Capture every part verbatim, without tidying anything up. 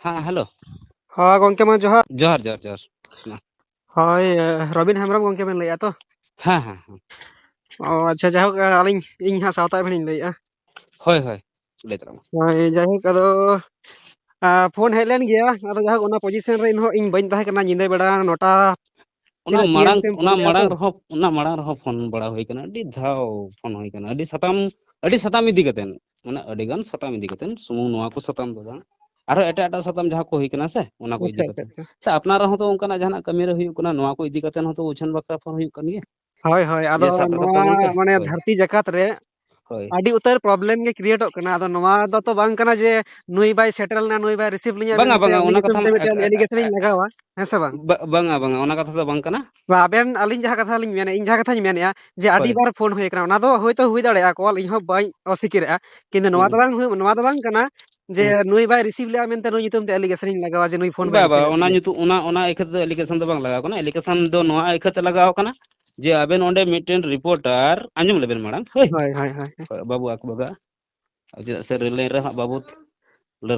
ᱦᱮᱸ, ᱦᱮᱞᱳ᱾ ᱦᱮᱸ, ᱜᱚᱝᱠᱮ ᱢᱟ ᱡᱚᱦᱟᱨ᱾ ᱡᱚᱦᱟᱨ, ᱡᱚᱦᱟᱨ, ᱡᱚᱦᱟᱨ᱾ ᱦᱳᱭ, ᱨᱚᱵᱤᱱ ᱦᱮᱢᱵᱨᱚᱢ ᱜᱚᱝᱠᱮ ᱵᱮᱱ ᱞᱟᱹᱭᱮᱫᱼᱟ ᱛᱚ? ᱦᱮᱸ, ᱦᱮᱸ, ᱦᱮᱸ᱾ ᱚ, ᱟᱪᱪᱷᱟ, ᱡᱟᱭᱦᱳᱠ, ᱟᱹᱞᱤᱧ, ᱤᱧ ᱦᱟᱸᱜ ᱥᱟᱶᱛᱟ ᱮᱵᱷᱮᱱ ᱤᱧ ᱞᱟᱹᱭᱮᱫᱼᱟ᱾ ᱦᱳᱭ, ᱦᱳᱭ, ᱞᱟᱹᱭ ᱛᱟᱞᱟᱝ ᱢᱮ᱾ ᱦᱳᱭ, ᱡᱟᱭᱦᱳᱠ, ᱟᱫᱚ, ᱟ, ᱯᱷᱳᱱ ᱦᱮᱡ ᱞᱮᱱ ᱜᱮᱭᱟ, ᱟᱫᱚ ᱡᱟᱭᱦᱳᱠ, ᱚᱱᱟ ᱯᱚᱡᱤᱥᱚᱱ ᱨᱮ ᱮᱱᱦᱚᱸ ᱤᱧ ᱵᱟᱹᱧ ᱛᱟᱦᱮᱸ ᱠᱟᱱᱟ, ᱧᱤᱫᱟᱹ ᱵᱮᱲᱟ ᱱᱚᱴᱟ ᱚᱱᱟ ᱛᱤᱱᱟᱹᱜ ᱯᱤ ᱮᱢ ᱢᱟᱲᱟᱝ, ᱥᱮᱫ ᱮᱢ ᱚᱱᱟ ᱯᱷᱳᱱ ᱞᱮᱜᱼᱟ ᱛᱚ? ᱢᱟᱲᱟᱝ ᱨᱮᱦᱚᱸ, ᱚᱱᱟ ᱢᱟᱲᱟᱝ ᱨᱮᱦᱚᱸ ᱯᱷᱳᱱ ᱵᱟᱲᱟ ᱦᱩᱭ ᱠᱟᱱᱟ, ᱟᱹᱰᱤ ᱫᱷᱟᱣ ᱯᱷᱳᱱ ᱦᱩᱭ ᱠᱟᱱᱟ, ᱟᱹᱰᱤ ᱥᱟᱛᱟᱢ, ᱟᱹᱰᱤ ᱥᱟᱛᱟᱢ ᱤᱫᱤ ᱠᱟᱛᱮ, ᱢᱟᱱᱮ ᱟᱹᱰᱤ ᱜᱟᱱ ᱥᱟᱛᱟᱢ ᱤᱫᱤ ᱠᱟᱛᱮ, ᱥᱩᱢᱩᱝ ᱱᱚᱣᱟ ᱠᱚ ᱥᱟᱛᱟᱢ ᱫᱚ ᱵᱟᱝ, ᱟᱨᱦᱚᱸ ᱮᱴᱟᱜ ᱮᱴᱟᱜ ᱥᱟᱛᱟᱢ ᱡᱟᱦᱟᱸ ᱠᱚ ᱦᱩᱭ ᱠᱟᱱᱟ ᱥᱮ, ᱚᱱᱟ ᱠᱚ ᱟᱪᱪᱷᱟ, ᱤᱫᱤ ᱟᱪᱪᱷᱟ, ᱠᱟᱛᱮ᱾ ᱟᱪᱪᱷᱟ᱾ ᱥᱮ ᱟᱯᱱᱟᱨ ᱨᱮᱦᱚᱸ ᱛᱚ ᱚᱱᱠᱟᱱᱟᱜ ᱡᱟᱦᱟᱱᱟᱜ ᱠᱟᱹᱢᱤ ᱨᱮ ᱦᱩᱭᱩᱜ ᱠᱟᱱᱟ, ᱱᱚᱣᱟ ᱠᱚ ᱤᱫᱤ ᱠᱟᱛᱮ ᱦᱚᱸ ᱛᱚ ᱩᱪᱷᱟᱹᱱ ᱵᱟᱠᱷᱨᱟ ᱯᱷᱳᱱ ᱦᱩᱭᱩᱜ ᱠᱟᱱ ᱜᱮᱭᱟ᱾ ᱦᱳᱭ, ᱦᱳᱭ, ᱟᱫᱚ ᱡᱮ ᱥᱟᱛᱟᱢ ᱱᱚᱣᱟ ᱛᱟᱵᱚᱱ ᱯᱮ᱾ ᱢᱟᱱᱮ ᱦᱳᱭ᱾ ᱫᱷᱟᱹᱨᱛᱤ ᱡᱟᱠᱟᱛ ᱨᱮ ᱦᱳᱭ᱾ ᱟᱹᱰᱤ ᱩᱛᱟᱹᱨ ᱯᱨᱚᱵᱞᱮᱢ ᱜᱮ ᱠᱨᱤᱭᱮᱴᱚᱜ ᱠᱟᱱᱟ᱾ ᱟᱫᱚ ᱱᱚᱣᱟ ᱫᱚ ᱛᱚ ᱵᱟᱝ ᱠᱟᱱᱟ ᱡᱮ ᱱᱩᱭ ᱵᱟᱭ ᱥᱮᱴᱮᱨ ᱞᱮᱱᱟ, ᱱᱩᱭ ᱵᱟᱭ ᱨᱤᱥᱤᱵᱷ ᱞᱤᱧᱟ ᱵᱟᱝᱟ, ᱢᱮᱱᱛᱮ ᱵᱟᱝᱟ, ᱩᱱᱤ ᱚᱱᱟ ᱧᱩᱛᱩᱢ ᱠᱟᱛᱷᱟ ᱛᱮ ᱢᱟ ᱮᱠ-, ᱢᱤᱫᱴᱮᱱ ᱮᱠ-, ᱮᱞᱤᱜᱮᱥᱚᱱ ᱤᱧ ᱮᱠ-, ᱞᱟᱜᱟᱣᱟ, ᱦᱮᱸ ᱥᱮ ᱵᱟᱝ? ᱵᱟ-, ᱵᱟᱝᱟ, ᱵᱟᱝᱟ, ᱚᱱᱟ ᱠᱟᱛᱷᱟ ᱫᱚ ᱵᱟᱝ ᱠᱟᱱᱟ᱾ ᱵᱟ, ᱟᱵᱮᱱ, ᱟᱹᱞᱤᱧ ᱡᱟᱦᱟᱸ ᱠᱟᱛᱷᱟ ᱞᱤᱧ ᱢᱮᱱᱮᱫ, ᱤᱧ ᱡᱟᱦᱟᱸ ᱠᱟᱛᱷᱟᱧ ᱢᱮᱱᱮᱫᱼᱟ ᱡᱮ ᱟᱹᱰᱤ ᱦᱳᱭ᱾ ᱵᱟᱨ ᱯᱷᱳᱱ ᱦᱩᱭ ᱟᱠᱟᱱᱟ, ᱚᱱᱟ ᱫᱚ ᱦᱳᱭᱛᱳ ᱦᱩᱭ ᱫᱟᱲᱮᱭᱟᱜᱼᱟ ᱠᱚᱞ, ᱤᱧ ᱦᱚᱸ ᱵᱟᱹᱧ ᱚᱥᱤᱠᱟᱹᱨᱮᱜᱼᱟ, ᱠᱤᱱᱛᱩ ᱱᱚᱣᱟ ᱦᱩᱸ᱾ ᱫᱚ ᱵᱟᱝ ᱦᱩᱭ-, ᱱᱚᱣᱟ ᱫᱚ ᱵᱟᱝ ᱠᱟᱱᱟ ᱡᱮ ᱦᱩᱸ᱾ ᱱᱩᱭ ᱵᱟᱭ ᱨᱤᱥᱤᱵᱷ ᱞᱮᱜᱼᱟ ᱢᱮᱱᱛᱮ ᱱᱩᱭ ᱧᱩᱛᱩᱢ ᱛᱮ ᱟᱞᱤᱜᱮᱥᱚᱱ ᱤᱧ ᱞᱟᱜᱟᱣᱟ ᱡᱮ ᱱᱩᱭ ᱯᱷᱳᱱ ᱵᱟᱭ ᱵᱟ, ᱵᱟ, ᱨᱤᱥᱤᱵᱷ ᱮᱫ ᱚᱱᱟ ᱛᱤᱧᱟᱹ᱾ ᱧᱩᱛᱩᱢ, ᱚᱱᱟ, ᱚᱱᱟ ᱤᱠᱷᱟᱹ ᱛᱮᱫᱚ ᱟᱞᱤᱜᱮᱥᱚᱱ ᱫᱚ ᱵᱟᱝ ᱞᱟᱜᱟᱣ ᱠᱟᱱᱟ᱾ ᱟᱞᱤᱜᱮᱥᱚᱱ ᱫᱚ ᱱᱚᱣᱟ ᱤᱠᱷᱟᱹ ᱛᱮ ᱞᱟᱜᱟᱣ ᱠᱟᱱᱟ ᱡᱮ ᱟᱵᱮᱱ ᱚᱸᱰᱮ ᱢᱤᱫᱴᱮᱱ ᱨᱤᱯᱳᱨᱴᱟᱨ, ᱟᱸᱡᱚᱢ ᱞᱮᱵᱮᱱ ᱢᱟᱲᱟᱝ, ᱦᱳᱭ᱾ ᱦᱳᱭ, ᱦᱳᱭ᱾ ᱦᱳᱭ, ᱵᱟᱹᱵᱩ ᱟᱠ ᱵᱟᱜᱟ᱾ ᱪᱮᱫᱟᱜ ᱥᱮ ᱨᱮᱞ ᱞᱟᱭᱤᱱ ᱨᱮ ᱦᱟᱸᱜ ᱵᱟᱵᱚ,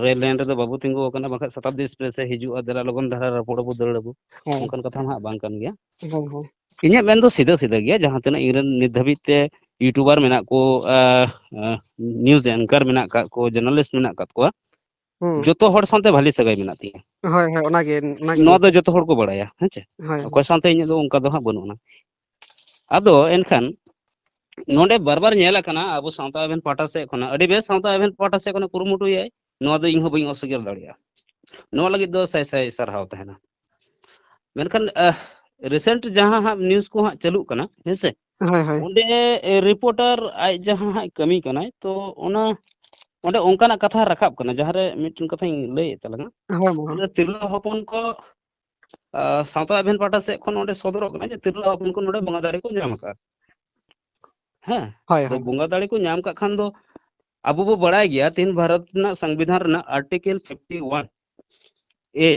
ᱨᱮᱞ ᱞᱟᱭᱤᱱ ᱨᱮᱫᱚ ᱵᱟᱵᱚ ᱛᱤᱸᱜᱩ ᱟᱠᱟᱱᱟ, ᱵᱟᱠᱷᱟᱡ ᱥᱚᱛᱟᱵᱫᱤ ᱮᱠᱥᱯᱨᱮᱥ ᱮ ᱦᱤᱡᱩᱜᱼᱟ, ᱫᱮᱞᱟ ᱞᱚᱜᱚᱱ ᱫᱷᱟᱨᱟ ᱨᱚᱯᱚᱲ ᱟᱵᱚ, ᱫᱟᱹᱲ ᱟᱵᱚ᱾ ᱦᱳᱭ᱾ ᱚᱱᱠᱟᱱ ᱠᱟᱛᱷᱟ ᱢᱟ ᱦᱟᱸᱜ ᱵᱟᱝ ᱠᱟᱱ ᱜᱮᱭᱟ᱾ ᱦᱳᱭ, ᱦᱳᱭ᱾ ᱤᱧᱟᱹᱜ ᱢᱮᱱ ᱫᱚ ᱥᱤᱫᱷᱟᱹ ᱥᱤᱫᱷᱟᱹ ᱜᱮᱭᱟ, ᱡᱟᱦᱟᱸ ᱛᱤᱱᱟᱹᱜ ᱤᱧ ᱨᱮᱱ ᱱᱤᱛ ᱫᱷᱟᱹᱵᱤᱡ ᱛᱮ ᱭᱩᱴᱩᱵᱟᱨ ᱢᱮᱱᱟᱜ ᱠᱚ, ᱟ, ᱟ, ᱱᱤᱭᱩᱡᱽ ᱮᱝᱠᱟᱨ ᱢᱮᱱᱟᱜ ᱟᱠᱟᱫ ᱠᱚ, ᱡᱟᱨᱱᱟᱞᱤᱥᱴ ᱢᱮᱱᱟᱜ ᱟᱠᱟᱫ ᱠᱚᱣᱟ, ᱦᱩᱸ᱾ ᱡᱚᱛᱚ ᱦᱚᱲ ᱥᱟᱶᱛᱮ ᱵᱷᱟᱞᱤ ᱥᱟᱹᱜᱟᱹᱭ ᱢᱮᱱᱟᱜ ᱛᱤᱧᱟ᱾ ᱦᱳᱭ, ᱦᱳᱭ, ᱚᱱᱟᱜᱮ, ᱚᱱᱟᱜᱮ ᱱᱚᱣᱟ ᱫᱚ ᱜᱚᱝᱠᱮ᱾ ᱡᱚᱛᱚ ᱦᱚᱲ ᱠᱚ ᱵᱟᱲᱟᱭᱟ, ᱦᱮᱸ ᱪᱮ? ᱦᱳᱭ, ᱦᱳᱭ᱾ ᱚᱠᱚᱭ ᱥᱟᱶᱛᱮ ᱤᱧᱟᱹᱜ ᱫᱚ ᱚᱱᱠᱟ ᱫᱚ ᱦᱟᱸᱜ ᱵᱟᱹᱱᱩᱜ ᱟᱱᱟ᱾ ᱟᱫᱚ ᱮᱱᱠᱷᱟᱱ ᱱᱚᱰᱮ ᱵᱟᱨ ᱵᱟᱨ ᱧᱮᱞ ᱟᱠᱟᱱᱟ, ᱟᱵᱚ ᱥᱟᱶᱛᱟ ᱮᱵᱷᱮᱱ ᱯᱟᱦᱴᱟ ᱥᱮᱫ ᱠᱷᱚᱱᱟᱜ, ᱟᱹᱰᱤ ᱵᱮᱥ ᱥᱟᱶᱛᱟ ᱮᱵᱷᱮᱱ ᱯᱟᱦᱴᱟ ᱥᱮᱫ ᱠᱷᱚᱱᱟᱜ ᱠᱩᱨᱩᱢᱩᱴᱩᱭᱟᱭ, ᱱᱚᱣᱟ ᱫᱚ ᱤᱧ ᱦᱚᱸ ᱵᱟᱹᱧ ᱚᱥᱚᱜᱮᱨ ᱫᱟᱲᱮᱭᱟᱜᱼᱟ᱾ ᱱᱚᱣᱟ ᱞᱟᱹᱜᱤᱫ ᱫᱚ ᱥᱟᱭ ᱥᱟᱭ ᱥᱟᱨᱦᱟᱣ ᱛᱟᱦᱮᱱᱟ᱾ ᱢᱮᱱᱠᱷᱟᱱ, ᱟᱦ, ᱨᱤᱥᱮᱱᱴ ᱡᱟᱦᱟᱸ ᱦᱟᱸᱜ ᱱᱤᱭᱩᱡᱽ ᱠᱚ ᱦᱟᱸᱜ ᱪᱟᱹᱞᱩᱜ ᱠᱟᱱᱟ, ᱦᱮᱸ ᱥᱮ? ᱦᱳᱭ, ᱦᱳᱭ᱾ ᱚᱸᱰᱮ, ᱮ, ᱨᱤᱯᱳᱨᱴᱟᱨ ᱟᱡ ᱡᱟᱦᱟᱸ ᱦᱟᱸᱜ ᱠᱟᱹᱢᱤ ᱠᱟᱱᱟᱭ, ᱛᱚ ᱚᱱᱟ, ᱚᱸᱰᱮ ᱚᱱᱠᱟᱱᱟᱜ ᱠᱟᱛᱷᱟ ᱨᱟᱠᱟᱵ ᱠᱟᱱᱟ, ᱡᱟᱦᱟᱸ ᱨᱮ ᱢᱤᱫᱴᱮᱱ ᱠᱟᱛᱷᱟᱧ ᱞᱟᱹᱭᱮᱫ ᱛᱟᱞᱟᱝᱟ᱾ ᱦᱳᱭ, ᱢᱟ᱾ ᱚᱸᱰᱮ ᱛᱤᱨᱞᱟᱹ ᱦᱚᱯᱚᱱ ᱠᱚ, ᱟ, ᱥᱟᱶᱛᱟ ᱮᱵᱷᱮᱱ ᱯᱟᱦᱴᱟ ᱥᱮᱫ ᱠᱷᱚᱱ ᱚᱸᱰᱮ ᱥᱚᱫᱚᱨᱚᱜ ᱠᱟᱱᱟ ᱡᱮ ᱛᱤᱨᱞᱟᱹ ᱦᱚᱯᱚᱱ ᱠᱚ ᱱᱚᱰᱮ ᱵᱚᱸᱜᱟ ᱫᱟᱲᱮ ᱠᱚ ᱧᱟᱢ ᱟᱠᱟᱫᱼᱟ᱾ ᱦᱮᱸ, ᱦᱳᱭ, ᱟᱫᱚ ᱦᱳᱭ᱾ ᱵᱚᱸᱜᱟ ᱫᱟᱲᱮ ᱠᱚ ᱧᱟᱢ ᱠᱟᱜ ᱠᱷᱟᱱ ᱫᱚ, ᱟᱵᱚ ᱵᱚ ᱵᱟᱲᱟᱭ ᱜᱮᱭᱟ, ᱛᱤᱦᱤᱧ ᱵᱷᱟᱨᱚᱛ ᱨᱮᱱᱟᱜ ᱥᱚᱝᱵᱤᱫᱷᱟᱱ ᱨᱮᱱᱟᱜ ᱟᱨᱴᱤᱠᱮᱞ ᱯᱷᱤᱯᱴᱤ ᱣᱟᱱ ᱮ,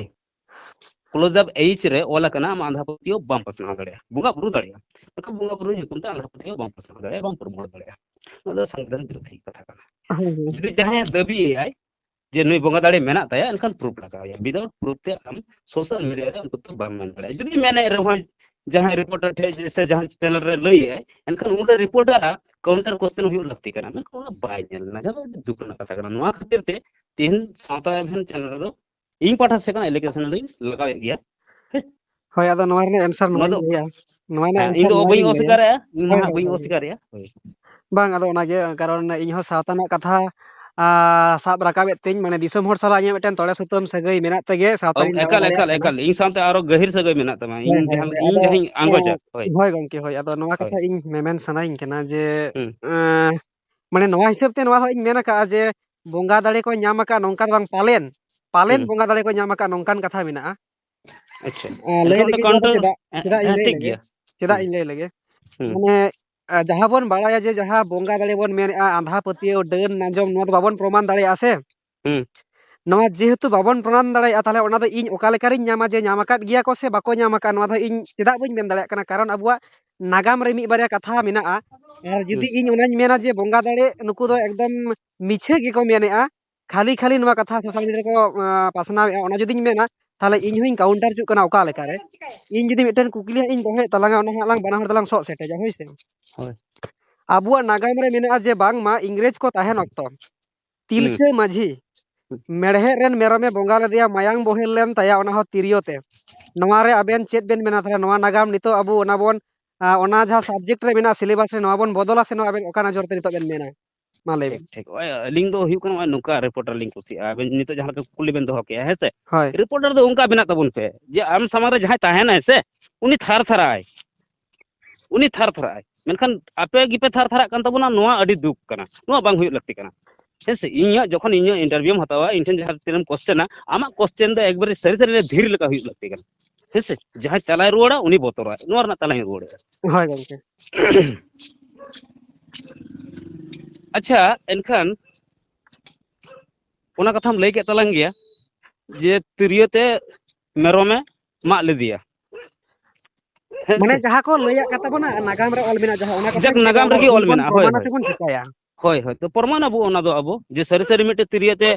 ᱠᱞᱳᱡᱽ ᱟᱯ ᱮᱭᱤᱪ ᱨᱮ ᱚᱞ ᱟᱠᱟᱱᱟ, ᱟᱢ ᱟᱸᱫᱷᱟ ᱯᱟᱹᱛᱭᱟᱹᱣ ᱵᱟᱢ ᱯᱟᱥᱱᱟᱣ ᱫᱟᱲᱮᱭᱟᱜᱼᱟ, ᱵᱚᱸᱜᱟ ᱵᱩᱨᱩ ᱫᱟᱲᱮᱭᱟᱜᱼᱟ, ᱢᱮᱱᱠᱷᱟᱱ ᱵᱚᱸᱜᱟ ᱵᱩᱨᱩ ᱧᱩᱛᱩᱢ ᱛᱮ ᱟᱸᱫᱷᱟ ᱯᱟᱹᱛᱭᱟᱹᱣ ᱵᱟᱢ ᱯᱟᱥᱱᱟᱣ ᱫᱟᱲᱮᱭᱟᱜᱼᱟ, ᱵᱟᱢ ᱯᱨᱚᱢᱳᱴ ᱫᱟᱲᱮᱭᱟᱜᱼᱟ᱾ ᱱᱚᱣᱟ ᱫᱚ ᱥᱚᱝᱵᱤᱫᱷᱟᱱ ᱵᱤᱨᱳᱫᱷᱤ ᱠᱟᱛᱷᱟ ᱠᱟᱱᱟ᱾ ᱦᱳᱭ, ᱦᱳᱭ᱾ ᱡᱩᱫᱤ ᱡᱟᱦᱟᱸᱭ ᱫᱟᱹᱵᱤᱭᱮᱫᱼᱟᱭ ᱡᱮ ᱱᱩᱭ ᱵᱚᱸᱜᱟ ᱫᱟᱲᱮ ᱢᱮᱱᱟᱜ ᱛᱟᱭᱟ, ᱮᱱᱠᱷᱟᱱ ᱯᱨᱩᱯᱷ ᱞᱟᱜᱟᱣ ᱟᱭᱟ᱾ ᱣᱤᱫᱟᱣᱩᱴ ᱯᱨᱩᱯᱷ ᱛᱮ ᱟᱢ ᱥᱳᱥᱟᱞ ᱢᱤᱰᱤᱭᱟ ᱨᱮ ᱩᱱᱠᱩ ᱫᱚ ᱵᱟᱢ ᱢᱮᱱ ᱫᱟᱲᱮᱭᱟᱜᱼᱟ᱾ ᱡᱩᱫᱤ ᱢᱮᱱᱮᱫ ᱨᱮᱦᱚᱸ ᱡᱟᱦᱟᱸᱭ ᱨᱤᱯᱳᱨᱴᱟᱨ ᱴᱷᱮᱱ ᱥᱮ ᱡᱟᱦᱟᱸ ᱪᱮᱱᱮᱞ ᱨᱮ ᱞᱟᱹᱭᱮᱜᱼᱟᱭ, ᱮᱱᱠᱷᱟᱱ ᱩᱱᱤ ᱨᱤᱯᱳᱨᱴᱟᱨ ᱟᱜ ᱠᱟᱣᱩᱱᱴᱟᱨ ᱠᱚᱥᱪᱮᱱ ᱦᱩᱭᱩᱜ ᱞᱟᱹᱠᱛᱤ ᱠᱟᱱᱟ, ᱢᱮᱱᱠᱷᱟᱱ ᱚᱱᱟ ᱵᱟᱭ ᱧᱮᱞ ᱞᱮᱱᱟ, ᱡᱟᱦᱟᱸ ᱫᱚ ᱟᱹᱰᱤ ᱫᱩᱠ ᱨᱮᱱᱟᱜ ᱠᱟᱛᱷᱟ ᱠᱟᱱᱟ᱾ ᱱᱚᱣᱟ ᱠᱷᱟᱹᱛᱤᱨ ᱛᱮ ᱛᱮᱦᱮᱧ ᱥᱟᱶᱛᱟ ᱮᱵᱷᱮᱱ ᱪᱮᱱᱮᱞ ᱨᱮᱫᱚ ᱤᱧ ᱯᱟᱦᱴᱟ ᱥᱮᱫ ᱠᱷᱚᱱ ᱟᱞᱤᱜᱮᱥᱚᱱ ᱞᱤᱧ ᱞᱟᱜᱟᱣᱮᱫ ᱜᱮᱭᱟ᱾ ᱦᱳᱭ, ᱟᱫᱚ ᱱᱚᱣᱟ ᱨᱮᱱᱟᱜ ᱮᱱᱥᱟᱨ ᱱᱚᱣᱟ ᱱᱚᱣᱟᱧ ᱫᱚ ᱞᱟᱹᱭᱟ᱾ ᱱᱚᱣᱟ ᱨᱮᱱᱟᱜ ᱦᱮᱸ, ᱮᱱᱥᱟᱨ ᱤᱧ ᱫᱚ ᱱᱚᱣᱟ ᱵᱟᱹᱧ ᱜᱤᱧ ᱞᱟᱹᱭᱟ᱾ ᱚᱥᱤᱠᱟᱨᱮᱜᱼᱟ, ᱤᱧ ᱦᱳᱭ, ᱱᱟᱦᱟᱜ ᱦᱳᱭ, ᱵᱟᱹᱧ ᱦᱳᱭ᱾ ᱚᱥᱤᱠᱟᱨᱮᱜᱼᱟ᱾ ᱦᱳᱭ᱾ ᱵᱟᱝ, ᱟᱫᱚ ᱚᱱᱟᱜᱮ, ᱠᱟᱨᱚᱱ ᱤᱧ ᱦᱚᱸ ᱥᱟᱶᱛᱟ ᱨᱮᱱᱟᱜ ᱠᱟᱛᱷᱟ, ᱟ, ᱥᱟᱵ ᱨᱟᱠᱟᱵᱮᱫ ᱛᱤᱧ, ᱢᱟᱱᱮ, ᱫᱤᱥᱚᱢ ᱦᱚᱲ ᱥᱟᱞᱟᱜ ᱤᱧᱟᱹᱜ ᱢᱤᱫᱴᱮᱱ ᱛᱚᱲᱮ ᱥᱩᱛᱟᱹᱢ ᱥᱟᱹᱜᱟᱹᱭ ᱢᱮᱱᱟᱜ ᱛᱮᱜᱮ ᱥᱟᱶᱛᱟ ᱚ, ᱨᱤᱧ ᱫᱟᱬᱟ ᱮᱠᱟᱞ, ᱫᱟᱲᱮᱭᱟᱜ ᱮᱠᱟᱞ, ᱠᱟᱱᱟ᱾ ᱮᱠᱟᱞ᱾ ᱤᱧ ᱥᱟᱶᱛᱮ ᱟᱨᱚ ᱜᱟᱹᱦᱤᱨ ᱥᱟᱹᱜᱟᱹᱭ ᱢᱮᱱᱟᱜ ᱛᱟᱢᱟ, ᱦᱳᱭ, ᱤᱧ ᱦᱳᱭ, ᱡᱟᱦᱟᱸ, ᱦᱳᱭ᱾ ᱤᱧ ᱟᱫᱚ, ᱡᱟᱦᱟᱸᱧ ᱟ, ᱟᱸᱜᱚᱪᱟ᱾ ᱦᱳᱭ᱾ ᱦᱳᱭ ᱜᱚᱢᱠᱮ, ᱦᱳᱭ᱾ ᱟᱫᱚ ᱱᱚᱣᱟ ᱦᱳᱭ᱾ ᱠᱟᱛᱷᱟ ᱤᱧ ᱢᱮᱢᱮᱱ ᱥᱟᱱᱟᱧ ᱠᱟᱱᱟ ᱡᱮ, ᱦᱩᱸ᱾ ᱮᱸ, ᱢᱟᱱᱮ, ᱱᱚᱣᱟ ᱦᱤᱥᱟᱹᱵ ᱛᱮ ᱱᱚᱣᱟ ᱦᱚᱸ ᱤᱧ ᱢᱮᱱ ᱟᱠᱟᱫᱼᱟ ᱡᱮ ᱵᱚᱸᱜᱟ ᱫᱟᱲᱮ ᱠᱚ ᱧᱟᱢ ᱟᱠᱟᱫ ᱱᱚᱝᱠᱟ ᱫᱚ ᱵᱟᱝ, ᱯᱟᱞᱮᱱ, ᱯᱟᱞᱮᱱ ᱦᱩᱸ᱾ ᱵᱚᱸᱜᱟ ᱫᱟᱲᱮ ᱠᱚ ᱧᱟᱢ ᱟᱠᱟᱫ ᱱᱚᱝᱠᱟᱱ ᱠᱟᱛᱷᱟ ᱢᱮᱱᱟᱜᱼᱟ᱾ ᱟᱪᱪᱷᱟ᱾ ᱟ, ᱞᱟᱹᱭ ᱮᱱᱠᱷᱟᱱ ᱚᱸᱰᱮ ᱞᱮᱜᱮ ᱱᱚᱣᱟ ᱫᱚ ᱠᱟᱣᱩᱱᱴᱟᱨ, ᱪᱮᱫᱟᱜ, ᱦᱮᱸ, ᱪᱮᱫᱟᱜ ᱤᱧ ᱦᱮᱸ, ᱞᱟᱹᱭ ᱴᱷᱤᱠ ᱞᱮᱜᱮ, ᱜᱮᱭᱟ᱾ ᱪᱮᱫᱟᱜ ᱦᱩᱸ᱾ ᱤᱧ ᱞᱟᱹᱭ ᱞᱮᱜᱮ᱾ ᱦᱩᱸ᱾ ᱢᱟᱱᱮ, ᱟ, ᱡᱟᱦᱟᱸ ᱵᱚᱱ ᱵᱟᱲᱟᱭᱟ ᱡᱮ ᱡᱟᱦᱟᱸ ᱵᱚᱸᱜᱟ ᱫᱟᱲᱮ ᱵᱚᱱ ᱢᱮᱱᱮᱜᱼᱟ, ᱟᱸᱫᱷᱟ ᱯᱟᱹᱛᱭᱟᱹᱣ, ᱰᱟᱹᱱ ᱱᱟᱡᱚᱢ, ᱱᱚᱣᱟ ᱫᱚ ᱵᱟᱵᱚᱱ ᱯᱨᱚᱢᱟᱱ ᱫᱟᱲᱮᱭᱟᱜᱼᱟ ᱥᱮ᱾ ᱦᱩᱸ᱾ ᱱᱚᱣᱟ ᱡᱮᱦᱮᱛᱩ ᱵᱟᱵᱚᱱ ᱯᱨᱚᱢᱟᱱ ᱫᱟᱲᱮᱭᱟᱜᱼᱟ, ᱛᱟᱦᱚᱞᱮ ᱚᱱᱟ ᱫᱚ ᱤᱧ ᱚᱠᱟ ᱞᱮᱠᱟᱨᱤᱧ ᱧᱟᱢᱟ ᱡᱮ ᱧᱟᱢ ᱟᱠᱟᱫ ᱜᱮᱭᱟ ᱠᱚ ᱥᱮ ᱵᱟᱠᱚ ᱧᱟᱢ ᱟᱠᱟᱫ, ᱱᱚᱣᱟ ᱫᱚ ᱤᱧ ᱪᱮᱫᱟᱜ ᱵᱟᱹᱧ ᱢᱮᱱ ᱫᱟᱲᱮᱭᱟᱜ ᱠᱟᱱᱟ? ᱠᱟᱨᱚᱱ ᱟᱵᱚᱣᱟᱜ ᱱᱟᱜᱟᱢ ᱨᱮ ᱢᱤᱫ ᱵᱟᱨᱭᱟ ᱠᱟᱛᱷᱟ ᱢᱮᱱᱟᱜᱼᱟ᱾ ᱟᱨ ᱡᱩᱫᱤ ᱦᱩᱸ᱾ ᱤᱧ ᱚᱱᱟᱧ ᱢᱮᱱᱟ ᱡᱮ ᱵᱚᱸᱜᱟ ᱫᱟᱲᱮ ᱱᱩᱠᱩ ᱫᱚ ᱮᱠᱫᱚᱢ ᱢᱤᱪᱷᱟᱹ ᱜᱮᱠᱚ ᱢᱮᱱᱮᱜᱼᱟ, ᱠᱷᱟᱹᱞᱤ ᱠᱷᱟᱹᱞᱤ ᱱᱚᱣᱟ ᱠᱟᱛᱷᱟ ᱥᱳᱥᱟᱞ ᱢᱤᱰᱤᱭᱟ ᱨᱮᱠᱚ, ᱟ, ᱯᱟᱥᱱᱟᱣᱮᱜᱼᱟ, ᱚᱱᱟ ᱡᱩᱫᱤᱧ ᱢᱮᱱᱟ, ᱛᱟᱦᱚᱞᱮ ᱤᱧ ᱦᱚᱸᱧ ᱠᱟᱣᱩᱱᱴᱟᱨ ᱦᱚᱪᱚᱜ ᱠᱟᱱᱟ ᱚᱠᱟ ᱞᱮᱠᱟᱨᱮ? ᱤᱧ ᱡᱩᱫᱤ ᱢᱤᱫᱴᱮᱱ ᱠᱩᱠᱞᱤ ᱦᱟᱸᱜ ᱤᱧ ᱫᱚᱦᱚᱭᱮᱫ ᱛᱟᱞᱟᱝᱟ, ᱚᱱᱟ ᱦᱟᱸᱜ ᱞᱟᱝ ᱵᱟᱱᱟ ᱦᱚᱲ ᱫᱚᱞᱟᱝ ᱥᱚᱜ ᱥᱮᱴᱮᱡᱟ, ᱦᱳᱭ ᱥᱮ? ᱦᱳᱭ᱾ ᱟᱵᱚᱣᱟᱜ ᱱᱟᱜᱟᱢ ᱨᱮ ᱢᱮᱱᱟᱜᱼᱟ ᱡᱮ ᱵᱟᱝᱢᱟ ᱤᱝᱨᱮᱡᱽ ᱠᱚ ᱛᱟᱦᱮᱱ ᱚᱠᱛᱚ ᱦᱩᱸ᱾ ᱛᱤᱞᱠᱟᱹ ᱢᱟᱹᱡᱷᱤ ᱦᱩᱸ᱾ ᱢᱮᱲᱦᱮᱫ ᱨᱮᱱ ᱢᱮᱨᱚᱢᱮ ᱵᱚᱸᱜᱟ ᱞᱮᱫᱮᱭᱟ, ᱢᱟᱭᱟᱝ ᱵᱚᱦᱮᱞ ᱞᱮᱱ ᱛᱟᱭᱟ, ᱚᱱᱟ ᱦᱚᱸ ᱛᱤᱨᱭᱳ ᱛᱮ᱾ ᱱᱚᱣᱟ ᱨᱮ ᱟᱵᱮᱱ ᱪᱮᱫ ᱵᱮᱱ ᱢᱮᱱᱟ? ᱛᱟᱦᱚᱞᱮ ᱱᱚᱣᱟ ᱱᱟᱜᱟᱢ ᱱᱤᱛᱚᱜ ᱟᱵᱚ ᱚᱱᱟ ᱵᱚᱱ, ᱟ, ᱚᱱᱟ ᱡᱟᱦᱟᱸ ᱥᱟᱵᱡᱮᱠᱴ ᱨᱮ ᱢᱮᱱᱟᱜᱼᱟ, ᱥᱤᱞᱮᱵᱟᱥ ᱨᱮ, ᱱᱚᱣᱟ ᱵᱚᱱ ᱵᱚᱫᱚᱞᱟ ᱥᱮ ᱱᱚᱣᱟ ᱟᱵᱮᱱ ᱚᱠᱟ ᱱᱚᱡᱚᱨ ᱛᱮ ᱱᱤᱛᱚᱜ ᱵᱮᱱ ᱢᱮᱱᱟ? ᱢᱟ ᱞᱟᱹᱭ ᱴᱷᱤᱠ, ᱵᱮᱱ᱾ ᱴᱷᱤᱠ᱾ ᱱᱚᱜᱼᱚᱭ ᱟᱹᱞᱤᱧ ᱫᱚ ᱦᱩᱭᱩᱜ ᱠᱟᱱᱟ, ᱱᱚᱜᱼᱚᱭ ᱱᱚᱝᱠᱟ ᱨᱤᱯᱳᱨᱴᱟᱨ ᱞᱤᱧ ᱠᱩᱥᱤᱭᱟᱜᱼᱟ᱾ ᱟᱵᱮᱱ ᱱᱤᱛᱚᱜ ᱡᱟᱦᱟᱸ ᱞᱮᱠᱟ ᱠᱩᱠᱞᱤ ᱵᱮᱱ ᱫᱚᱦᱚ ᱠᱮᱜᱼᱟ, ᱦᱮᱸ ᱥᱮ? ᱦᱳᱭ᱾ ᱨᱤᱯᱳᱨᱴᱟᱨ ᱫᱚ ᱚᱱᱠᱟ ᱵᱮᱱᱟᱜ ᱛᱟᱵᱚᱱ ᱯᱮ ᱡᱮ ᱟᱢ ᱥᱟᱢᱟᱝ ᱨᱮ ᱡᱟᱦᱟᱸᱭ ᱛᱟᱦᱮᱱᱟᱭ ᱥᱮ, ᱩᱱᱤ ᱛᱷᱟᱨ ᱛᱷᱟᱨᱟᱜᱼᱟᱭ, ᱩᱱᱤ ᱛᱷᱟᱨ ᱛᱷᱟᱨᱟᱜᱼᱟᱭ᱾ ᱢᱮᱱᱠᱷᱟᱱ ᱟᱯᱮ ᱜᱮᱯᱮ ᱛᱷᱟᱨ ᱛᱷᱟᱨᱟᱜ ᱠᱟᱱ ᱛᱟᱵᱚᱱᱟ, ᱱᱚᱣᱟ ᱟᱹᱰᱤ ᱫᱩᱠ ᱠᱟᱱᱟ, ᱱᱚᱣᱟ ᱵᱟᱝ ᱦᱩᱭᱩᱜ ᱞᱟᱹᱠᱛᱤ ᱠᱟᱱᱟ, ᱦᱮᱸ ᱥᱮ? ᱤᱧᱟᱹᱜ ᱡᱚᱠᱷᱚᱱ ᱤᱧᱟᱹᱜ ᱤᱱᱴᱟᱨᱵᱷᱤᱭᱩᱢ ᱦᱟᱛᱟᱣᱟ, ᱤᱧ ᱴᱷᱮᱱ ᱡᱟᱦᱟᱸ ᱛᱤᱱᱟᱹᱜ ᱮᱢ ᱠᱚᱥᱪᱮᱱᱟ, ᱟᱢᱟᱜ ᱠᱚᱥᱪᱮᱱ ᱫᱚ ᱮᱠᱵᱟᱨᱮ ᱥᱟᱹᱨᱤ ᱥᱟᱹᱨᱤ ᱨᱮ ᱫᱷᱤᱨ ᱞᱮᱠᱟ ᱦᱩᱭᱩᱜ ᱞᱟᱹᱠᱛᱤ ᱠᱟᱱᱟ, ᱦᱮᱸ ᱥᱮ? ᱡᱟᱦᱟᱸᱭ ᱛᱮᱞᱟᱭ ᱨᱩᱣᱟᱹᱲᱟ, ᱩᱱᱤ ᱵᱚᱛᱚᱨᱚᱜᱼᱟᱭ, ᱱᱚᱣᱟ ᱨᱮᱱᱟᱜ ᱛᱮᱞᱟᱧ ᱨᱩᱣᱟᱹᱲᱮᱫᱼᱟ᱾ ᱦᱳᱭ ᱜᱚᱢᱠᱮ᱾ ᱟᱪᱪᱷᱟ, ᱮᱱᱠᱷᱟᱱ ᱚᱱᱟ ᱠᱟᱛᱷᱟᱢ ᱞᱟᱹᱭ ᱠᱮᱫ ᱛᱟᱞᱟᱝ ᱜᱮᱭᱟ ᱡᱮ ᱛᱤᱨᱭᱳ ᱛᱮ ᱢᱮᱨᱚᱢᱮ ᱢᱟᱜ ᱞᱮᱫᱮᱭᱟ᱾ ᱦᱮᱸ ᱢᱟᱱᱮ ᱥᱮ? ᱡᱟᱦᱟᱸ ᱠᱚ ᱞᱟᱹᱭᱟᱜ ᱠᱟᱛᱟ ᱵᱚᱱᱟ ᱱᱟᱜᱟᱢ ᱨᱮ ᱚᱞ ᱢᱮᱱᱟᱜ, ᱡᱟᱦᱟᱸ ᱚᱱᱟ ᱠᱟᱛᱷᱟ ᱡᱟᱠ, ᱡᱩᱫᱤ ᱱᱟᱜᱟᱢ ᱟᱵᱚ ᱨᱮᱜᱮ ᱵᱷᱩᱞ ᱚᱞ ᱵᱚᱱ ᱢᱮᱱᱟᱜᱼᱟ᱾ ᱦᱳᱭ, ᱯᱨᱚᱢᱟᱱᱟ ᱦᱳᱭ᱾ ᱥᱮᱵᱚᱱ ᱪᱤᱠᱟᱹᱭᱟ? ᱦᱳᱭ, ᱦᱳᱭ᱾ ᱛᱚ ᱯᱨᱚᱢᱟᱱ ᱟᱵᱚ ᱚᱱᱟ ᱫᱚ ᱟᱵᱚ ᱡᱮ ᱥᱟᱹᱨᱤ ᱥᱟᱹᱨᱤ ᱢᱤᱫᱴᱮᱡ ᱛᱤᱨᱭᱳ ᱛᱮ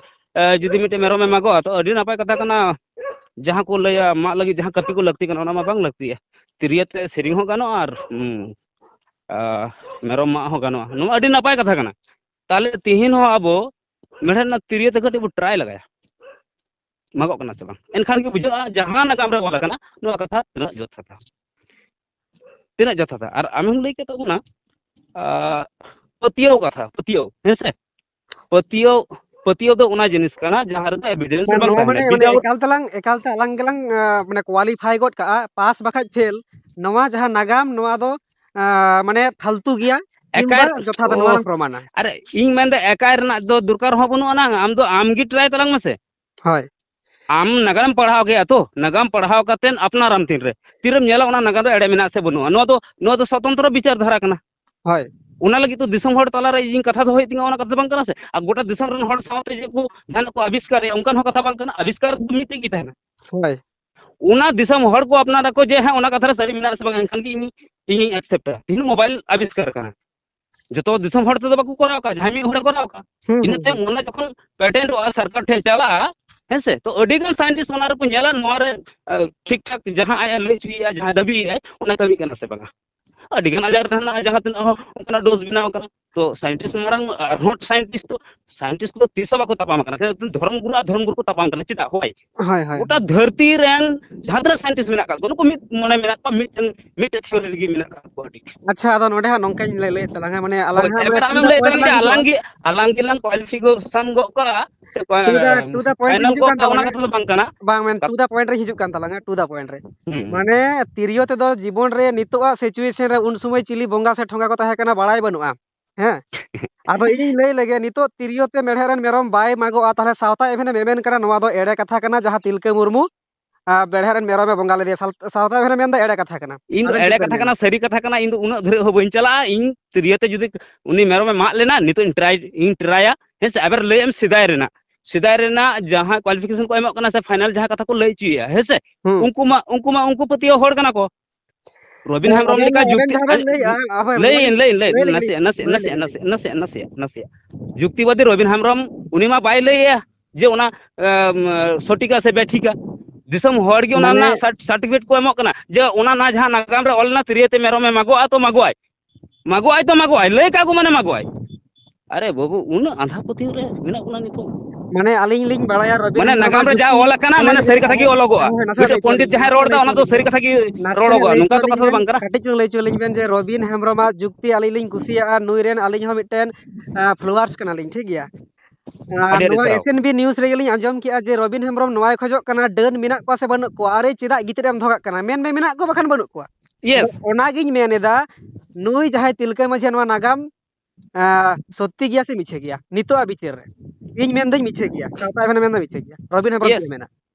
ᱡᱩᱫᱤ ᱢᱤᱫᱴᱮᱱ ᱢᱮᱨᱚᱢᱮ ᱢᱟᱜᱚᱜᱼᱟ, ᱛᱚ ᱟᱹᱰᱤ ᱱᱟᱯᱟᱭ ᱠᱟᱛᱷᱟ ᱠᱟᱱᱟ᱾ ᱡᱟᱦᱟᱸ ᱠᱚ ᱞᱟᱹᱭᱟ ᱢᱟᱜ ᱞᱟᱹᱜᱤᱫ ᱡᱟᱦᱟᱸ ᱠᱟᱹᱯᱤ ᱠᱚ ᱞᱟᱹᱠᱛᱤ ᱠᱟᱱᱟ, ᱚᱱᱟ ᱢᱟ ᱵᱟᱝ ᱞᱟᱹᱠᱛᱤᱜᱼᱟ᱾ ᱛᱤᱨᱭᱳ ᱛᱮ ᱥᱮᱨᱮᱧ ᱦᱚᱸ ᱜᱟᱱᱚᱜᱼᱟ ᱟᱨ ᱦᱩᱸ, ᱟ, ᱢᱮᱨᱚᱢ ᱢᱟᱜ ᱦᱚᱸ ᱜᱟᱱᱚᱜᱼᱟ᱾ ᱱᱚᱣᱟ ᱟᱹᱰᱤ ᱱᱟᱯᱟᱭ ᱠᱟᱛᱷᱟ ᱠᱟᱱᱟ᱾ ᱛᱟᱦᱞᱮ ᱛᱤᱦᱤᱧ ᱦᱚᱸ ᱟᱵᱚ ᱢᱮᱬᱦᱮᱫ ᱨᱮᱱᱟᱜ ᱛᱤᱨᱭᱳ ᱛᱮ ᱠᱟᱹᱴᱤᱡ ᱵᱚ ᱴᱨᱟᱭ ᱞᱟᱜᱟᱭᱟ, ᱢᱟᱜᱚᱜ ᱠᱟᱱᱟ ᱥᱮ ᱵᱟᱝ? ᱮᱱᱠᱷᱟᱱ ᱜᱮ ᱵᱩᱡᱷᱟᱹᱜᱼᱟ ᱡᱟᱦᱟᱸ ᱱᱟᱜᱟᱢ ᱨᱮ ᱚᱞ ᱟᱠᱟᱱᱟ ᱱᱚᱣᱟ ᱠᱟᱛᱷᱟ ᱛᱤᱱᱟᱹᱜ ᱡᱚᱛᱷᱟᱛᱟ, ᱛᱤᱱᱟᱹᱜ ᱡᱚᱛᱷᱟᱛᱟ᱾ ᱟᱨ ᱟᱢᱮᱢ ᱞᱟᱹᱭ ᱠᱮᱫ ᱛᱟᱵᱚᱱᱟ ᱟ, ᱯᱟᱹᱛᱭᱟᱹᱣ ᱠᱟᱛᱷᱟ, ᱯᱟᱹᱛᱭᱟᱹᱣ, ᱦᱮᱸ ᱥᱮ? ᱯᱟᱹᱛᱭᱟᱹᱣ, ᱯᱟᱹᱛᱭᱟᱹᱣ ᱫᱚ ᱚᱱᱟ ᱡᱤᱱᱤᱥ ᱠᱟᱱᱟ ᱡᱟᱦᱟᱸ ᱨᱮᱫᱚ ᱮᱵᱤᱰᱮᱱᱥ ᱵᱟᱝ ᱱᱚᱣᱟ ᱛᱟᱦᱮᱱᱟ, ᱢᱟᱱᱮ ᱢᱟᱱᱮ ᱵᱤᱫᱟᱣᱩᱴ ᱮᱠᱟᱞ ᱛᱮᱞᱟᱝ ᱮᱠᱟᱞ ᱛᱮ ᱟᱞᱟᱝ ᱜᱮᱞᱟᱝ ᱟ, ᱢᱟᱱᱮ ᱠᱳᱣᱟᱞᱤᱯᱷᱟᱭ ᱜᱚᱫ ᱠᱟᱜᱼᱟ, ᱯᱟᱥ ᱵᱟᱠᱷᱟᱡ ᱯᱷᱮᱞ᱾ ᱱᱚᱣᱟ ᱡᱟᱦᱟᱸ ᱱᱟᱜᱟᱢ, ᱱᱚᱣᱟ ᱫᱚ ᱟ, ᱢᱟᱱᱮ ᱯᱷᱟᱞᱛᱩ ᱜᱮᱭᱟ ᱠᱤᱝᱵᱟ ᱮᱠᱟᱭ ᱡᱚᱛᱷᱟᱛ ᱱᱚᱣᱟ ᱚ, ᱞᱟᱝ ᱯᱨᱚᱢᱟᱱᱟ᱾ ᱟᱨ ᱤᱧ ᱢᱮᱱᱫᱟ ᱮᱠᱟᱭ ᱨᱮᱱᱟᱜ ᱫᱚ ᱫᱚᱨᱠᱟᱨ ᱦᱚᱸ ᱵᱟᱹᱱᱩᱜ ᱟᱱᱟᱝ, ᱟᱢ ᱫᱚ ᱟᱢ ᱜᱮ ᱴᱨᱟᱭ ᱛᱟᱞᱟᱝ ᱢᱮᱥᱮ᱾ ᱦᱳᱭ᱾ ᱟᱢ ᱱᱟᱜᱟᱢ ᱯᱟᱲᱦᱟᱣ ᱠᱮᱜᱼᱟ ᱛᱚ, ᱱᱟᱜᱟᱢ ᱯᱟᱲᱦᱟᱣ ᱠᱟᱛᱮᱫ ᱟᱯᱱᱟᱨᱟᱢ ᱛᱤᱱᱨᱮ, ᱛᱤᱨᱮᱢ ᱧᱮᱞᱟ ᱚᱱᱟ ᱱᱟᱜᱟᱢ ᱨᱮ ᱮᱲᱮ ᱢᱮᱱᱟᱜᱼᱟ ᱥᱮ ᱵᱟᱹᱱᱩᱜᱼᱟ? ᱱᱚᱣᱟ ᱫᱚ, ᱱᱚᱣᱟ ᱫᱚ ᱥᱚᱛᱚᱱᱛᱨᱚ ᱵᱤᱪᱟᱨ ᱫᱷᱟᱨᱟ ᱠᱟᱱᱟ᱾ ᱦᱳᱭ᱾ ᱚᱱᱟ ᱞᱟᱹᱜᱤᱫ ᱛᱚ ᱫᱤᱥᱚᱢ ᱦᱚᱲ ᱛᱟᱞᱟᱨᱮ ᱤᱧ ᱠᱟᱛᱷᱟ ᱫᱚᱦᱚᱭ ᱛᱤᱧᱟᱹ, ᱚᱱᱟ ᱠᱟᱛᱷᱟ ᱫᱚ ᱵᱟᱝ ᱠᱟᱱᱟ ᱥᱮ? ᱟᱨ ᱜᱚᱴᱟ ᱫᱤᱥᱚᱢ ᱨᱮᱱ ᱦᱚᱲ ᱥᱟᱶᱛᱮ ᱡᱮ ᱠᱚ ᱡᱟᱦᱟᱱᱟᱜ ᱠᱚ ᱟᱵᱤᱥᱠᱟᱨᱮᱜᱼᱟ, ᱚᱱᱠᱟᱱ ᱦᱚᱸ ᱠᱟᱛᱷᱟ ᱵᱟᱝ ᱠᱟᱱᱟ᱾ ᱟᱵᱤᱥᱠᱟᱨ ᱫᱚ ᱢᱤᱫᱴᱮᱡ ᱜᱮ ᱛᱟᱦᱮᱱᱟ᱾ ᱦᱳᱭ᱾ ᱚᱱᱟ ᱫᱤᱥᱚᱢ ᱦᱚᱲ ᱠᱚ ᱟᱯᱱᱟᱨ ᱟᱠᱚ ᱡᱮ ᱦᱮᱸ ᱚᱱᱟ ᱠᱟᱛᱷᱟ ᱨᱮ ᱥᱟᱹᱨᱤ ᱢᱮᱱᱟᱜᱼᱟ ᱥᱮ ᱵᱟᱝ, ᱮᱱᱠᱷᱟᱱ ᱜᱮ ᱤᱧ, ᱤᱧᱤᱧ ᱮᱠᱥᱮᱯᱴᱟ᱾ ᱛᱤᱦᱤᱧ ᱢᱳᱵᱟᱭᱤᱞ ᱟᱵᱤᱥᱠᱟᱨ ᱠᱟᱱᱟ, ᱡᱚᱛᱚ ᱫᱤᱥᱚᱢ ᱦᱚᱲ ᱛᱮᱫᱚ ᱵᱟᱠᱚ ᱠᱚᱨᱟᱣ ᱠᱟᱜᱼᱟ, ᱡᱟᱦᱟᱸᱭ ᱢᱤᱫ ᱦᱚᱲᱮ ᱠᱚᱨᱟᱣ ᱠᱟᱜᱼᱟ᱾ ᱦᱩᱸ, ᱤᱱᱟᱹ ᱦᱩᱸ, ᱛᱟᱭᱚᱢ ᱦᱩᱸ᱾ ᱚᱱᱟ ᱡᱚᱠᱷᱚᱱ ᱯᱮᱴᱮᱱᱴᱚᱜᱼᱟ, ᱥᱚᱨᱠᱟᱨ ᱴᱷᱮᱱ ᱪᱟᱞᱟᱜᱼᱟ, ᱦᱮᱸ ᱥᱮ, ᱛᱚ ᱟᱹᱰᱤ ᱜᱟᱱ ᱥᱟᱭᱮᱱᱴᱤᱥᱴ ᱚᱱᱟ ᱨᱮᱠᱚ ᱧᱮᱞᱟ, ᱱᱚᱣᱟ ᱨᱮ ᱟ, ᱴᱷᱤᱠ ᱴᱷᱟᱠ ᱡᱟᱦᱟᱸ ᱟᱡ ᱮ ᱞᱟᱹᱭ ᱦᱚᱪᱚᱭᱮᱫᱼᱟ, ᱡᱟᱦᱟᱸ ᱫᱟᱹᱵᱤᱭᱮᱫᱼᱟᱭ, ᱚᱱᱟ ᱠᱟᱹᱢᱤ ᱠᱟᱱᱟ ᱥᱮ ᱵᱟᱝᱟ? ᱟᱹᱰᱤ ᱜᱟᱱ ᱟᱡᱟᱨ ᱨᱮᱱᱟᱜ ᱡᱟᱦᱟᱸ ᱛᱤᱱᱟᱹᱜ ᱦᱚᱸ ᱚᱱᱠᱟᱱᱟᱜ ᱰᱳᱡᱽ ᱵᱮᱱᱟᱣ ᱠᱟᱱᱟ᱾ ᱛᱚ ᱥᱟᱭᱮᱱᱴᱤᱥᱴ ᱢᱟᱨᱟᱝ ᱟᱨᱦᱚᱸ ᱥᱟᱭᱮᱱᱴᱤᱥᱴ ᱫᱚ, ᱥᱟᱭᱮᱱᱴᱤᱥᱴ ᱠᱚ ᱛᱤᱥ ᱦᱚᱸ ᱵᱟᱠᱚ ᱛᱟᱯᱟᱢ ᱠᱟᱱᱟ, ᱠᱤᱱᱛᱩ ᱫᱷᱚᱨᱚᱢ ᱜᱩᱨᱩ ᱟᱨ ᱫᱷᱚᱨᱚᱢ ᱜᱩᱨᱩ ᱠᱚ ᱛᱟᱯᱟᱢ ᱠᱟᱱᱟ᱾ ᱪᱮᱫᱟᱜ? ᱦᱳᱭ᱾ ᱦᱳᱭ, ᱦᱳᱭ, ᱜᱚᱴᱟ ᱦᱳᱭ᱾ ᱫᱷᱟᱹᱨᱛᱤ ᱨᱮᱱ ᱡᱟᱦᱟᱸ ᱛᱤᱱᱟᱹᱜ ᱥᱟᱭᱮᱱᱴᱤᱥᱴ ᱢᱮᱱᱟᱜ ᱟᱠᱟᱫ ᱠᱚᱣᱟ, ᱱᱩᱠᱩ ᱢᱤᱫ ᱢᱚᱱᱮ ᱢᱮᱱᱟᱜ ᱠᱚᱣᱟ, ᱢᱤᱫᱴᱮᱱ, ᱢᱤᱫᱴᱮᱱ ᱛᱷᱤᱭᱳᱨᱤ ᱨᱮᱜᱮ ᱢᱮᱱᱟᱜ ᱟᱠᱟᱫ ᱠᱚᱣᱟ ᱟᱹᱰᱤ᱾ ᱟᱪᱪᱷᱟ, ᱟᱫᱚ ᱱᱚᱰᱮ ᱦᱟᱸᱜ ᱱᱚᱝᱠᱟᱧ ᱞᱟᱹᱭ, ᱞᱟᱹᱭᱮᱫ ᱛᱟᱞᱟᱝᱟ, ᱢᱟᱱᱮ ᱟᱞᱟᱝ ᱦᱳᱭ, ᱦᱟᱸᱜ ᱢᱟᱱᱮ ᱮᱵᱟᱨ to ᱟᱢᱮᱢ the ᱞᱟᱹᱭᱮᱫ point ᱛᱟᱞᱟᱝ ᱨᱮᱞᱟᱝ ᱡᱮ ᱦᱤᱡᱩᱜᱼᱟ᱾ ᱟᱞᱟᱝ ᱜᱮ, ᱟᱞᱟᱝ ᱜᱮᱞᱟᱝ ᱠᱚᱣᱟᱞᱤᱯᱷᱤᱠᱮᱥᱚᱱ ᱜᱚᱫ ᱠᱟᱜᱼᱟ, ᱥᱮ ᱠᱚ-, To the, to the point ᱨᱮ ᱯᱷᱟᱭᱱᱟᱞ ᱦᱤᱡᱩᱜ ᱜᱚᱫ ᱠᱟᱱ ᱠᱟᱜᱼᱟ, ᱚᱱᱟ ᱛᱟᱞᱟᱝᱟ᱾ ᱠᱟᱛᱷᱟ ᱫᱚ ᱵᱟᱝ ᱠᱟᱱᱟ᱾ ᱵᱟᱝ ᱢᱮᱱ, ᱠᱟᱛ- to the point ᱨᱮ ᱦᱤᱡᱩᱜ ᱠᱟᱱ ᱛᱟᱞᱟᱝᱟ, to the point ᱨᱮ᱾ ᱦᱩᱸ᱾ ᱢᱟᱱᱮ, ᱛᱤᱨᱭᱳ ᱛᱮᱫᱚ ᱡᱤᱵᱚᱱ ᱨᱮ ᱱᱤᱛᱚᱜᱟᱜ situation ᱨᱮ ᱩᱱ ᱥᱚᱢᱚᱭ ᱪᱤᱞᱤ ᱵᱚᱸᱜᱟ ᱥᱮ ᱴᱷᱚᱸᱜᱟ ᱠᱚ ᱛᱟᱦᱮᱸ ᱠᱟᱱᱟ, ᱵᱟᱲᱟᱭ ᱵᱟᱹᱱᱩᱜᱼᱟ᱾ ᱦᱮᱸ? ᱟᱫᱚ ᱤᱧᱤᱧ ᱞᱟᱹᱭ ᱞᱮᱜᱮ, ᱱᱤᱛᱚᱜ ᱛᱤᱨᱭᱳ ᱛᱮ ᱢᱮᱲᱦᱮᱫ ᱨᱮᱱ ᱢᱮᱨᱚᱢ ᱵᱟᱭ ᱢᱟᱜᱚᱜᱼᱟ, ᱛᱟᱦᱞᱮ ᱥᱟᱶᱛᱟ ᱮᱵᱷᱮᱱᱮᱢ ᱮᱢᱮᱱ ᱠᱟᱱᱟ, ᱱᱚᱣᱟ ᱫᱚ ᱮᱲᱮ ᱠᱟᱛᱷᱟ ᱠᱟᱱᱟ, ᱡᱟᱦᱟᱸ ᱛᱤᱞᱠᱟᱹ ᱢᱩᱨᱢᱩ, ᱟᱨ, ᱢᱮᱲᱦᱮᱫ ᱨᱮᱱ ᱢᱮᱨᱚᱢᱮ ᱵᱚᱸᱜᱟ ᱞᱮᱫᱮᱭᱟ, ᱥᱟᱞ-, ᱥᱟᱶᱛᱟ ᱮᱵᱷᱮᱱᱮᱢ ᱢᱮᱱᱫᱟ ᱮᱲᱮ ᱠᱟᱛᱷᱟ ᱠᱟᱱᱟ᱾ ᱤᱧ ᱫᱚ ᱟᱵᱮᱱ ᱮᱲᱮ ᱪᱮᱫ ᱵᱮᱱ ᱠᱟᱛᱷᱟ ᱢᱮᱱᱟ? ᱠᱟᱱᱟ, ᱥᱟᱹᱨᱤ ᱠᱟᱛᱷᱟ ᱠᱟᱱᱟ, ᱤᱧ ᱫᱚ ᱩᱱᱟᱹᱜ ᱫᱷᱟᱹᱨᱤᱡ ᱦᱚᱸ ᱵᱟᱹᱧ ᱪᱟᱞᱟᱜᱼᱟ᱾ ᱤᱧ ᱛᱤᱨᱭᱳ ᱛᱮ ᱡᱩᱫᱤ ᱩᱱᱤ ᱢᱮᱨᱚᱢᱮ ᱢᱟᱜ ᱞᱮᱱᱟ, ᱱᱤᱛᱚᱜ ᱤᱧ ᱴᱨᱟᱭ, ᱤᱧ ᱴᱨᱟᱭᱟ, ᱦᱮᱸ ᱥᱮ? ᱟᱵᱟᱨ ᱞᱟᱹᱭ ᱮᱢ ᱥᱮᱫᱟᱭ ᱨᱮᱱᱟᱜ, ᱥᱮᱫᱟᱭ ᱨᱮᱱᱟᱜ ᱡᱟᱦᱟᱸ ᱠᱳᱣᱟᱞᱤᱯᱷᱤᱠᱮᱥᱚᱱ ᱠᱚ ᱮᱢᱚᱜ ᱠᱟᱱᱟ ᱥᱮ, ᱯᱷᱟᱭᱱᱟᱞ ᱡᱟᱦᱟᱸ ᱠᱟᱛᱷᱟ ᱠᱚ ᱞᱟᱹᱭ ᱦᱚᱪᱚᱭᱮᱫᱼᱟ, ᱦᱮᱸ ᱥᱮ? ᱦᱩᱸ᱾ ᱩᱱᱠᱩ ᱢᱟ, ᱩᱱᱠᱩ ᱢᱟ, ᱩᱱᱠᱩ ᱯᱟᱹᱛᱭᱟᱹᱣ ᱦᱚᱲ ᱠᱟᱱᱟ ᱠᱚ᱾ ᱨᱚᱵᱤᱱ ᱦᱮᱸ, ᱦᱮᱢᱵᱨᱚᱢ ᱟᱵᱮᱱ, ᱞᱮᱠᱟ ᱟᱵᱮᱱ ᱡᱩᱠᱛᱤ, ᱡᱟᱦᱟᱸ ᱵᱮᱱ ᱞᱟᱹᱭᱮᱜᱼᱟ, ᱦᱳᱭ, ᱞᱟᱹᱭ ᱢᱟᱱᱮ, ᱤᱧ, ᱞᱟᱹᱭ ᱤᱧ, ᱞᱟᱹᱭ, ᱞᱟᱹᱭ ᱞᱮᱜᱮ, ᱱᱟᱥᱮᱭᱟᱜ, ᱱᱟᱥᱮᱭᱟᱜ, ᱞᱟᱹᱭ ᱞᱮᱜᱮ, ᱱᱟᱥᱮᱭᱟᱜ, ᱞᱟᱹᱭ ᱱᱟᱥᱮᱭᱟᱜ, ᱞᱮᱜᱮ᱾ ᱱᱟᱥᱮᱭᱟᱜ, ᱱᱟᱥᱮᱭᱟᱜ᱾ ᱡᱩᱠᱛᱤᱵᱟᱫᱤ ᱨᱚᱵᱤᱱ ᱦᱮᱢᱵᱨᱚᱢ, ᱩᱱᱤ ᱢᱟ ᱵᱟᱭ ᱞᱟᱹᱭᱮᱜᱼᱟ᱾ ᱡᱮ ᱚᱱᱟ ᱮᱢ, ᱥᱚᱴᱷᱤᱠᱟ ᱥᱮ ᱵᱮᱴᱷᱤᱠᱟ᱾ ᱫᱤᱥᱚᱢ ᱦᱚᱲ ᱜᱮ ᱚᱱᱟ ᱢᱟᱱᱮ ᱨᱮᱱᱟᱜ ᱥᱟᱨᱴᱤᱯᱷᱤᱠᱮᱴ ᱠᱚ ᱮᱢᱚᱜ ᱠᱟᱱᱟ ᱡᱮ ᱚᱱᱟ ᱱᱟ ᱡᱟᱦᱟᱸ ᱱᱟᱜᱟᱢ ᱨᱮ ᱚᱞ ᱞᱮᱱᱟ ᱛᱤᱨᱭᱳ ᱛᱮ ᱢᱮᱨᱚᱢᱮ ᱢᱟᱜᱚᱜᱼᱟ ᱛᱚ ᱢᱟᱜᱚᱜᱼᱟᱭ, ᱢᱟᱜᱚᱜᱼᱟᱭ ᱛᱚ ᱢᱟᱜᱚᱜᱼᱟᱭ, ᱞᱟᱹᱭ ᱠᱟᱜ ᱠᱚ ᱢᱟᱱᱮ ᱢᱟᱜᱚᱜᱼᱟᱭ᱾ ᱟᱨᱮ ᱵᱟᱹᱵᱩ, ᱩᱱᱟᱹᱜ ᱟᱸᱫᱷᱟ ᱯᱟᱹᱛᱭᱟᱹᱣ ᱨᱮ ᱢᱮᱱᱟᱜ ᱵᱚᱱᱟ ᱱᱤᱛᱚᱜ᱾ ᱢᱟᱱᱮ ᱦᱮᱢᱵᱨᱚᱢᱟᱜ ᱱᱟᱜᱟᱢ ᱨᱮ ᱡᱟ ᱡᱩᱠᱛᱤ᱾ ᱚᱞ ᱟᱠᱟᱱᱟ, ᱦᱳᱭ, ᱢᱟᱱᱮ ᱱᱟᱥᱮ ᱥᱟᱹᱨᱤ ᱞᱟᱹᱭ ᱠᱟᱛᱷᱟ ᱜᱮ ᱦᱚᱪᱚ-, ᱚᱞᱚᱜᱚᱜᱼᱟ᱾ ᱦᱳᱭ, ᱱᱟᱥᱮ ᱢᱤᱫᱴᱮᱡ ᱞᱟᱹᱭ ᱦᱚᱪᱚ-, ᱯᱚᱱᱰᱤᱛ ᱡᱟᱦᱟᱸᱭ ᱨᱚᱲ ᱮᱫᱟ, ᱚᱱᱟ ᱫᱚ ᱥᱟᱹᱨᱤ ᱠᱟᱛᱷᱟ ᱜᱮ ᱱᱟᱥᱮ ᱨᱚᱲᱚᱜᱚᱜᱼᱟ, ᱞᱟᱹᱭ ᱱᱚᱝᱠᱟ ᱦᱚᱪᱚ ᱛᱚ ᱟᱹᱞᱤᱧ ᱠᱟᱛᱷᱟ ᱫᱚ ᱵᱮᱱ, ᱵᱟᱝ ᱠᱟᱱᱟ᱾ ᱠᱟᱹᱴᱤᱡ ᱪᱩᱞᱩᱝ ᱞᱟᱹᱭ ᱦᱚᱪᱚ ᱟᱹᱞᱤᱧ ᱵᱮᱱ ᱡᱮ ᱨᱚᱵᱤᱱ ᱦᱮᱢᱵᱨᱚᱢᱟᱜ ᱡᱩᱠᱛᱤ ᱟᱹᱞᱤᱧ ᱞᱤᱧ ᱠᱩᱥᱤᱭᱟᱜᱼᱟ, ᱱᱩᱭ ᱨᱮᱱ ᱟᱹᱞᱤᱧ ᱦᱚᱸ ᱢᱤᱫᱴᱮᱱ ᱯᱷᱚᱞᱳᱣᱟᱨᱥ ᱠᱟᱱᱟᱞᱤᱧ, ᱴᱷᱤᱠ ᱜᱮᱭᱟ? ᱟᱨ ᱟᱹᱰᱤ ᱟᱹᱰᱤ ᱱᱚᱣᱟ ᱥᱟᱨᱦᱟᱣ᱾ ᱮᱥ ᱮᱱ ᱵᱤ ᱱᱤᱭᱩᱡᱽ ᱨᱮᱜᱮ ᱞᱤᱧ ᱟᱸᱡᱚᱢ ᱠᱮᱜᱼᱟ ᱡᱮ ᱨᱚᱵᱤᱱ ᱦᱮᱢᱵᱨᱚᱢ ᱱᱚᱣᱟᱭ ᱠᱷᱚᱡᱚᱜ ᱠᱟᱱᱟ, ᱰᱟᱹᱱ ᱢᱮᱱᱟᱜ ᱠᱚᱣᱟ ᱥᱮ ᱵᱟᱹᱱᱩᱜ ᱠᱚᱣᱟ? ᱟᱨᱮ, ᱪᱮᱫᱟᱜ ᱜᱤᱛᱤᱡ ᱨᱮᱢ ᱫᱚᱦᱚ ᱠᱟᱜ ᱠᱟᱱᱟ? ᱢᱮᱱ ᱢᱮ ᱢᱮᱱᱟᱜ ᱠᱚᱣᱟ ᱵᱟᱠᱷᱟᱱ ᱵᱟᱹᱱᱩᱜ ᱠᱚᱣᱟ᱾ ᱟᱫᱚ ᱭᱮᱥ᱾ ᱚᱱᱟᱜᱤᱧ ᱢᱮᱱ ᱮᱫᱟ, ᱱᱩᱭ ᱡᱟᱦᱟᱸᱭ ᱛᱤᱞᱠᱟᱹ ᱢᱟᱹᱡᱷᱤᱭᱟᱜ ᱱᱚᱣᱟ ᱱᱟᱜᱟᱢ ᱟᱸ, ᱥᱚᱛᱛᱤ ᱜᱮᱭᱟ ᱥᱮ ᱢᱤᱪᱷᱟᱹ ᱜᱮᱭᱟ? ᱱᱤᱛᱚᱜ ᱟᱜ ᱵᱤᱪᱟᱹᱨ ᱨᱮ ᱤᱧ ᱢᱮᱱᱫᱟᱹᱧ ᱢᱤᱪᱷᱟᱹ ᱜᱮᱭᱟ, ᱥᱟᱶᱛᱟ ᱮᱵᱷᱮᱱ ᱢᱮᱱᱫᱟ ᱢᱤᱪᱷᱟᱹ ᱜᱮᱭᱟ, ᱨᱚᱵᱤᱱ ᱦᱮᱢᱵᱨᱚᱢ ᱪᱮᱫ ᱭᱮᱥ᱾ ᱮ ᱢᱮᱱᱟ?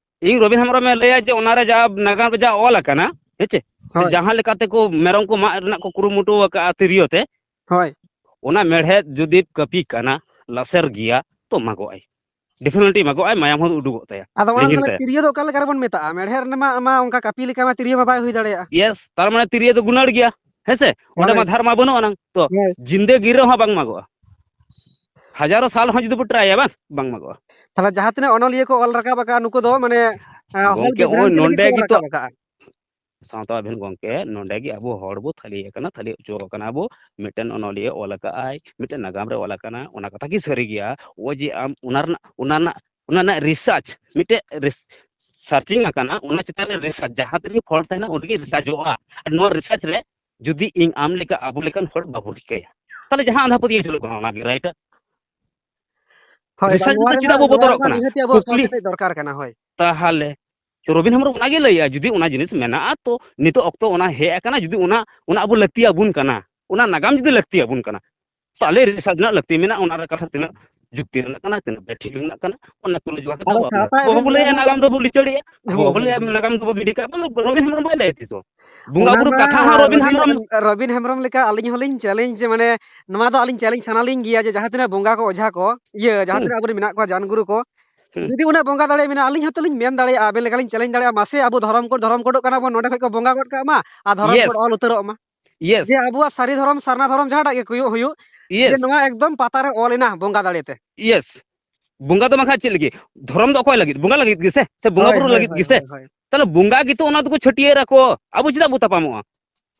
ᱤᱧ ᱨᱚᱵᱤᱱ ᱦᱮᱢᱵᱨᱚᱢᱮ ᱞᱟᱹᱭᱟ ᱡᱮ ᱚᱱᱟᱨᱮ ᱡᱟ ᱱᱟᱜᱟᱢ ᱨᱮ ᱡᱟ ᱚᱞ ᱟᱠᱟᱱᱟ, ᱦᱮᱸ ᱪᱮ, ᱥᱮ ᱦᱳᱭ᱾ ᱡᱟᱦᱟᱸ ᱞᱮᱠᱟᱛᱮ ᱠᱚ ᱢᱮᱨᱚᱢ ᱠᱚ ᱢᱟᱜ ᱨᱮᱱᱟᱜ ᱠᱚ ᱠᱩᱨᱩᱢᱩᱴᱩ ᱟᱠᱟᱫᱼᱟ ᱛᱤᱨᱭᱳ ᱛᱮ, ᱦᱳᱭ᱾ ᱚᱱᱟ ᱢᱮᱲᱦᱮᱫ ᱡᱩᱫᱤ ᱠᱟᱹᱯᱤ ᱠᱟᱱᱟ, ᱞᱟᱥᱮᱨ ᱜᱮᱭᱟ, ᱛᱚ ᱢᱟᱜᱚᱜ ᱟᱭ, ᱰᱮᱯᱷᱤᱱᱮᱴᱞᱤ ᱢᱟᱜᱚᱜ ᱟᱭ, ᱢᱟᱭᱟᱢ ᱦᱚᱸ ᱩᱰᱩᱠᱚᱜ ᱛᱟᱭᱟ, ᱟᱫᱚ ᱚᱱᱟ ᱞᱤᱸᱜᱤᱱ ᱛᱟᱦᱞᱮ ᱛᱟᱭᱟ᱾ ᱛᱤᱨᱭᱳ ᱫᱚ ᱚᱠᱟ ᱞᱮᱠᱟ ᱨᱮᱵᱚᱱ ᱢᱮᱛᱟᱜᱼᱟ? ᱢᱮᱲᱦᱮᱫ ᱨᱮᱢᱟ ᱢᱟ ᱚᱱᱠᱟ ᱠᱟᱹᱯᱤ ᱞᱮᱠᱟ ᱢᱟ ᱛᱤᱨᱭᱳ ᱢᱟ ᱵᱟᱭ ᱦᱩᱭ ᱫᱟᱲᱮᱭᱟᱜᱼᱟ᱾ ᱭᱮᱥ, ᱛᱟᱨ ᱢᱟᱱᱮ ᱛᱤᱨᱭᱳ ᱫᱚ ᱜᱩᱱᱟᱹᱲ ᱜᱮᱭᱟ, ᱦᱮᱸ ᱥᱮ? ᱚᱸᱰᱮ ᱢᱟ ᱦᱳᱭ᱾ ᱫᱷᱟᱨ ᱢᱟ ᱵᱟᱹᱱᱩᱜ ᱟᱱᱟᱝ᱾ ᱛᱚ ᱦᱳᱭ᱾ ᱡᱤᱱᱫᱮᱜᱤ ᱨᱮᱦᱚᱸ ᱵᱟᱝ ᱢᱟᱜᱚᱜᱼᱟ᱾ ᱦᱟᱡᱟᱨᱚ ᱥᱟᱞ ᱦᱚᱸ ᱡᱩᱫᱤ ᱵᱚ ᱴᱨᱟᱭᱟ, ᱵᱟᱝ, ᱵᱟᱝ ᱢᱟᱜᱚᱜᱼᱟ᱾ ᱛᱟᱦᱞᱮ ᱡᱟᱦᱟᱸ ᱛᱤᱱᱟᱹᱜ ᱚᱱᱚᱞᱤᱭᱟᱹ ᱠᱚ ᱚᱞ ᱨᱟᱠᱟᱵ ᱟᱠᱟᱫᱼᱟ, ᱱᱩᱠᱩ ᱫᱚ ᱢᱟᱱᱮ, ᱟᱸ, ᱦᱚᱲ ᱜᱚᱝᱠᱮ, ᱱᱚᱜᱼᱚᱭ ᱵᱤᱵᱷᱨᱟᱱᱛᱤ ᱞᱟᱹᱜᱤᱫ ᱱᱚᱰᱮ ᱛᱮᱠᱚ ᱚᱞ ᱜᱮᱛᱚ ᱨᱟᱠᱟᱵ ᱟᱠᱟᱫᱼᱟ᱾ ᱥᱟᱶᱛᱟ ᱟᱵᱷᱮᱱ ᱜᱚᱝᱠᱮ, ᱱᱚᱰᱮ ᱜᱮ ᱟᱵᱚ ᱦᱚᱲ ᱵᱚ ᱛᱷᱟᱹᱞᱤ ᱟᱠᱟᱱᱟ, ᱛᱷᱟᱹᱞᱤ ᱦᱚᱪᱚ ᱟᱠᱟᱱᱟ ᱵᱚ᱾ ᱢᱤᱫᱴᱮᱱ ᱚᱱᱚᱞᱤᱭᱟᱹ ᱚᱞ ᱟᱠᱟᱫ ᱟᱭ, ᱢᱤᱫᱴᱮᱱ ᱱᱟᱜᱟᱢ ᱨᱮ ᱚᱞ ᱟᱠᱟᱱᱟ, ᱚᱱᱟ ᱠᱟᱛᱷᱟ ᱠᱤ ᱥᱟᱹᱨᱤ ᱜᱮᱭᱟ? ᱚ ᱡᱮ ᱟᱢ ᱚᱱᱟ ᱨᱮᱱᱟᱜ, ᱚᱱᱟ ᱨᱮᱱᱟᱜ, ᱚᱱᱟ ᱨᱮᱱᱟᱜ ᱨᱤᱥᱟᱨᱪ, ᱢᱤᱫᱴᱮᱱ ᱨᱤᱥ-, ᱥᱟᱨᱪᱤᱝ ᱟᱠᱟᱱᱟ, ᱚᱱᱟ ᱪᱮᱛᱟᱱ ᱨᱮ ᱨᱤᱥᱟᱨᱪ, ᱡᱟᱦᱟᱸ ᱛᱤᱱᱟᱹᱜ ᱯᱷᱚᱞ ᱛᱟᱦᱮᱱᱟ, ᱚᱸᱰᱮ ᱜᱮ ᱨᱤᱥᱟᱨᱪᱚᱜᱼᱟ᱾ ᱟᱨ ᱱᱚᱣᱟ ᱨᱤᱥᱟᱨᱪ ᱨᱮ ᱡᱩᱫᱤ ᱤᱧ ᱟᱢ ᱞᱮᱠᱟ ᱟᱵᱚ ᱞᱮᱠᱟᱱ ᱦᱚᱲ ᱵᱟᱵᱚ ᱨᱤᱠᱟᱹᱭᱟ, ᱛᱟᱦᱞᱮ ᱡᱟᱦᱟᱸ ᱟᱸᱫᱷᱟ ᱯᱟᱹᱛᱭᱟᱹᱣ ᱪᱟᱹᱞᱩᱜ ᱠᱟᱱᱟ, ᱚᱱᱟ ᱜᱮ ᱨᱟᱭᱤᱴ᱾ ᱦᱳᱭ, ᱵᱟᱝ, ᱨᱤᱥᱟᱨᱪ ᱱᱚᱣᱟ ᱫᱚ ᱨᱮᱱᱟᱜ, ᱪᱮᱫᱟᱜ ᱵᱚ ᱱᱚᱣᱟ ᱵᱚᱛᱚᱨᱚᱜ ᱨᱮᱱᱟᱜ ᱠᱟᱱᱟ? ᱱᱤᱦᱟᱹᱛᱤ ᱟᱵᱚᱣᱟᱜ ᱥᱟᱶᱛᱟ ᱠᱩᱠᱞᱤ᱾ ᱨᱮ ᱫᱚᱨᱠᱟᱨ ᱠᱟᱱᱟ, ᱦᱳᱭ᱾ ᱛᱟᱦᱞᱮ ᱛᱚ ᱨᱚᱵᱤᱱ ᱦᱮᱢᱵᱨᱚᱢ ᱚᱱᱟᱜᱮ ᱞᱟᱹᱭᱟ, ᱡᱩᱫᱤ ᱚᱱᱟ ᱡᱤᱱᱤᱥ ᱢᱮᱱᱟᱜᱼᱟ, ᱛᱚ ᱱᱤᱛᱚᱜ ᱚᱠᱛᱚ ᱚᱱᱟ ᱦᱮᱡ ᱟᱠᱟᱱᱟ, ᱡᱩᱫᱤ ᱚᱱᱟ, ᱚᱱᱟ ᱟᱵᱚ ᱞᱟᱹᱠᱛᱤ ᱟᱵᱚᱱ ᱠᱟᱱᱟ, ᱚᱱᱟ ᱱᱟᱜᱟᱢ ᱡᱩᱫᱤ ᱞᱟᱹᱠᱛᱤ ᱟᱵᱚᱱ ᱠᱟᱱᱟ, ᱛᱟᱦᱞᱮ ᱨᱤᱥᱟᱨᱪ ᱨᱮᱱᱟᱜ ᱞᱟᱹᱠᱛᱤ ᱢᱮᱱᱟᱜᱼᱟ, ᱚᱱᱟ ᱨᱮ ᱠᱟᱛᱷᱟ ᱛᱤᱱᱟᱹᱜ ᱡᱩᱠᱛᱤ ᱨᱮᱱᱟᱜ ᱠᱟᱱᱟ, ᱛᱤᱱᱟᱹᱜ ᱵᱮᱴᱷᱤᱠ ᱨᱮᱱᱟᱜ ᱠᱟᱱᱟ, ᱚᱱᱟ ᱛᱩᱞᱟᱹ ᱡᱚᱠᱷᱟ ᱠᱟᱛᱮ ᱟᱫᱚ ᱟᱵᱚ ᱟᱯᱱᱟᱨ᱾ ᱥᱟᱶᱛᱟ ᱟᱵᱚ ᱮᱵᱷᱮᱱ ᱵᱟᱵᱚ ᱨᱮ ᱞᱟᱹᱭᱟ ᱦᱚᱸ, ᱱᱟᱜᱟᱢ ᱫᱚᱵᱚ ᱞᱤᱪᱟᱹᱲᱮᱜᱼᱟ, ᱟᱵᱚ ᱦᱳᱭ, ᱵᱟᱵᱚ ᱦᱳᱭ, ᱞᱟᱹᱭᱟ ᱦᱳᱭ᱾ ᱱᱟᱜᱟᱢ ᱫᱚᱵᱚ ᱜᱤᱰᱤ ᱠᱟᱜᱼᱟ, ᱵᱚᱸᱜᱟ ᱚᱱᱟ ᱵᱩᱨᱩ ᱢᱟ ᱠᱟᱛᱷᱟ ᱦᱚᱸ ᱨᱚᱵᱤᱱ ᱨᱚᱵᱤᱱ ᱦᱮᱢᱵᱨᱚᱢ ᱦᱮᱢ-, ᱨᱚᱵᱤᱱ ᱦᱮᱢᱵᱨᱚᱢ ᱞᱮᱠᱟ ᱟᱹᱞᱤᱧ ᱦᱚᱸᱞᱤᱧ ᱪᱮᱞᱮᱧᱡᱽ, ᱢᱟᱱᱮ ᱱᱚᱣᱟ ᱫᱚ ᱟᱹᱞᱤᱧ ᱪᱮᱞᱮᱧᱡᱽ ᱥᱟᱱᱟᱞᱤᱧ ᱜᱮᱭᱟ ᱡᱮ ᱡᱟᱦᱟᱸ ᱛᱤᱱᱟᱹᱜ ᱵᱚᱸᱜᱟ ᱠᱚ, ᱚᱡᱷᱟ ᱠᱚ, ᱤᱭᱟᱹ, ᱡᱟᱦᱟᱸ ᱦᱩᱸ, ᱦᱩᱸ᱾ ᱡᱩᱫᱤ ᱩᱱᱟᱹᱜ ᱵᱚᱸᱜᱟ ᱫᱟᱲᱮ ᱢᱮᱱᱟᱜᱼᱟ, ᱟᱹᱞᱤᱧ ᱦᱚᱸᱛᱚ ᱞᱤᱧ ᱢᱮᱱ ᱫᱟᱲᱮᱭᱟᱜᱼᱟ, ᱟᱵᱮᱱ ᱞᱮᱠᱟᱞᱤᱧ ᱪᱮᱞᱮᱧᱡᱽ ᱫᱟᱲᱮᱭᱟᱜᱼᱟ, ᱢᱟᱥᱮ ᱟᱵᱚ ᱫᱷᱚᱨᱚᱢ ᱠᱳᱰ, ᱫᱷᱚᱨᱚᱢ ᱠᱳᱰᱚᱜ ᱠᱟᱱᱟ ᱵᱚᱱ, ᱱᱚᱸᱰᱮ ᱠᱷᱚᱡ ᱠᱚ ᱵᱚᱸᱜᱟ ᱜᱚᱫ ᱠᱟᱜ ᱢᱟ ᱟᱨ ᱫᱷᱚᱨᱚᱢ ᱠᱳᱰ ᱭᱮᱥ, ᱚᱞ ᱩᱛᱟᱹᱨᱚᱜ ᱢᱟ᱾ ᱡᱮ ᱭᱮᱥ, ᱟᱵᱚᱣᱟᱜ ᱥᱟᱹᱨᱤ ᱫᱷᱚᱨᱚᱢ, ᱥᱟᱨᱱᱟ ᱫᱷᱚᱨᱚᱢ ᱡᱟᱦᱟᱸᱴᱟᱜ ᱜᱮ ᱦᱩᱭᱩᱜ, ᱦᱩᱭᱩᱜ, ᱡᱮ ᱭᱮᱥ, ᱱᱚᱣᱟ ᱮᱠᱫᱚᱢ ᱯᱟᱛᱟ ᱨᱮ ᱚᱞ ᱮᱱᱟ ᱵᱚᱸᱜᱟ ᱫᱟᱲᱮ ᱛᱮ᱾ ᱭᱮᱥ᱾ ᱵᱚᱸᱜᱟ ᱫᱚ ᱵᱟᱝᱠᱷᱟᱱ ᱪᱮᱫ ᱞᱟᱹᱜᱤᱫ? ᱫᱷᱚᱨᱚᱢ ᱫᱚ ᱚᱠᱚᱭ ᱞᱟᱹᱜᱤᱫ? ᱵᱚᱸᱜᱟ ᱞᱟᱹᱜᱤᱫ ᱜᱮᱥᱮ? ᱥᱮ ᱵᱚᱸᱜᱟ ᱦᱳᱭ, ᱵᱩᱨᱩ ᱦᱳᱭ, ᱞᱟᱹᱜᱤᱫ ᱦᱳᱭ, ᱜᱮᱥᱮ? ᱦᱳᱭ, ᱦᱳᱭ᱾ ᱛᱟᱦᱞᱮ ᱵᱚᱸᱜᱟ ᱜᱮᱛᱚ ᱚᱱᱟ ᱫᱚᱠᱚ ᱪᱷᱟᱹᱴᱭᱟᱹᱨ ᱟᱠᱚ, ᱟᱵᱚ ᱪᱮᱫᱟᱜ ᱵᱚ ᱛᱟᱯᱟᱢᱚᱜᱼᱟ?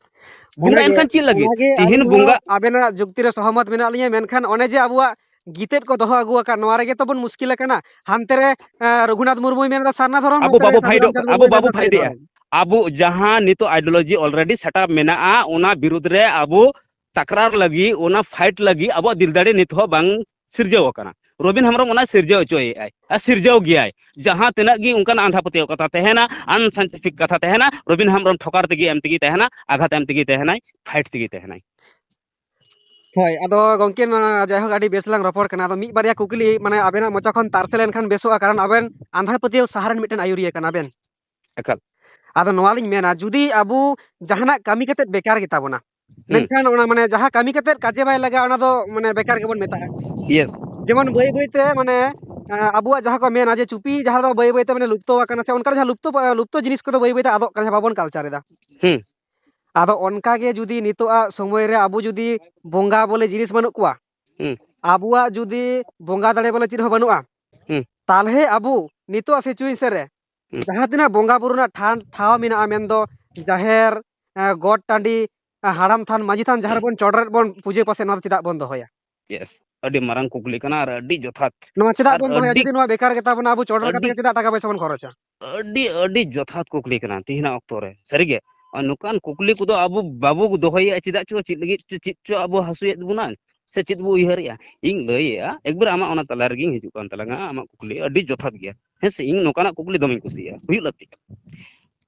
ᱵᱚᱸᱜᱟ ᱚᱱᱟᱜᱮ, ᱮᱱᱠᱷᱟᱱ ᱪᱮᱫ ᱞᱟᱹᱜᱤᱫ? ᱚᱱᱟᱜᱮ ᱛᱤᱦᱤᱧ ᱟᱹᱞᱤᱧ ᱦᱚᱸ ᱵᱚᱸᱜᱟ ᱟᱵᱮᱱᱟᱜ ᱡᱩᱠᱛᱤ ᱨᱮ ᱥᱚᱦᱚᱢᱚᱛ ᱢᱮᱱᱟᱜ ᱞᱤᱧᱟ, ᱢᱮᱱᱠᱷᱟᱱ ᱚᱱᱮ ᱡᱮ ᱟᱵᱚᱣᱟᱜ ᱜᱤᱛᱟᱹᱫ ᱠᱚ ᱫᱚᱦᱚ ᱟᱹᱜᱩ ᱟᱠᱟᱫ, ᱱᱚᱣᱟ ᱨᱮᱜᱮ ᱛᱚᱵᱚᱱ ᱢᱩᱥᱠᱤᱞ ᱟᱠᱟᱱᱟ᱾ ᱦᱟᱱᱛᱮ ᱨᱮ, ᱮ, ᱨᱚᱜᱷᱩᱱᱟᱛᱷ ᱢᱩᱨᱢᱩᱭ ᱢᱮᱱ ᱮᱫᱟ ᱥᱟᱨᱱᱟ ᱫᱷᱚᱨᱚᱢ, ᱟᱵᱚ ᱱᱚᱛᱮ ᱨᱮ ᱵᱟᱵᱚ ᱥᱟᱫᱷᱩ ᱯᱷᱟᱭᱤᱴᱚᱜ, ᱨᱟᱢᱪᱟᱸᱫᱽ ᱟᱵᱚ ᱢᱩᱨᱢᱩᱭ ᱢᱮᱱ ᱵᱟᱵᱚ ᱮᱫᱟ ᱥᱟᱹᱨᱤ ᱯᱷᱟᱭᱤᱴᱮᱜᱼᱟ᱾ ᱫᱷᱚᱨᱚᱢ᱾ ᱟᱵᱚ ᱡᱟᱦᱟᱸ ᱱᱤᱛᱚᱜ ideology already setup ᱢᱮᱱᱟᱜᱼᱟ, ᱚᱱᱟ ᱵᱤᱨᱩᱫᱽ ᱨᱮ ᱟᱵᱚ ᱛᱟᱠᱨᱟᱨ ᱞᱟᱹᱜᱤᱫ, ᱚᱱᱟ ᱯᱷᱟᱭᱤᱴ ᱞᱟᱹᱜᱤᱫ ᱟᱵᱚᱣᱟᱜ ᱫᱤᱞ ᱫᱟᱲᱮ ᱱᱤᱛ ᱦᱚᱸ ᱵᱟᱝ ᱥᱤᱨᱡᱟᱹᱣ ᱟᱠᱟᱱᱟ᱾ ᱨᱚᱵᱤᱱ ᱦᱮᱢᱵᱨᱚᱢ ᱚᱱᱟ ᱥᱤᱨᱡᱟᱹᱣ ᱦᱚᱪᱚᱭᱮᱫᱼᱟᱭ ᱟᱨ ᱥᱤᱨᱡᱟᱹᱣ ᱜᱮᱭᱟᱭ᱾ ᱡᱟᱦᱟᱸ ᱛᱤᱱᱟᱹᱜ ᱜᱮ ᱚᱱᱠᱟᱱ ᱟᱸᱫᱷᱟ ᱯᱟᱹᱛᱭᱟᱹᱣ ᱠᱟᱛᱷᱟ ᱛᱟᱦᱮᱱᱟ, unscientific ᱠᱟᱛᱷᱟ ᱛᱟᱦᱮᱱᱟ, ᱨᱚᱵᱤᱱ ᱦᱮᱢᱵᱨᱚᱢ ᱴᱷᱚᱠᱟᱨ ᱛᱮᱜᱮ ᱮᱢ ᱛᱮᱜᱮ ᱛᱟᱦᱮᱱᱟ, ᱟᱜᱷᱟᱛ ᱮᱢ ᱛᱮᱜᱮ ᱛᱟᱦᱮᱱᱟᱭ, ᱯᱷᱟᱭᱤᱴ ᱛᱮᱜᱮ ᱛᱟᱦᱮᱱᱟᱭ, ᱯᱷᱟᱭᱤᱴ ᱛᱮᱜᱮ ᱛᱟᱦᱮᱱᱟᱭ᱾ ᱦᱳᱭ, ᱟᱫᱚ ᱜᱚᱢᱠᱮ, ᱱᱚᱣᱟ ᱡᱟᱭᱦᱳᱠ ᱟᱹᱰᱤ ᱵᱮᱥ ᱞᱟᱝ ᱨᱚᱯᱚᱲ ᱠᱟᱱᱟ᱾ ᱟᱫᱚ ᱢᱤᱫ ᱵᱟᱨᱭᱟ ᱠᱩᱠᱞᱤ, ᱢᱟᱱᱮ, ᱟᱵᱮᱱᱟᱜ ᱢᱚᱪᱟ ᱠᱷᱚᱱ ᱛᱟᱨᱥᱮ ᱞᱮᱱᱠᱷᱟᱱ ᱵᱮᱥᱚᱜᱼᱟ, ᱠᱟᱨᱚᱱ ᱟᱵᱮᱱ ᱟᱸᱫᱷᱟ ᱯᱟᱹᱛᱭᱟᱹᱣ ᱥᱟᱦᱟ ᱨᱮᱱ ᱢᱤᱫᱴᱮᱱ ᱟᱹᱭᱩᱨᱤᱭᱟᱹ ᱠᱟᱱᱟ ᱵᱮᱱ᱾ ᱮᱠᱟᱞ᱾ ᱟᱫᱚ ᱱᱚᱣᱟ ᱞᱤᱧ ᱢᱮᱱᱟ, ᱡᱩᱫᱤ ᱟᱵᱚ ᱡᱟᱦᱟᱱᱟᱜ ᱠᱟᱹᱢᱤ ᱠᱟᱛᱮᱫ ᱵᱮᱠᱟᱨ ᱜᱮ ᱛᱟᱵᱚᱱᱟ, ᱦᱩᱸ᱾ ᱢᱮᱱᱠᱷᱟᱱ ᱚᱱᱟ, ᱢᱟᱱᱮ, ᱡᱟᱦᱟᱸ ᱠᱟᱹᱢᱤ ᱠᱟᱛᱮᱫ ᱠᱟᱡᱮ ᱵᱟᱭ ᱞᱟᱜᱟᱜᱼᱟ, ᱚᱱᱟ ᱫᱚ, ᱢᱟᱱᱮ, ᱵᱮᱠᱟᱨ ᱜᱮᱵᱚᱱ ᱢᱮᱛᱟᱜᱼᱟ᱾ Yes᱾ ᱡᱮᱢᱚᱱ ᱵᱟᱹᱭ ᱵᱟᱹᱭ ᱛᱮ, ᱢᱟᱱᱮ, ᱟᱸ, ᱟᱵᱚᱣᱟᱜ ᱡᱟᱦᱟᱸ ᱠᱚ ᱢᱮᱱᱟ ᱡᱮ ᱪᱩᱯᱤ, ᱡᱟᱦᱟᱸ ᱫᱚ ᱵᱟᱹᱭ ᱵᱟᱹᱭ ᱛᱮ, ᱢᱟᱱᱮ, ᱞᱩᱯᱛᱚ ᱟᱠᱟᱱᱟ, ᱥᱮ ᱚᱱᱠᱟᱱ ᱡᱟᱦᱟᱸ ᱞᱩᱯᱛᱚ, ᱞᱩᱯᱛᱚ ᱡᱤᱱᱤᱥ ᱠᱚᱫᱚ ᱵᱟᱹᱭ ᱵᱟᱹᱭ ᱛᱮ ᱟᱫᱚᱜ ᱠᱟᱱᱟ, ᱡᱟᱦᱟᱸ ᱵᱟᱵᱚᱱ ᱠᱟᱞᱪᱟᱨ ᱮᱫᱟ᱾ ᱦᱩᱸ᱾ ᱟᱫᱚ ᱚᱱᱠᱟ ᱜᱮ ᱡᱩᱫᱤ ᱱᱤᱛᱚᱜᱟᱜ ᱥᱚᱢᱚᱭ ᱨᱮ ᱟᱵᱚ ᱡᱩᱫᱤ ᱵᱚᱸᱜᱟ ᱵᱚᱞᱮ ᱡᱤᱱᱤᱥ ᱵᱟᱹᱱᱩᱜ ᱠᱚᱣᱟ, ᱦᱩᱸ᱾ ᱟᱵᱚᱣᱟᱜ ᱡᱩᱫᱤ ᱵᱚᱸᱜᱟ ᱫᱟᱲᱮ ᱵᱚᱞᱮ ᱪᱮᱫ ᱦᱚᱸ ᱵᱟᱹᱱᱩᱜᱼᱟ, ᱦᱩᱸ᱾ ᱛᱟᱦᱞᱮ ᱟᱵᱚ ᱱᱤᱛᱚᱜᱟᱜ situation ᱨᱮ ᱦᱩᱸ᱾ ᱡᱟᱦᱟᱸ ᱛᱤᱱᱟᱹᱜ ᱵᱚᱸᱜᱟ ᱵᱩᱨᱩ ᱨᱮᱱᱟᱜ ᱴᱷᱟᱱ, ᱴᱷᱟᱶ ᱢᱮᱱᱟᱜᱼᱟ, ᱢᱮᱱᱫᱚ ᱡᱟᱦᱮᱨ, ᱮᱸ, ᱜᱚᱴ ᱴᱟᱺᱰᱤ, ᱮᱸ, ᱦᱟᱲᱟᱢ ᱛᱷᱟᱱ, ᱢᱟᱹᱡᱷᱤ ᱛᱷᱟᱱ, ᱡᱟᱦᱟᱸ ᱨᱮᱵᱚᱱ ᱪᱚᱰᱚᱨᱮᱫ ᱵᱚᱱ ᱯᱩᱡᱟᱹ ᱯᱟᱥᱮ, ᱱᱚᱣᱟ ᱫᱚ ᱪᱮᱫᱟᱜ ᱵᱚᱱ ᱫᱚᱦᱚᱭᱟ? Yes, ᱟᱹᱰᱤ ᱢᱟᱨᱟᱝ ᱠᱩᱠᱞᱤ ᱠᱟᱱᱟ ᱟᱨ ᱟᱹᱰᱤ ᱡᱚᱛᱷᱟᱛ᱾ ᱱᱚᱣᱟ ᱪᱮᱫᱟᱜ ᱟᱨ ᱵᱚᱱ ᱫᱚᱦᱚᱭᱟ? ᱟᱹᱰᱤ, ᱡᱩᱫᱤ ᱱᱚᱣᱟ ᱵᱮᱠᱟᱨ ᱜᱮ ᱛᱟᱵᱚᱱᱟ, ᱟᱵᱚ ᱪᱚᱰᱚᱨ ᱠᱟᱛᱮ ᱟᱹᱰᱤ, ᱜᱮ ᱪᱮᱫᱟᱜ ᱴᱟᱠᱟ ᱯᱚᱭᱥᱟ ᱵᱚᱱ ᱠᱷᱚᱨᱚᱪᱟ? ᱟᱹᱰᱤ, ᱟᱹᱰᱤ ᱡᱚᱛᱷᱟᱛ ᱠᱩᱠᱞᱤ ᱠᱟᱱᱟ ᱛᱮᱦᱮᱧᱟᱜ ᱚᱠᱛᱚ ᱨᱮ᱾ ᱥᱟᱹᱨᱤᱜᱮ, ᱟᱨ ᱱᱚᱝᱠᱟᱱ ᱠᱩᱠᱞᱤ ᱠᱚᱫᱚ ᱟᱵᱚ ᱵᱟᱵᱚ ᱫᱚᱦᱚᱭᱮᱫᱼᱟ, ᱪᱮᱫᱟᱜ ᱪᱚ, ᱪᱮᱫ ᱞᱟᱹᱜᱤᱫ ᱪᱚ, ᱪᱮᱫ ᱪᱚ ᱟᱵᱚ ᱦᱟᱹᱥᱩᱭᱮᱫ ᱵᱚᱱᱟ, ᱥᱮ ᱪᱮᱫ ᱵᱚ ᱩᱭᱦᱟᱹᱨᱮᱫᱼᱟ? ᱤᱧ ᱞᱟᱹᱭᱮᱫᱼᱟ, ᱮᱠᱵᱟᱨ ᱟᱢᱟᱜ ᱚᱱᱟ ᱛᱟᱞᱟ ᱨᱮᱜᱮᱧ ᱦᱤᱡᱩᱜ ᱠᱟᱱ ᱛᱟᱞᱟᱝᱟ, ᱟᱢᱟᱜ ᱠᱩᱠᱞᱤ ᱟᱹᱰᱤ ᱡᱚᱛᱷᱟᱛ ᱜᱮᱭᱟ᱾ ᱦᱮᱸ ᱥᱮ, ᱤᱧ ᱱᱚᱝᱠᱟᱱᱟᱜ ᱠᱩᱠᱞᱤ ᱫᱚᱢᱮᱧ ᱠᱩᱥᱤᱭᱟᱜᱼᱟ, ᱦᱩᱭᱩᱜ ᱞᱟᱹᱠᱛᱤ ᱠᱟᱱᱟ᱾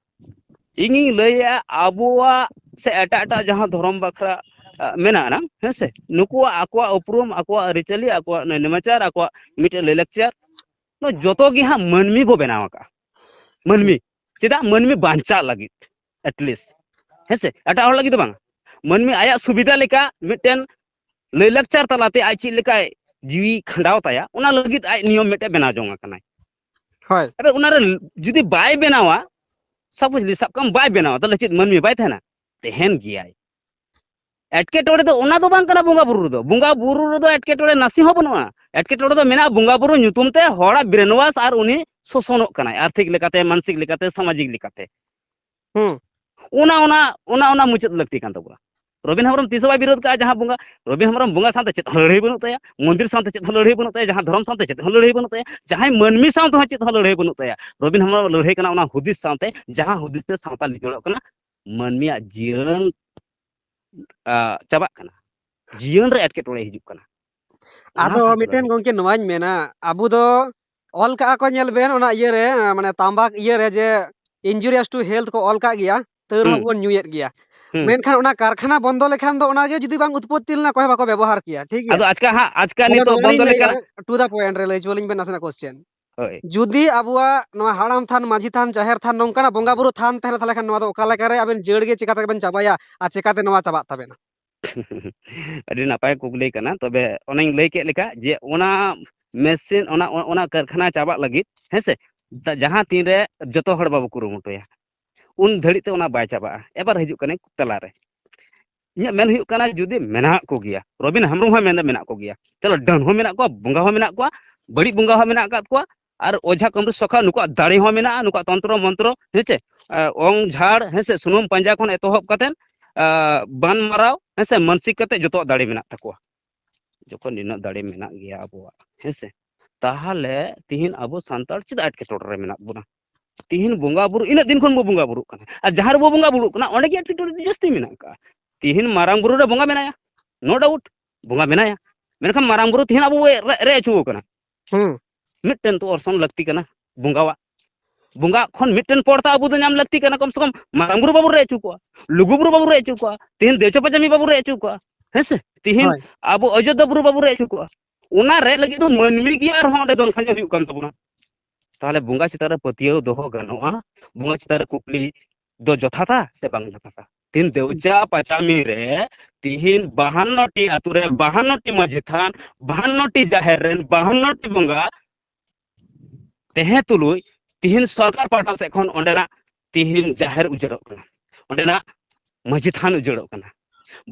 ᱤᱧᱤᱧ ᱞᱟᱹᱭᱮᱫᱼᱟ, ᱟᱵᱚᱣᱟᱜ ᱥᱮ ᱮᱴᱟᱜ ᱮᱴᱟᱜ ᱡᱟᱦᱟᱸ ᱫᱷᱚᱨᱚᱢ ᱵᱟᱠᱷᱨᱟ, ᱟ, ᱢᱮᱱᱟᱜᱼᱟ, ᱦᱮᱸ ᱥᱮ, ᱱᱩᱠᱩᱣᱟᱜ ᱟᱠᱚᱣᱟᱜ ᱩᱯᱨᱩᱢ, ᱟᱠᱚᱣᱟᱜ ᱟᱹᱨᱤᱪᱟᱹᱞᱤ, ᱟᱠᱚᱣᱟᱜ ᱱᱮᱢᱟᱪᱟᱨ, ᱟᱠᱚᱣᱟᱜ ᱢᱤᱫᱴᱮᱱ ᱞᱟᱹᱭᱼᱞᱟᱠᱪᱟᱨ, ᱱᱚᱣᱟ ᱡᱚᱛᱚ ᱜᱮ ᱦᱟᱸᱜ ᱢᱟᱹᱱᱢᱤ ᱵᱚ ᱵᱮᱱᱟᱣ ᱟᱠᱟᱫᱼᱟ᱾ ᱢᱟᱹᱱᱢᱤ, ᱪᱮᱫᱟᱜ? ᱢᱟᱹᱱᱢᱤ ᱵᱟᱧᱪᱟᱜ ᱞᱟᱹᱜᱤᱫ, at least, ᱦᱮᱸ ᱥᱮ, ᱮᱴᱟᱜ ᱦᱚᱲ ᱞᱟᱹᱜᱤᱫ ᱫᱚ ᱵᱟᱝ᱾ ᱢᱟᱹᱱᱢᱤ ᱟᱭᱟᱜ ᱥᱩᱵᱤᱫᱷᱟ ᱞᱮᱠᱟ ᱢᱤᱫᱴᱮᱱ ᱞᱟᱹᱭᱼᱞᱟᱠᱪᱟᱨ ᱛᱟᱞᱟᱛᱮ ᱟᱡ ᱪᱮᱫ ᱞᱮᱠᱟᱭ ᱡᱤᱣᱤ ᱠᱷᱟᱸᱰᱟᱣ ᱛᱟᱭᱟ, ᱚᱱᱟ ᱞᱟᱹᱜᱤᱫ ᱟᱡ ᱱᱤᱭᱚᱢ ᱢᱤᱫᱴᱮᱱ ᱵᱮᱱᱟᱣ ᱡᱚᱝ ᱟᱠᱟᱱᱟᱭ᱾ ᱦᱳᱭ᱾ ᱮᱵᱟᱨ ᱚᱱᱟᱨᱮ ᱡᱩᱫᱤ ᱵᱟᱭ ᱵᱮᱱᱟᱣᱟ, suppose ᱥᱟᱵ ᱠᱟᱜ ᱢᱮ ᱵᱟᱭ ᱵᱮᱱᱟᱣᱟ, ᱛᱟᱦᱞᱮ ᱪᱮᱫ ᱢᱟᱹᱱᱢᱤ ᱵᱟᱭ ᱛᱟᱦᱮᱱᱟ? ᱛᱟᱦᱮᱱ ᱜᱮᱭᱟᱭ᱾ ᱮᱴᱠᱮᱴᱚᱬᱮ ᱫᱚ ᱚᱱᱟ ᱫᱚ ᱵᱟᱝ ᱠᱟᱱᱟ ᱵᱚᱸᱜᱟ ᱵᱩᱨᱩ ᱨᱮᱫᱚ᱾ ᱵᱚᱸᱜᱟ ᱵᱩᱨᱩ ᱨᱮᱫᱚ ᱮᱴᱠᱮᱴᱚᱬᱮ ᱱᱟᱥᱮ ᱦᱚᱸ ᱵᱟᱹᱱᱩᱜᱼᱟ᱾ ᱮᱴᱠᱮᱴᱚᱬᱮ ᱫᱚ ᱢᱮᱱᱟᱜᱼᱟ ᱵᱚᱸᱜᱟ ᱵᱩᱨᱩ ᱧᱩᱛᱩᱢ ᱛᱮ ᱦᱚᱲᱟᱜ brainwash, ᱟᱨ ᱩᱱᱤ ᱥᱳᱥᱚᱱᱚᱜ ᱠᱟᱱᱟᱭ ᱟᱨᱛᱷᱤᱠ ᱞᱮᱠᱟᱛᱮ, ᱢᱟᱱᱥᱤᱠ ᱞᱮᱠᱟᱛᱮ, ᱥᱟᱢᱟᱡᱤᱠ ᱞᱮᱠᱟᱛᱮ᱾ ᱦᱩᱸ᱾ ᱚᱱᱟ ᱚᱱᱟ ᱚᱱᱟ ᱚᱱᱟ ᱢᱩᱪᱟᱹᱫ ᱞᱟᱹᱠᱛᱤ ᱠᱟᱱ ᱛᱟᱵᱚᱱᱟ᱾ ᱨᱚᱵᱤᱱ ᱦᱮᱢᱵᱨᱚᱢ ᱛᱤᱥ ᱦᱚᱸ ᱵᱟᱭ ᱵᱤᱨᱳᱫ ᱠᱟᱜᱼᱟ ᱡᱟᱦᱟᱸ ᱵᱚᱸᱜᱟ, ᱨᱚᱵᱤᱱ ᱦᱮᱢᱵᱨᱚᱢ ᱵᱚᱸᱜᱟ ᱥᱟᱶᱛᱮ ᱪᱮᱫ ᱦᱚᱸ ᱞᱟᱹᱲᱦᱟᱹᱭ ᱵᱟᱹᱱᱩᱜ ᱛᱟᱭᱟ, ᱢᱚᱱᱫᱤᱨ ᱥᱟᱶᱛᱮ ᱪᱮᱫ ᱦᱚᱸ ᱞᱟᱹᱲᱦᱟᱹᱭ ᱵᱟᱹᱱᱩᱜ ᱛᱟᱭᱟ, ᱡᱟᱦᱟᱸ ᱫᱷᱚᱨᱚᱢ ᱥᱟᱶᱛᱮ ᱪᱮᱫ ᱦᱚᱸ ᱞᱟᱹᱲᱦᱟᱹᱭ ᱵᱟᱹᱱᱩᱜ ᱛᱟᱭᱟ, ᱡᱟᱦᱟᱸᱭ ᱢᱟᱹᱱᱢᱤ ᱥᱟᱶ ᱛᱮᱦᱚᱸ ᱪᱮᱫ ᱦᱚᱸ ᱞᱟᱹᱲᱦᱟᱹᱭ ᱵᱟᱹᱱᱩᱜ ᱛᱟᱭᱟ᱾ ᱨᱚᱵᱤᱱ ᱦᱮᱢᱵᱨᱚᱢ ᱞᱟᱹᱲᱦᱟᱹᱭ ᱠᱟᱱᱟ ᱚᱱᱟ ᱦᱩᱫᱤᱥ ᱥᱟᱶᱛᱮ, ᱡᱟᱦᱟᱸ ᱦᱩᱫᱤᱥ ᱛᱮ ᱥᱟᱶᱛᱟ ᱞᱤᱪᱟᱹᱲᱚᱜ ᱠᱟᱱᱟ, ᱢᱟᱹᱱᱢᱤᱭᱟᱜ ᱡᱤᱭᱚᱱ ᱟ, ᱪᱟᱵᱟᱜ ᱠᱟᱱᱟ, ᱡᱤᱭᱚᱱ ᱨᱮ ᱮᱴᱠᱮᱴᱚᱬᱮ ᱦᱤᱡᱩᱜ ᱠᱟᱱᱟ᱾ ᱚᱱᱟ ᱟᱫᱚ ᱥᱟᱶᱛᱟ ᱢᱤᱫᱴᱮᱱ ᱜᱚᱝᱠᱮ ᱱᱚᱣᱟᱧ ᱢᱮᱱᱟ, ᱟᱵᱚ ᱫᱚ ᱚᱞ ᱠᱟᱜᱼᱟ ᱠᱚ, ᱧᱮᱞ ᱵᱮᱱ ᱚᱱᱟ ᱤᱭᱟᱹᱨᱮ, ᱢᱟᱱᱮ ᱛᱟᱢᱵᱟᱠ ᱤᱭᱟᱹᱨᱮ ᱡᱮ injurious to health ᱠᱚ ᱚᱞ ᱠᱟᱜ ᱜᱮᱭᱟ, ᱛᱟᱹᱣ ᱨᱮᱦᱚᱸ ᱦᱩᱸ᱾ ᱵᱚᱱ ᱧᱩᱭᱮᱫ ᱜᱮᱭᱟ᱾ ᱦᱩᱸ᱾ ᱢᱮᱱᱠᱷᱟᱱ ᱚᱱᱟ ᱠᱟᱨᱠᱷᱟᱱᱟ ᱵᱚᱱᱫᱚ ᱞᱮᱠᱷᱟᱱ ᱫᱚ ᱚᱱᱟᱜᱮ ᱡᱩᱫᱤ ᱵᱟᱝ ᱩᱛᱯᱚᱛᱛᱤ ᱞᱮᱱᱟ, ᱚᱠᱚᱭ ᱦᱚᱸ ᱵᱟᱠᱚ ᱵᱮᱵᱚᱦᱟᱨ ᱠᱮᱭᱟ, ᱴᱷᱤᱠ ᱜᱮᱭᱟ? ᱟᱫᱚ ᱟᱪᱠᱟ ᱦᱟᱸᱜ, ᱟᱪᱠᱟ ᱟᱫᱚ ᱱᱤᱛᱚᱜ ᱱᱚᱣᱟ ᱵᱚᱱᱫᱚ ᱞᱤᱧ ᱞᱟᱹᱭᱟ, ᱞᱮᱠᱟᱱᱟᱜ to the point ᱨᱮ ᱞᱟᱹᱭ ᱦᱚᱪᱚ ᱟᱹᱞᱤᱧ ᱵᱮᱱ ᱱᱟᱥᱮᱱᱟᱜ question᱾ ᱦᱳᱭ᱾ ᱡᱩᱫᱤ ᱟᱵᱚᱣᱟᱜ ᱱᱚᱣᱟ ᱦᱟᱲᱟᱢ ᱛᱷᱟᱱ, ᱢᱟᱹᱡᱷᱤ ᱛᱷᱟᱱ, ᱡᱟᱦᱮᱨ ᱛᱷᱟᱱ, ᱱᱚᱝᱠᱟᱱᱟᱜ ᱵᱚᱸᱜᱟ ᱵᱩᱨᱩ ᱛᱷᱟᱱ ᱛᱟᱦᱮᱱᱟ, ᱛᱟᱦᱚᱞᱮ ᱠᱷᱟᱱ ᱱᱚᱣᱟ ᱫᱚ ᱚᱠᱟ ᱞᱮᱠᱟᱨᱮ ᱟᱵᱮᱱ ᱡᱟᱹᱲ ᱜᱮ ᱪᱮᱠᱟ ᱛᱮᱵᱮᱱ ᱪᱟᱵᱟᱭᱟ ᱟᱨ ᱪᱮᱠᱟᱛᱮ ᱱᱚᱣᱟ ᱪᱟᱵᱟᱜ ᱛᱟᱵᱮᱱᱟ? ᱟᱹᱰᱤ ᱱᱟᱯᱟᱭ ᱠᱩᱠᱞᱤ ᱠᱟᱱᱟ᱾ ᱛᱚᱵᱮ ᱚᱱᱮᱧ ᱞᱟᱹᱭ ᱠᱮᱫ ᱞᱮᱠᱟ ᱡᱮ ᱚᱱᱟ ᱢᱮᱥᱤᱱ, ᱚᱱᱟ, ᱚᱱᱟ ᱠᱟᱨᱠᱷᱟᱱᱟ ᱪᱟᱵᱟᱜ ᱞᱟᱹᱜᱤᱫ, ᱦᱮᱸ ᱥᱮ, ᱫᱟ-, ᱡᱟᱦᱟᱸ ᱛᱤᱱ ᱨᱮ ᱡᱚᱛᱚ ᱦᱚᱲ ᱵᱟᱵᱚ ᱠᱩᱨᱩᱢᱩᱴᱩᱭᱟ, ᱩᱱ ᱫᱷᱟᱹᱨᱤᱡ ᱛᱮ ᱚᱱᱟ ᱵᱟᱭ ᱪᱟᱵᱟᱜᱼᱟ᱾ ᱮᱵᱟᱨ ᱦᱤᱡᱩᱜ ᱠᱟᱱᱟᱧ ᱛᱟᱞᱟᱨᱮ᱾ ᱤᱧᱟᱹᱜ ᱢᱮᱱ ᱦᱩᱭᱩᱜ ᱠᱟᱱᱟ, ᱡᱩᱫᱤ ᱢᱮᱱᱟᱜ ᱠᱚᱜᱮᱭᱟ, ᱨᱚᱵᱤᱱ ᱦᱮᱢᱵᱨᱚᱢ ᱦᱚᱸᱭ ᱢᱮᱱᱫᱟ ᱢᱮᱱᱟᱜ ᱠᱚᱜᱮᱭᱟ, ᱪᱚᱞᱚ, ᱰᱟᱹᱱ ᱦᱚᱸ ᱢᱮᱱᱟᱜ ᱠᱚᱣᱟ, ᱵᱚᱸᱜᱟ ᱦᱚᱸ ᱢᱮᱱᱟᱜ ᱠᱚᱣᱟ, ᱵᱟᱹᱲᱤᱡ ᱵᱚᱸᱜᱟ ᱦᱚᱸ ᱢᱮᱱᱟᱜ ᱟᱠᱟᱫ ᱠᱚᱣᱟ, ᱟᱨ ᱚᱡᱷᱟ ᱠᱟᱹᱢᱨᱩ ᱥᱚᱠᱷᱟ, ᱱᱩᱠᱩᱣᱟᱜ ᱫᱟᱲᱮ ᱦᱚᱸ ᱢᱮᱱᱟᱜᱼᱟ, ᱱᱩᱠᱩᱣᱟᱜ ᱛᱚᱱᱛᱨᱚ ᱢᱚᱱᱛᱨᱚ, ᱦᱮᱸ ᱪᱮ, ᱟᱸ, ᱚᱝ ᱡᱷᱟᱲ, ᱦᱮᱸ ᱥᱮ, ᱥᱩᱱᱩᱢ ᱯᱟᱸᱡᱟ ᱠᱷᱚᱱ ᱮᱛᱚᱦᱚᱵ ᱠᱟᱛᱮᱫ, ᱟᱸ, ᱵᱟᱱ ᱢᱟᱨᱟᱣ, ᱦᱮᱸ ᱥᱮ, ᱢᱟᱱᱥᱤᱠ ᱠᱟᱛᱮᱫ ᱡᱚᱛᱚᱣᱟᱜ ᱫᱟᱲᱮ ᱢᱮᱱᱟᱜ ᱛᱟᱠᱚᱣᱟ᱾ ᱡᱚᱠᱷᱚᱱ ᱱᱤᱱᱟᱹᱜ ᱫᱟᱲᱮ ᱢᱮᱱᱟᱜ ᱜᱮᱭᱟ ᱟᱵᱚᱣᱟᱜ, ᱦᱮᱸ ᱥᱮ, ᱛᱟᱦᱚᱞᱮ ᱛᱤᱦᱤᱧ ᱟᱵᱚ ᱥᱟᱱᱛᱟᱲ ᱪᱮᱫᱟᱜ ᱮᱴᱠᱮᱴᱚᱬᱮ ᱨᱮ ᱢᱮᱱᱟᱜ ᱵᱚᱱᱟ? ᱛᱤᱦᱤᱧ ᱵᱚᱸᱜᱟ ᱵᱩᱨᱩ, ᱤᱱᱟᱹᱜ ᱫᱤᱱ ᱠᱷᱚᱱ ᱵᱚ ᱵᱚᱸᱜᱟ ᱵᱩᱨᱩᱜ ᱠᱟᱱᱟ, ᱟᱨ ᱡᱟᱦᱟᱸ ᱨᱮᱵᱚ ᱵᱚᱸᱜᱟ ᱵᱩᱨᱩᱜ ᱠᱟᱱᱟ, ᱚᱸᱰᱮ ᱜᱮ ᱮᱴᱠᱮᱴᱚᱬᱮ ᱫᱚ ᱡᱟᱹᱥᱛᱤ ᱢᱮᱱᱟᱜ ᱠᱟᱜᱼᱟ᱾ ᱛᱤᱦᱤᱧ ᱢᱟᱨᱟᱝ ᱵᱩᱨᱩ ᱨᱮ ᱵᱚᱸᱜᱟ ᱢᱮᱱᱟᱭᱟ, no doubt, ᱵᱚᱸᱜᱟ ᱢᱮᱱᱟᱭᱟ, ᱢᱮᱱᱠᱷᱟᱱ ᱢᱟᱨᱟᱝ ᱵᱩᱨᱩ ᱛᱤᱦᱤᱧ ᱟᱵᱚ ᱵᱚ ᱨᱮ, ᱨᱮ ᱦᱚᱪᱚ ᱠᱟᱱᱟ᱾ ᱦᱩᱸ᱾ ᱢᱤᱫᱴᱮᱱ ᱛᱚ ᱚᱨᱥᱚᱝ ᱞᱟᱹᱠᱛᱤ ᱠᱟᱱᱟ ᱵᱚᱸᱜᱟᱣᱟᱜ᱾ ᱵᱚᱸᱜᱟ ᱠᱷᱚᱱ ᱢᱤᱫᱴᱮᱱ ᱯᱚᱨᱫᱟ ᱟᱵᱚ ᱫᱚ ᱧᱟᱢ ᱞᱟᱹᱠᱛᱤ ᱠᱟᱱᱟ, ᱠᱚᱢ ᱥᱮ ᱠᱚᱢ ᱢᱟᱨᱟᱝ ᱵᱩᱨᱩ ᱵᱟᱵᱚ ᱨᱮ ᱦᱚᱪᱚ ᱠᱚᱣᱟ, ᱞᱩᱜᱩ ᱵᱩᱨᱩ ᱵᱟᱵᱚ ᱨᱮ ᱦᱚᱪᱚ ᱠᱚᱣᱟ, ᱛᱤᱦᱤᱧ ᱫᱮᱣᱪᱟ ᱯᱟᱸᱡᱟᱢᱤ ᱵᱟᱵᱚ ᱨᱮ ᱦᱚᱪᱚ ᱠᱚᱣᱟ, ᱦᱮᱸ ᱥᱮ? ᱛᱤᱦᱤᱧ ᱦᱳᱭ᱾ ᱟᱵᱚ ᱚᱡᱳᱫᱽᱫᱷᱟ ᱵᱩᱨᱩ ᱵᱟᱵᱚ ᱨᱮ ᱦᱚᱪᱚ ᱠᱚᱣᱟ᱾ ᱚᱱᱟ ᱨᱮ ᱞᱟᱹᱜᱤᱫ ᱫᱚ ᱢᱟᱹᱱᱢᱤ ᱜᱮ ᱟᱨᱦᱚᱸ ᱚᱸᱰᱮ ᱫᱚᱱ ᱠᱷᱟᱸᱡᱚ ᱦᱩᱭᱩᱜ ᱠᱟᱱ ᱛᱟᱵᱚᱱᱟ᱾ ᱛᱟᱦᱚᱞᱮ ᱵᱚᱸᱜᱟ ᱪᱮᱛᱟᱱ ᱨᱮ ᱯᱟᱹᱛᱭᱟᱹᱣ ᱫᱚᱦᱚ ᱜᱟᱱᱚᱜᱼᱟ? ᱵᱚᱸᱜᱟ ᱪᱮᱛᱟᱱ ᱨᱮ ᱠᱩᱠᱞᱤ ᱫᱚ ᱡᱚᱛᱷᱟᱛᱟ ᱥᱮ ᱵᱟᱝ ᱡᱚᱛᱷᱟᱛᱟ? ᱛᱤᱦᱤᱧ ᱫᱮᱣᱪᱟ ᱯᱟᱸᱡᱟᱢᱤ ᱨᱮ ᱛᱤᱦᱤᱧ ᱵᱟᱦᱟᱱᱱᱚ ᱴᱤ ᱟᱛᱳ ᱨᱮ ᱵᱟᱦᱟᱱᱱᱚ ᱴᱤ ᱢᱟᱹᱡᱷᱤ ᱛᱷᱟᱱ, ᱵᱟᱦᱟᱱᱱᱚ ᱴᱤ ᱡᱟᱦᱮᱨ ᱨᱮᱱ ᱵᱟᱦᱟᱱᱱᱚ ᱴᱤ ᱵᱚᱸᱜᱟ ᱛᱟᱦᱮᱸ ᱛᱩᱞᱩᱡ ᱛᱤᱦᱤᱧ ᱥᱚᱨᱠᱟᱨ ᱯᱟᱦᱴᱟ ᱥᱮᱫ ᱠᱷᱚᱱ ᱚᱸᱰᱮᱱᱟᱜ ᱛᱤᱦᱤᱧ ᱡᱟᱦᱮᱨ ᱩᱡᱟᱹᱲᱚᱜ ᱠᱟᱱᱟ, ᱚᱸᱰᱮᱱᱟᱜ ᱢᱟᱹᱡᱷᱤ ᱛᱷᱟᱱ ᱩᱡᱟᱹᱲᱚᱜ ᱠᱟᱱᱟ,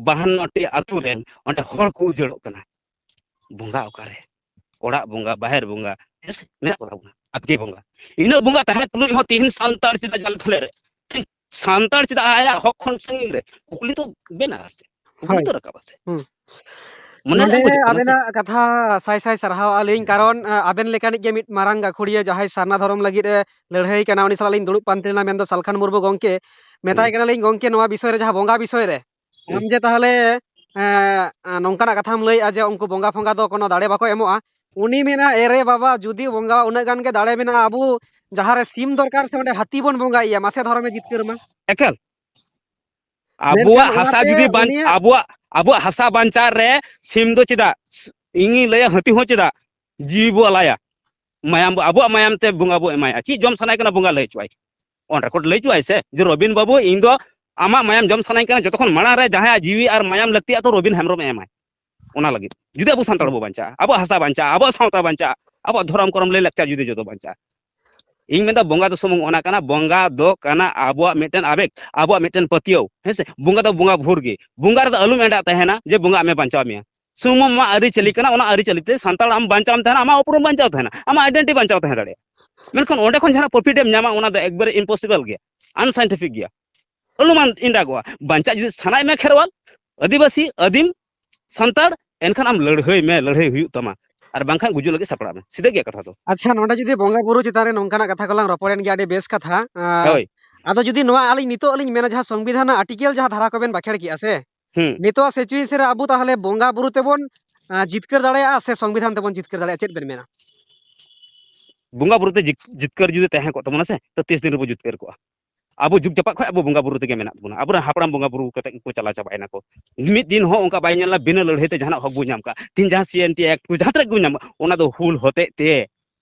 ᱵᱟᱦᱟᱱᱱᱚ ᱴᱤ ᱟᱛᱳ ᱨᱮᱱ ᱚᱸᱰᱮ ᱦᱚᱲ ᱠᱚ ᱩᱡᱟᱹᱲᱚᱜ ᱠᱟᱱᱟ᱾ ᱵᱚᱸᱜᱟ ᱚᱠᱟᱨᱮ? ᱚᱲᱟᱜ ᱵᱚᱸᱜᱟ, ᱵᱟᱦᱮᱨ ᱵᱚᱸᱜᱟ, ᱦᱮᱸ ᱥᱮ? ᱢᱮᱱᱟᱜ ᱠᱚ ᱛᱟᱵᱚᱱᱟ᱾ ᱟᱵᱜᱮ ᱵᱚᱸᱜᱟ, ᱤᱱᱟᱹᱜ ᱵᱚᱸᱜᱟ ᱛᱟᱦᱮᱸ ᱛᱩᱞᱩᱡ ᱦᱚᱸ ᱛᱤᱦᱤᱧ ᱥᱟᱱᱛᱟᱲ ᱪᱮᱫᱟᱜ ᱡᱟᱞ ᱛᱷᱟᱞᱮ ᱨᱮ? ᱴᱷᱤᱠ, ᱥᱟᱱᱛᱟᱲ ᱪᱮᱫᱟᱜ ᱟᱭᱟᱜ ᱦᱚᱠ ᱠᱷᱚᱱ ᱥᱟᱺᱜᱤᱧ ᱨᱮ? ᱠᱩᱠᱞᱤ ᱫᱚ ᱵᱮᱱᱟᱜᱼᱟ ᱥᱮ? ᱠᱩᱠᱞᱤ ᱦᱳᱭ᱾ ᱫᱚ ᱨᱟᱠᱟᱵᱟ ᱥᱮ? ᱦᱩᱸ᱾ ᱢᱚᱱᱮ ᱨᱮ ᱱᱚᱰᱮ ᱵᱩᱡᱷᱟᱹᱜ ᱠᱟᱱᱟ ᱥᱮ? ᱟᱵᱮᱱᱟᱜ ᱠᱟᱛᱷᱟ ᱥᱟᱭ ᱥᱟᱭ ᱥᱟᱨᱦᱟᱣ ᱟᱹᱞᱤᱧ, ᱠᱟᱨᱚᱱ, ᱟ, ᱟᱵᱮᱱ ᱞᱮᱠᱟᱱᱤᱡ ᱜᱮ ᱢᱤᱫ ᱢᱟᱨᱟᱝ ᱜᱟᱹᱠᱷᱩᱲᱤᱭᱟᱹ ᱡᱟᱦᱟᱸᱭ ᱥᱟᱨᱱᱟ ᱫᱷᱚᱨᱚᱢ ᱞᱟᱹᱜᱤᱫ ᱮ ᱞᱟᱹᱲᱦᱟᱹᱭ ᱠᱟᱱᱟ, ᱩᱱᱤ ᱥᱟᱞᱟᱜ ᱞᱤᱧ ᱫᱩᱲᱩᱵ ᱯᱟᱱᱛᱮ ᱞᱮᱱᱟ, ᱢᱮᱱᱫᱚ ᱥᱟᱞᱠᱷᱟᱱ ᱢᱩᱨᱢᱩ ᱜᱚᱢᱠᱮ᱾ ᱢᱮᱛᱟᱭ ᱦᱩᱸ᱾ ᱠᱟᱱᱟᱞᱤᱧ, "ᱜᱚᱢᱠᱮ, ᱱᱚᱣᱟ ᱵᱤᱥᱚᱭ ᱨᱮ, ᱡᱟᱦᱟᱸ ᱵᱚᱸᱜᱟ ᱵᱤᱥᱚᱭ ᱨᱮ, ᱦᱩᱸ᱾ ᱟᱢ ᱡᱮ ᱛᱟᱦᱚᱞᱮ, ᱮᱸ, ᱱᱚᱝᱠᱟᱱᱟᱜ ᱠᱟᱛᱷᱟᱢ ᱞᱟᱹᱭᱮᱜᱼᱟ ᱡᱮ ᱩᱱᱠᱩ ᱵᱚᱸᱜᱟ ᱯᱷᱚᱸᱜᱟ ᱫᱚ ᱠᱳᱱᱳ ᱫᱟᱲᱮ ᱵᱟᱠᱚ ᱮᱢᱚᱜᱼᱟ?" ᱩᱱᱤ ᱢᱮᱱᱟ, "ᱮᱨᱮ ᱵᱟᱵᱟ, ᱡᱩᱫᱤ ᱵᱚᱸᱜᱟ ᱩᱱᱟᱹᱜ ᱜᱟᱱ ᱜᱮ ᱫᱟᱲᱮ ᱢᱮᱱᱟᱜᱼᱟ, ᱟᱵᱚ ᱡᱟᱦᱟᱸ ᱨᱮ ᱥᱤᱢ ᱫᱚᱨᱠᱟᱨ ᱥᱮ ᱚᱸᱰᱮ ᱦᱟᱹᱛᱤ ᱵᱚᱱ ᱵᱚᱸᱜᱟᱭᱮᱭᱟ, ᱢᱟᱥᱮ ᱫᱷᱚᱨᱚᱢᱮ ᱡᱤᱛᱠᱟᱹᱨ ᱢᱟ?" ᱮᱠᱟᱞ᱾ ᱢᱮᱱᱠᱷᱟᱱ ᱟᱵᱚᱣᱟᱜ ᱦᱟᱥᱟ ᱚᱱᱟᱛᱮ ᱡᱩᱫᱤ ᱵᱟᱧ-, ᱩᱱᱤᱭᱟᱜ ᱟᱵᱚᱣᱟᱜ, ᱟᱵᱚᱣᱟᱜ ᱦᱟᱥᱟ ᱵᱟᱧᱪᱟᱣ ᱨᱮ ᱥᱤᱢ ᱫᱚ ᱪᱮᱫᱟᱜ? ᱤᱧᱤᱧ ᱞᱟᱹᱭᱟ, ᱦᱟᱹᱛᱤ ᱦᱚᱸ ᱪᱮᱫᱟᱜ ᱡᱤᱣᱤ ᱵᱚ ᱟᱞᱟᱭᱟ? ᱢᱟᱭᱟᱢ ᱵᱚ, ᱟᱵᱚᱣᱟᱜ ᱢᱟᱭᱟᱢ ᱛᱮ ᱵᱚᱸᱜᱟ ᱵᱚ ᱮᱢᱟᱭᱟ᱾ ᱪᱮᱫ ᱡᱚᱢ ᱥᱟᱱᱟᱭ ᱠᱟᱱᱟ, ᱵᱚᱸᱜᱟ ᱞᱟᱹᱭ ᱦᱚᱪᱚᱣᱟᱭ, on record ᱞᱟᱹᱭ ᱦᱚᱪᱚᱣᱟᱭ ᱥᱮ, ᱡᱮ, "ᱨᱚᱵᱤᱱ ᱵᱟᱹᱵᱩ, ᱤᱧ ᱫᱚ ᱟᱢᱟᱜ ᱢᱟᱭᱟᱢ ᱡᱚᱢ ᱥᱟᱱᱟᱧ ᱠᱟᱱᱟ, ᱡᱚᱛᱚ ᱠᱷᱚᱱ ᱢᱟᱲᱟᱝ ᱨᱮ ᱡᱟᱦᱟᱸᱭᱟᱜ ᱡᱤᱣᱤ ᱟᱨ ᱢᱟᱭᱟᱢ ᱞᱟᱹᱠᱛᱤᱭᱟ, ᱛᱚ ᱨᱚᱵᱤᱱ ᱦᱮᱢᱵᱨᱚᱢᱮ ᱮᱢᱟᱭ ᱚᱱᱟ ᱞᱟᱹᱜᱤᱫ, ᱡᱩᱫᱤ ᱟᱵᱚ ᱥᱟᱱᱛᱟᱲ ᱵᱚ ᱵᱟᱧᱪᱟᱜᱼᱟ, ᱟᱵᱚᱣᱟᱜ ᱦᱟᱥᱟ ᱵᱟᱧᱪᱟᱜᱼᱟ, ᱟᱵᱚᱣᱟᱜ ᱥᱟᱶᱛᱟ ᱵᱟᱧᱪᱟᱜᱼᱟ, ᱟᱵᱚᱣᱟᱜ ᱫᱷᱚᱨᱚᱢ ᱠᱚᱨᱚᱢ ᱞᱟᱹᱭ ᱞᱟᱠᱪᱟᱨ ᱡᱩᱫᱤ ᱡᱚᱛᱚ ᱵᱟᱧᱪᱟᱜᱼᱟ᱾" ᱤᱧ ᱢᱮᱱᱫᱟ, ᱵᱚᱸᱜᱟ ᱫᱚ ᱥᱩᱢᱩᱝ ᱚᱱᱟ ᱠᱟᱱᱟ, ᱵᱚᱸᱜᱟ ᱫᱚ ᱠᱟᱱᱟ ᱟᱵᱚᱣᱟᱜ ᱢᱤᱫᱴᱮᱱ ᱟᱵᱮᱜᱽ, ᱟᱵᱚᱣᱟᱜ ᱢᱤᱫᱴᱮᱱ ᱯᱟᱹᱛᱭᱟᱹᱣ, ᱦᱮᱸ ᱥᱮ? ᱵᱚᱸᱜᱟ ᱫᱚ ᱵᱚᱸᱜᱟ ᱵᱷᱳᱨ ᱜᱮ᱾ ᱵᱚᱸᱜᱟ ᱨᱮᱫᱚ ᱟᱞᱚᱢ ᱮᱸᱰᱟᱜ ᱛᱟᱦᱮᱱᱟ ᱡᱮ ᱵᱚᱸᱜᱟ ᱟᱢᱮ ᱵᱟᱧᱪᱟᱣ ᱢᱮᱭᱟ᱾ ᱥᱩᱢᱩᱝ ᱟᱢᱟᱜ ᱟᱹᱨᱤᱪᱟᱹᱞᱤ ᱠᱟᱱᱟ, ᱚᱱᱟ ᱟᱹᱨᱤᱪᱟᱹᱞᱤ ᱛᱮ ᱥᱟᱱᱛᱟᱲ ᱟᱢ ᱵᱟᱧᱪᱟᱣ ᱮᱢ ᱛᱟᱦᱮᱱᱟ, ᱟᱢᱟᱜ ᱩᱯᱨᱩᱢ ᱵᱟᱧᱪᱟᱣ ᱛᱟᱦᱮᱱᱟ, ᱟᱢᱟᱜ identity ᱵᱟᱧᱪᱟᱣ ᱛᱟᱦᱮᱸ ᱫᱟᱲᱮᱭᱟᱜᱼᱟ᱾ ᱢᱮᱱᱠᱷᱟᱱ ᱚᱸᱰᱮ ᱠᱷᱚᱱ ᱡᱟᱦᱟᱱᱟᱜ profit ᱮᱢ ᱧᱟᱢᱟ, ᱚᱱᱟ ᱫᱚ ᱮᱠᱵᱟᱨᱮ impossible ᱜᱮᱭᱟ, unscientific ᱜᱮᱭᱟ᱾ ᱟᱞᱚᱢ ᱮᱸᱰᱟᱜᱚᱜᱼᱟ᱾ ᱵᱟᱧᱪᱟᱜ ᱡᱩᱫᱤ ᱥᱟᱱᱟᱭᱮᱫ ᱢᱮ ᱠᱷᱮᱨᱣᱟᱞ, ᱟᱹᱫᱤᱵᱟᱹᱥᱤ, ᱟᱹᱫᱤᱢ, ᱥᱟᱱᱛᱟᱲ, ᱮᱱᱠᱷᱟᱱ ᱟᱢ ᱞᱟᱹᱲᱦᱟᱹᱭ ᱢᱮ, ᱞᱟᱹᱲᱦᱟᱹᱭ ᱦᱩᱭᱩᱜ ᱛᱟᱢᱟ, ᱟᱨ ᱵᱟᱝᱠᱷᱟᱱ ᱜᱩᱡᱩᱜ ᱞᱟᱹᱜᱤᱫ ᱥᱟᱯᱲᱟᱜ ᱢᱮ᱾ ᱥᱤᱫᱷᱟᱹ ᱜᱮᱭᱟ ᱠᱟᱛᱷᱟ ᱫᱚ᱾ ᱟᱪᱪᱷᱟ, ᱱᱚᱰᱮ ᱡᱩᱫᱤ ᱵᱚᱸᱜᱟ ᱵᱩᱨᱩ ᱪᱮᱛᱟᱱ ᱨᱮ ᱱᱚᱝᱠᱟᱱᱟᱜ ᱠᱟᱛᱷᱟ ᱠᱚᱞᱟᱝ ᱨᱚᱯᱚᱲᱮᱱ ᱜᱮᱭᱟ, ᱟᱹᱰᱤ ᱵᱮᱥ ᱠᱟᱛᱷᱟ᱾ ᱟᱸ, ᱦᱳᱭ᱾ ᱟᱫᱚ ᱡᱩᱫᱤ ᱱᱚᱣᱟ ᱟᱹᱞᱤᱧ ᱱᱤᱛᱚᱜ ᱞᱤᱧ ᱢᱮᱱᱟ, ᱡᱟᱦᱟᱸ ᱥᱚᱝᱵᱤᱫᱷᱟᱱ ᱨᱮᱱᱟᱜ article ᱡᱟᱦᱟᱸ ᱫᱷᱟᱨᱟ ᱠᱚᱵᱮᱱ ᱵᱟᱠᱷᱮᱲ ᱠᱮᱜᱼᱟ ᱥᱮ, ᱦᱩᱸ᱾ ᱱᱤᱛᱚᱜ situation ᱨᱮ ᱟᱵᱚ ᱛᱟᱦᱚᱞᱮ ᱵᱚᱸᱜᱟ ᱵᱩᱨᱩ ᱛᱮᱵᱚᱱ, ᱟᱸ, ᱡᱤᱛᱠᱟᱹᱨ ᱫᱟᱲᱮᱭᱟᱜᱼᱟ ᱥᱮ ᱥᱚᱝᱵᱤᱫᱷᱟᱱ ᱛᱮᱵᱚᱱ ᱡᱤᱛᱠᱟᱹᱨ ᱫᱟᱲᱮᱭᱟᱜᱼᱟ, ᱪᱮᱫ ᱵᱮᱱ ᱢᱮᱱᱟ? ᱵᱚᱸᱜᱟ ᱵᱩᱨᱩ ᱛᱮ ᱡᱤᱛ-, ᱡᱤᱛᱠᱟᱹᱨ ᱡᱩᱫᱤ ᱛᱟᱦᱮᱸ ᱠᱚᱜ ᱛᱟᱵᱚᱱᱟ ᱥᱮ, ᱛᱚ ᱛᱤᱥ ᱫᱤᱱ ᱨᱮᱵᱚ ᱡᱤᱛᱠᱟᱹᱨ ᱠᱚᱜᱼᱟ? ᱟᱵᱚ ᱡᱩᱜᱽ ᱡᱟᱯᱟᱜ ᱠᱷᱚᱱ ᱟᱵᱚ ᱵᱚᱸᱜᱟ ᱵᱩᱨᱩ ᱛᱮᱜᱮ ᱢᱮᱱᱟᱜ ᱵᱚᱱᱟ᱾ ᱟᱵᱚᱨᱮᱱ ᱦᱟᱯᱲᱟᱢ ᱵᱚᱸᱜᱟ ᱵᱩᱨᱩ ᱠᱟᱛᱮ ᱜᱮᱠᱚ ᱪᱟᱞᱟᱣ ᱪᱟᱵᱟᱭᱮᱱᱟ ᱠᱚ᱾ ᱢᱤᱫ ᱫᱤᱱ ᱦᱚᱸ ᱚᱱᱠᱟ ᱵᱟᱭ ᱧᱮᱞ ᱞᱮᱱᱟ ᱵᱤᱱᱟᱹ ᱞᱟᱹᱲᱦᱟᱹᱭ ᱛᱮ ᱡᱟᱦᱟᱱᱟᱜ ᱦᱚᱠ ᱵᱚ ᱧᱟᱢ ᱠᱟᱜᱼᱟ᱾ ᱛᱤᱦᱤᱧ ᱡᱟᱦᱟᱸ C N T Act ᱠᱚ ᱡᱟᱦᱟᱸ ᱛᱤᱱᱟᱹᱜ ᱜᱮᱵᱚᱱ ᱧᱟᱢ ᱠᱟᱜᱼᱟ, ᱚᱱᱟ ᱫᱚ ᱦᱩᱞ ᱦᱚᱛᱮᱡ ᱛᱮ᱾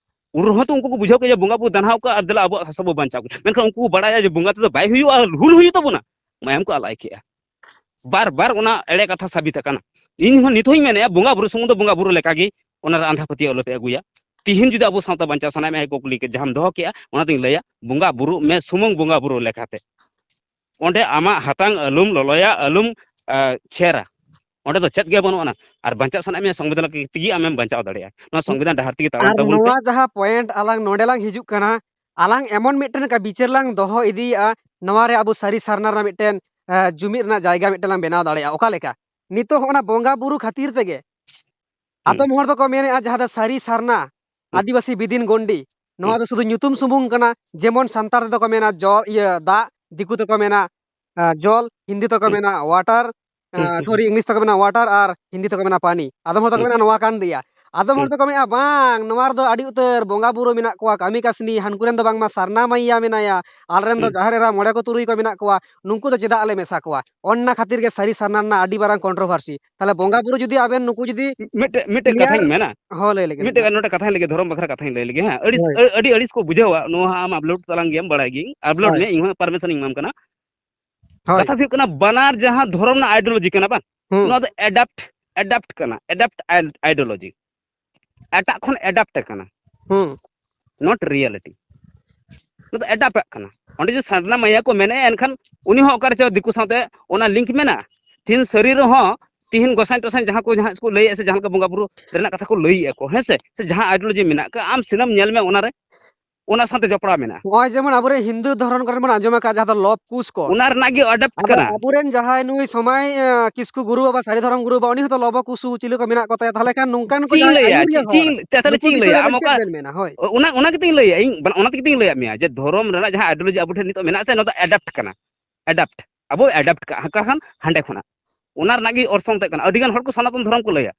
ᱩᱱ ᱨᱮᱦᱚᱸ ᱛᱚ ᱩᱱᱠᱩ ᱠᱚ ᱵᱩᱡᱷᱟᱹᱣ ᱠᱮᱫᱟ ᱡᱮ ᱵᱚᱸᱜᱟ ᱵᱚ ᱫᱟᱱᱟᱣ ᱠᱚᱣᱟ ᱟᱨ ᱫᱮᱞᱟ ᱟᱵᱚᱣᱟᱜ ᱦᱟᱥᱟ ᱵᱚ ᱵᱟᱧᱪᱟᱣ ᱠᱮᱫᱟ᱾ ᱢᱮᱱᱠᱷᱟᱱ ᱩᱱᱠᱩ ᱠᱚ ᱵᱟᱲᱟᱭᱟ ᱡᱮ ᱵᱚᱸᱜᱟ ᱛᱮᱫᱚ ᱵᱟᱭ ᱦᱩᱭᱩᱜᱼᱟ, ᱦᱩᱞ ᱦᱩᱭᱩᱜ ᱛᱟᱵᱚᱱᱟ᱾ ᱢᱟᱭᱟᱢ ᱠᱚ ᱟᱞᱟᱭ ᱠᱮᱜᱼᱟ᱾ ᱵᱟᱨ ᱵᱟᱨ ᱚᱱᱟ ᱮᱲᱮ ᱠᱟᱛᱷᱟ ᱥᱟᱵᱤᱛ ᱟᱠᱟᱱᱟ᱾ ᱤᱧ ᱦᱚᱸ ᱱᱤᱛ ᱦᱚᱸᱧ ᱢᱮᱱᱮᱫᱼᱟ, ᱵᱚᱸᱜᱟ ᱵᱩᱨᱩ ᱥᱩᱢᱩᱝ ᱫᱚ ᱵᱚᱸᱜᱟ ᱵᱩᱨᱩ ᱞᱮᱠᱟᱜᱮ, ᱚᱱᱟ ᱨᱮ ᱟᱸᱫᱷᱟ ᱯᱟᱹᱛᱭᱟᱹᱣ ᱟᱞᱚᱯᱮ ᱟᱹᱜᱩᱭᱟ᱾ ᱛᱤᱦᱤᱧ ᱡᱩᱫᱤ ᱟᱵᱚ ᱥᱟᱶᱛᱟ ᱵᱟᱧᱪᱟᱣ ᱥᱟᱱᱟᱭᱮᱫ ᱢᱮᱭᱟ, ᱠᱩᱠᱞᱤ ᱡᱟᱦᱟᱸᱢ ᱫᱚᱦᱚ ᱠᱮᱜᱼᱟ, ᱚᱱᱟᱛᱤᱧ ᱞᱟᱹᱭᱟ, ᱵᱚᱸᱜᱟ ᱵᱩᱨᱩᱜ ᱢᱮ ᱥᱩᱢᱩᱝ ᱵᱚᱸᱜᱟ ᱵᱩᱨᱩ ᱞᱮᱠᱟᱛᱮ᱾ ᱚᱸᱰᱮ ᱟᱢᱟᱜ ᱦᱟᱛᱟᱝ ᱟᱞᱚᱢ ᱞᱚᱞᱚᱭᱟ, ᱟᱞᱚᱢ, ᱟ, ᱪᱷᱮᱨᱟ᱾ ᱚᱸᱰᱮ ᱫᱚ ᱪᱮᱫ ᱜᱮ ᱵᱟᱹᱱᱩᱜ ᱟᱱᱟ᱾ ᱟᱨ ᱵᱟᱧᱪᱟᱜ ᱥᱟᱱᱟᱭᱮᱫ ᱢᱮᱭᱟ, ᱥᱚᱝᱵᱤᱫᱷᱟᱱ ᱛᱮᱜᱮ ᱟᱢᱮᱢ ᱵᱟᱧᱪᱟᱣ ᱫᱟᱲᱮᱭᱟᱜᱼᱟ᱾ ᱱᱚᱣᱟ ᱥᱚᱝᱵᱤᱫᱷᱟᱱ ᱰᱟᱦᱟᱨ ᱛᱮᱜᱮ ᱛᱟᱲᱟᱢ ᱟᱨ ᱛᱟᱵᱚᱱ ᱯᱮ᱾ ᱱᱚᱣᱟ ᱡᱟᱦᱟᱸ point ᱟᱞᱟᱝ ᱱᱚᱰᱮ ᱞᱟᱝ ᱦᱤᱡᱩᱜ ᱠᱟᱱᱟ, ᱟᱞᱟᱝ ᱮᱢᱚᱱ ᱢᱤᱫᱴᱮᱱ ᱠᱟ-, ᱵᱤᱪᱟᱹᱨ ᱞᱟᱝ ᱫᱚᱦᱚ ᱤᱫᱤᱭᱮᱫᱼᱟ, ᱱᱚᱣᱟ ᱨᱮ ᱟᱵᱚ ᱥᱟᱹᱨᱤ ᱥᱟᱨᱱᱟ ᱨᱮᱱᱟᱜ ᱢᱤᱫᱴᱮᱱ, ᱮ, ᱡᱩᱢᱤᱫ ᱨᱮᱱᱟᱜ ᱡᱟᱭᱜᱟ ᱢᱤᱫᱴᱮᱱ ᱞᱟᱝ ᱵᱮᱱᱟᱣ ᱫᱟᱲᱮᱭᱟᱜᱼᱟ᱾ ᱚᱠᱟ ᱞᱮᱠᱟ? ᱱᱤᱛᱚᱜ ᱦᱚᱸ ᱚᱱᱟ ᱵᱚᱸᱜᱟ ᱵᱩᱨᱩ ᱠᱷᱟᱹᱛᱤᱨ ᱛᱮᱜᱮ ᱦᱩᱸ᱾ ᱟᱫᱚᱢ ᱦᱚᱲ ᱫᱚᱠᱚ ᱢᱮᱱᱮᱫᱼᱟ, ᱡᱟᱦᱟᱸ ᱫᱚ ᱥᱟᱹᱨᱤ ᱥᱟᱨᱱᱟ, ᱦᱩᱸ᱾ ᱟᱹᱫᱤᱵᱟᱹᱥᱤ ᱵᱤᱫᱤᱱ ᱜᱚᱱᱰᱤ, ᱱᱚᱣᱟ ᱦᱩᱸ᱾ ᱫᱚ ᱥᱩᱫᱷᱩ ᱧᱩᱛᱩᱢ ᱥᱩᱢᱩᱝ ᱠᱟᱱᱟ᱾ ᱡᱮᱢᱚᱱ ᱥᱟᱱᱛᱟᱲ ᱛᱮᱫᱚ ᱠᱚ ᱢᱮᱱᱟ ᱡᱚ-, ᱤᱭᱟᱹ, ᱫᱟᱜ, ᱫᱤᱠᱩ ᱛᱮᱠᱚ ᱢᱮᱱᱟ, ᱟ, ᱡᱚᱞ, ᱦᱤᱱᱫᱤ ᱛᱮᱠᱚ ᱦᱩᱸ᱾ ᱢᱮᱱᱟ water, ᱦᱩᱸ, ᱟ, ᱦᱩᱸ, sorry, ᱦᱩᱸ᱾ English ᱛᱮᱠᱚ ᱢᱮᱱᱟ water ᱟᱨ ᱦᱤᱱᱫᱤ ᱛᱮᱠᱚ ᱢᱮᱱᱟ ᱯᱟᱱᱤ᱾ ᱟᱫᱚᱢ ᱦᱚᱲ ᱫᱚᱠᱚ ᱦᱩᱸ᱾ ᱢᱮᱱᱟ ᱱᱚᱣᱟ ᱠᱟᱱ ᱜᱮᱭᱟ᱾ ᱟᱫᱚᱢ ᱦᱚᱲ ᱦᱩᱸ᱾ ᱫᱚᱠᱚ ᱢᱮᱱᱟ, "ᱵᱟᱝ, ᱱᱚᱣᱟ ᱨᱮᱫᱚ ᱟᱹᱰᱤ ᱩᱛᱟᱹᱨ ᱵᱚᱸᱜᱟ ᱵᱩᱨᱩ ᱢᱮᱱᱟᱜ ᱠᱚᱣᱟ, ᱠᱟᱹᱢᱤ ᱠᱟᱹᱥᱱᱤ, ᱦᱟᱱᱠᱩ ᱨᱮᱱ ᱫᱚ ᱵᱟᱝᱢᱟ ᱥᱟᱨᱱᱟ ᱢᱟᱹᱭᱭᱟ ᱢᱮᱱᱟᱭᱟ, ᱟᱞᱮ ᱨᱮᱱ ᱫᱚ ᱦᱩᱸ᱾ ᱡᱟᱦᱮᱨ ᱮᱨᱟ ᱢᱚᱬᱮ ᱠᱚ ᱛᱩᱨᱩᱭ ᱠᱚ ᱢᱮᱱᱟᱜ ᱠᱚᱣᱟ, ᱱᱩᱠᱩ ᱫᱚ ᱪᱮᱫᱟᱜ ᱞᱮ ᱢᱮᱥᱟ ᱠᱚᱣᱟ?" ᱚᱱᱟ ᱠᱷᱟᱹᱛᱤᱨ ᱜᱮ ᱥᱟᱹᱨᱤ ᱥᱟᱨᱱᱟ ᱨᱮᱱᱟᱜ ᱟᱹᱰᱤ ᱢᱟᱨᱟᱝ controversy᱾ ᱛᱟᱦᱞᱮ ᱵᱚᱸᱜᱟ ᱵᱩᱨᱩ ᱡᱩᱫᱤ ᱟᱵᱮᱱ ᱱᱩᱠᱩ ᱡᱩᱫᱤ ᱢᱤᱫᱴᱮᱡ, ᱢᱤᱫᱴᱮᱡ clear ᱠᱟᱛᱷᱟᱧ ᱢᱮᱱᱟ᱾ ᱦᱚᱸ, ᱞᱟᱹᱭ ᱞᱮᱜᱮ ᱢᱤᱫᱴᱮᱡ ᱞᱤᱧ᱾ ᱱᱚᱰᱮ ᱠᱟᱛᱷᱟᱧ ᱞᱟᱹᱭ ᱞᱮᱜᱮ, ᱫᱷᱚᱨᱚᱢ ᱵᱟᱠᱷᱨᱟ ᱠᱟᱛᱷᱟᱧ ᱞᱟᱹᱭ ᱞᱮᱜᱮ, ᱦᱮᱸ᱾ ᱟᱹᱰᱤ, ᱦᱳᱭ᱾ ᱟᱹ-, ᱟᱹᱰᱤ ᱟᱹᱲᱤᱥ ᱠᱚ ᱵᱩᱡᱷᱟᱹᱣᱟ, ᱱᱚᱣᱟ ᱦᱚᱸ ᱟᱢ upload ᱛᱟᱞᱟᱝ ᱜᱮᱭᱟᱢ, ᱵᱟᱲᱟᱭ ᱜᱤᱭᱟᱹᱧ, upload ᱦᱳᱭ᱾ ᱢᱮ, ᱤᱧ ᱦᱚᱸ permission ᱤᱧ ᱮᱢᱟᱢ ᱠᱟᱱᱟ᱾ ᱦᱳᱭ᱾ ᱠᱟᱛᱷᱟ ᱫᱚ ᱦᱩᱭᱩᱜ ᱠᱟᱱᱟ, ᱵᱟᱱᱟᱨ ᱡᱟᱦᱟᱸ ᱫᱷᱚᱨᱚᱢ ᱨᱮᱱᱟᱜ ideology ᱠᱟᱱᱟ ᱵᱟᱝ, ᱦᱩᱸ᱾ ᱱᱚᱣᱟ ᱫᱚ adapt, adapt ᱠᱟᱱᱟ, adapt ᱟᱭ-, ideology᱾ ᱮᱴᱟᱜ ᱠᱷᱚᱱ adapt ᱠᱟᱱᱟ᱾ ᱦᱩᱸ᱾ Not reality᱾ ᱱᱚᱣᱟ ᱫᱚ adapt ᱠᱟᱱᱟ᱾ ᱚᱸᱰᱮ ᱡᱩᱫᱤ ᱥᱟᱨᱱᱟ ᱢᱟᱹᱭᱭᱟ ᱠᱚ ᱢᱮᱱᱮᱫᱼᱟ, ᱮᱱᱠᱷᱟᱱ ᱩᱱᱤ ᱦᱚᱸ ᱚᱠᱟᱨᱮ ᱪᱚ ᱫᱤᱠᱩ ᱥᱟᱶᱛᱮ ᱚᱱᱟ link ᱢᱮᱱᱟᱜᱼᱟ᱾ ᱛᱤᱦᱤᱧ ᱥᱟᱹᱨᱤ ᱨᱮᱦᱚᱸ, ᱛᱤᱦᱤᱧ ᱜᱚᱸᱥᱟᱭ ᱴᱚᱸᱥᱟᱭ ᱡᱟᱦᱟᱸ ᱠᱚ, ᱡᱟᱦᱟᱸ ᱠᱚ ᱞᱟᱹᱭᱮᱫᱼᱟ ᱥᱮ ᱡᱟᱦᱟᱸ ᱞᱮᱠᱟ ᱵᱚᱸᱜᱟ ᱵᱩᱨᱩ ᱨᱮᱱᱟᱜ ᱠᱟᱛᱷᱟ ᱠᱚ ᱞᱟᱹᱭᱮᱫᱼᱟ ᱠᱚ, ᱦᱮᱸ ᱥᱮ, ᱥᱮ ᱡᱟᱦᱟᱸ ideology ᱢᱮᱱᱟᱜ ᱟᱠᱟᱫ, ᱟᱢ ᱥᱤᱱᱟᱢ ᱧᱮᱞ ᱢᱮ, ᱚᱱᱟᱨᱮ, ᱚᱱᱟ ᱥᱟᱶᱛᱮ ᱡᱚᱯᱲᱟᱣ ᱢᱮᱱᱟᱜᱼᱟ᱾ ᱱᱚᱜᱼᱚᱭ ᱡᱮᱢᱚᱱ ᱟᱵᱚᱨᱮᱱ ᱦᱤᱱᱫᱩ ᱫᱷᱚᱨᱚᱢ ᱠᱚᱨᱮ ᱵᱚᱱ ᱟᱸᱡᱚᱢ ᱟᱠᱟᱫ, ᱡᱟᱦᱟᱸ ᱫᱚ ᱞᱚᱵ ᱠᱩᱥ ᱠᱚ᱾ ᱚᱱᱟ ᱨᱮᱱᱟᱜ ᱜᱮ adapt ᱟᱫᱚ ᱠᱟᱱᱟ᱾ ᱟᱵᱚᱨᱮᱱ ᱡᱟᱦᱟᱸᱭ ᱱᱩᱭ ᱥᱚᱢᱟᱭ, ᱮ, ᱠᱤᱥᱠᱩ ᱜᱩᱨᱩ ᱵᱟᱵᱟ, ᱥᱟᱹᱨᱤ ᱫᱷᱚᱨᱚᱢ ᱜᱩᱨᱩ ᱵᱟᱵᱟ, ᱩᱱᱤ ᱦᱚᱸᱛᱚ ᱞᱚᱵᱚ ᱠᱩᱥᱩ ᱪᱤᱞᱤ ᱠᱚ ᱢᱮᱱᱟᱜ ᱠᱚ ᱛᱟᱭᱟ᱾ ᱛᱟᱦᱚᱞᱮ ᱠᱷᱟᱱ ᱱᱚᱝᱠᱟᱱ ᱠᱚ ᱪᱮᱫ ᱤᱧ ᱡᱟᱦᱟᱸᱭ ᱞᱟᱹᱭᱟ? ᱟᱹᱭᱩᱨᱤᱭᱟᱹ ᱪᱮᱫ, ᱦᱚᱲ, ᱪᱮᱫ, ᱛᱟᱦᱞᱮ ᱱᱩᱠᱩ ᱪᱮᱫ ᱤᱧ ᱵᱤᱥᱚᱭ ᱞᱟᱹᱭᱟ? ᱨᱮ ᱟᱵᱮᱱ ᱟᱢ ᱪᱮᱫ ᱚᱠᱟ, ᱵᱮᱱ ᱢᱮᱱᱟ? ᱦᱳᱭ᱾ ᱚᱱᱟ, ᱚᱱᱟ ᱜᱮᱛᱤᱧ ᱞᱟᱹᱭᱟ ᱤᱧ, ᱚᱱᱟ ᱜᱮᱛᱤᱧ ᱞᱟᱹᱭᱟᱫ ᱢᱮᱭᱟ ᱡᱮ ᱫᱷᱚᱨᱚᱢ ᱨᱮᱱᱟᱜ ᱡᱟᱦᱟᱸ ideology ᱟᱵᱚ ᱴᱷᱮᱱ ᱱᱤᱛᱚᱜ ᱢᱮᱱᱟᱜ ᱥᱮ, ᱱᱚᱣᱟ ᱫᱚ adapt ᱠᱟᱱᱟ᱾ Adapt᱾ ᱟᱵᱚ adapt ᱠᱟᱜᱼᱟ, ᱦᱟᱱᱠᱟ ᱠᱷᱟᱱ ᱦᱟᱸᱰᱮ ᱠᱷᱚᱱᱟᱜ᱾ ᱚᱱᱟ ᱨᱮᱱᱟᱜ ᱜᱮ ᱚᱨᱥᱚᱝ ᱛᱮ ᱠᱟᱱᱟ᱾ ᱟᱹᱰᱤ ᱜᱟᱱ ᱦᱚᱲ ᱠᱚ ᱥᱚᱱᱟᱛᱚᱱ ᱫᱷᱚᱨᱚᱢ ᱠᱚ ᱞᱟᱹᱭᱟ᱾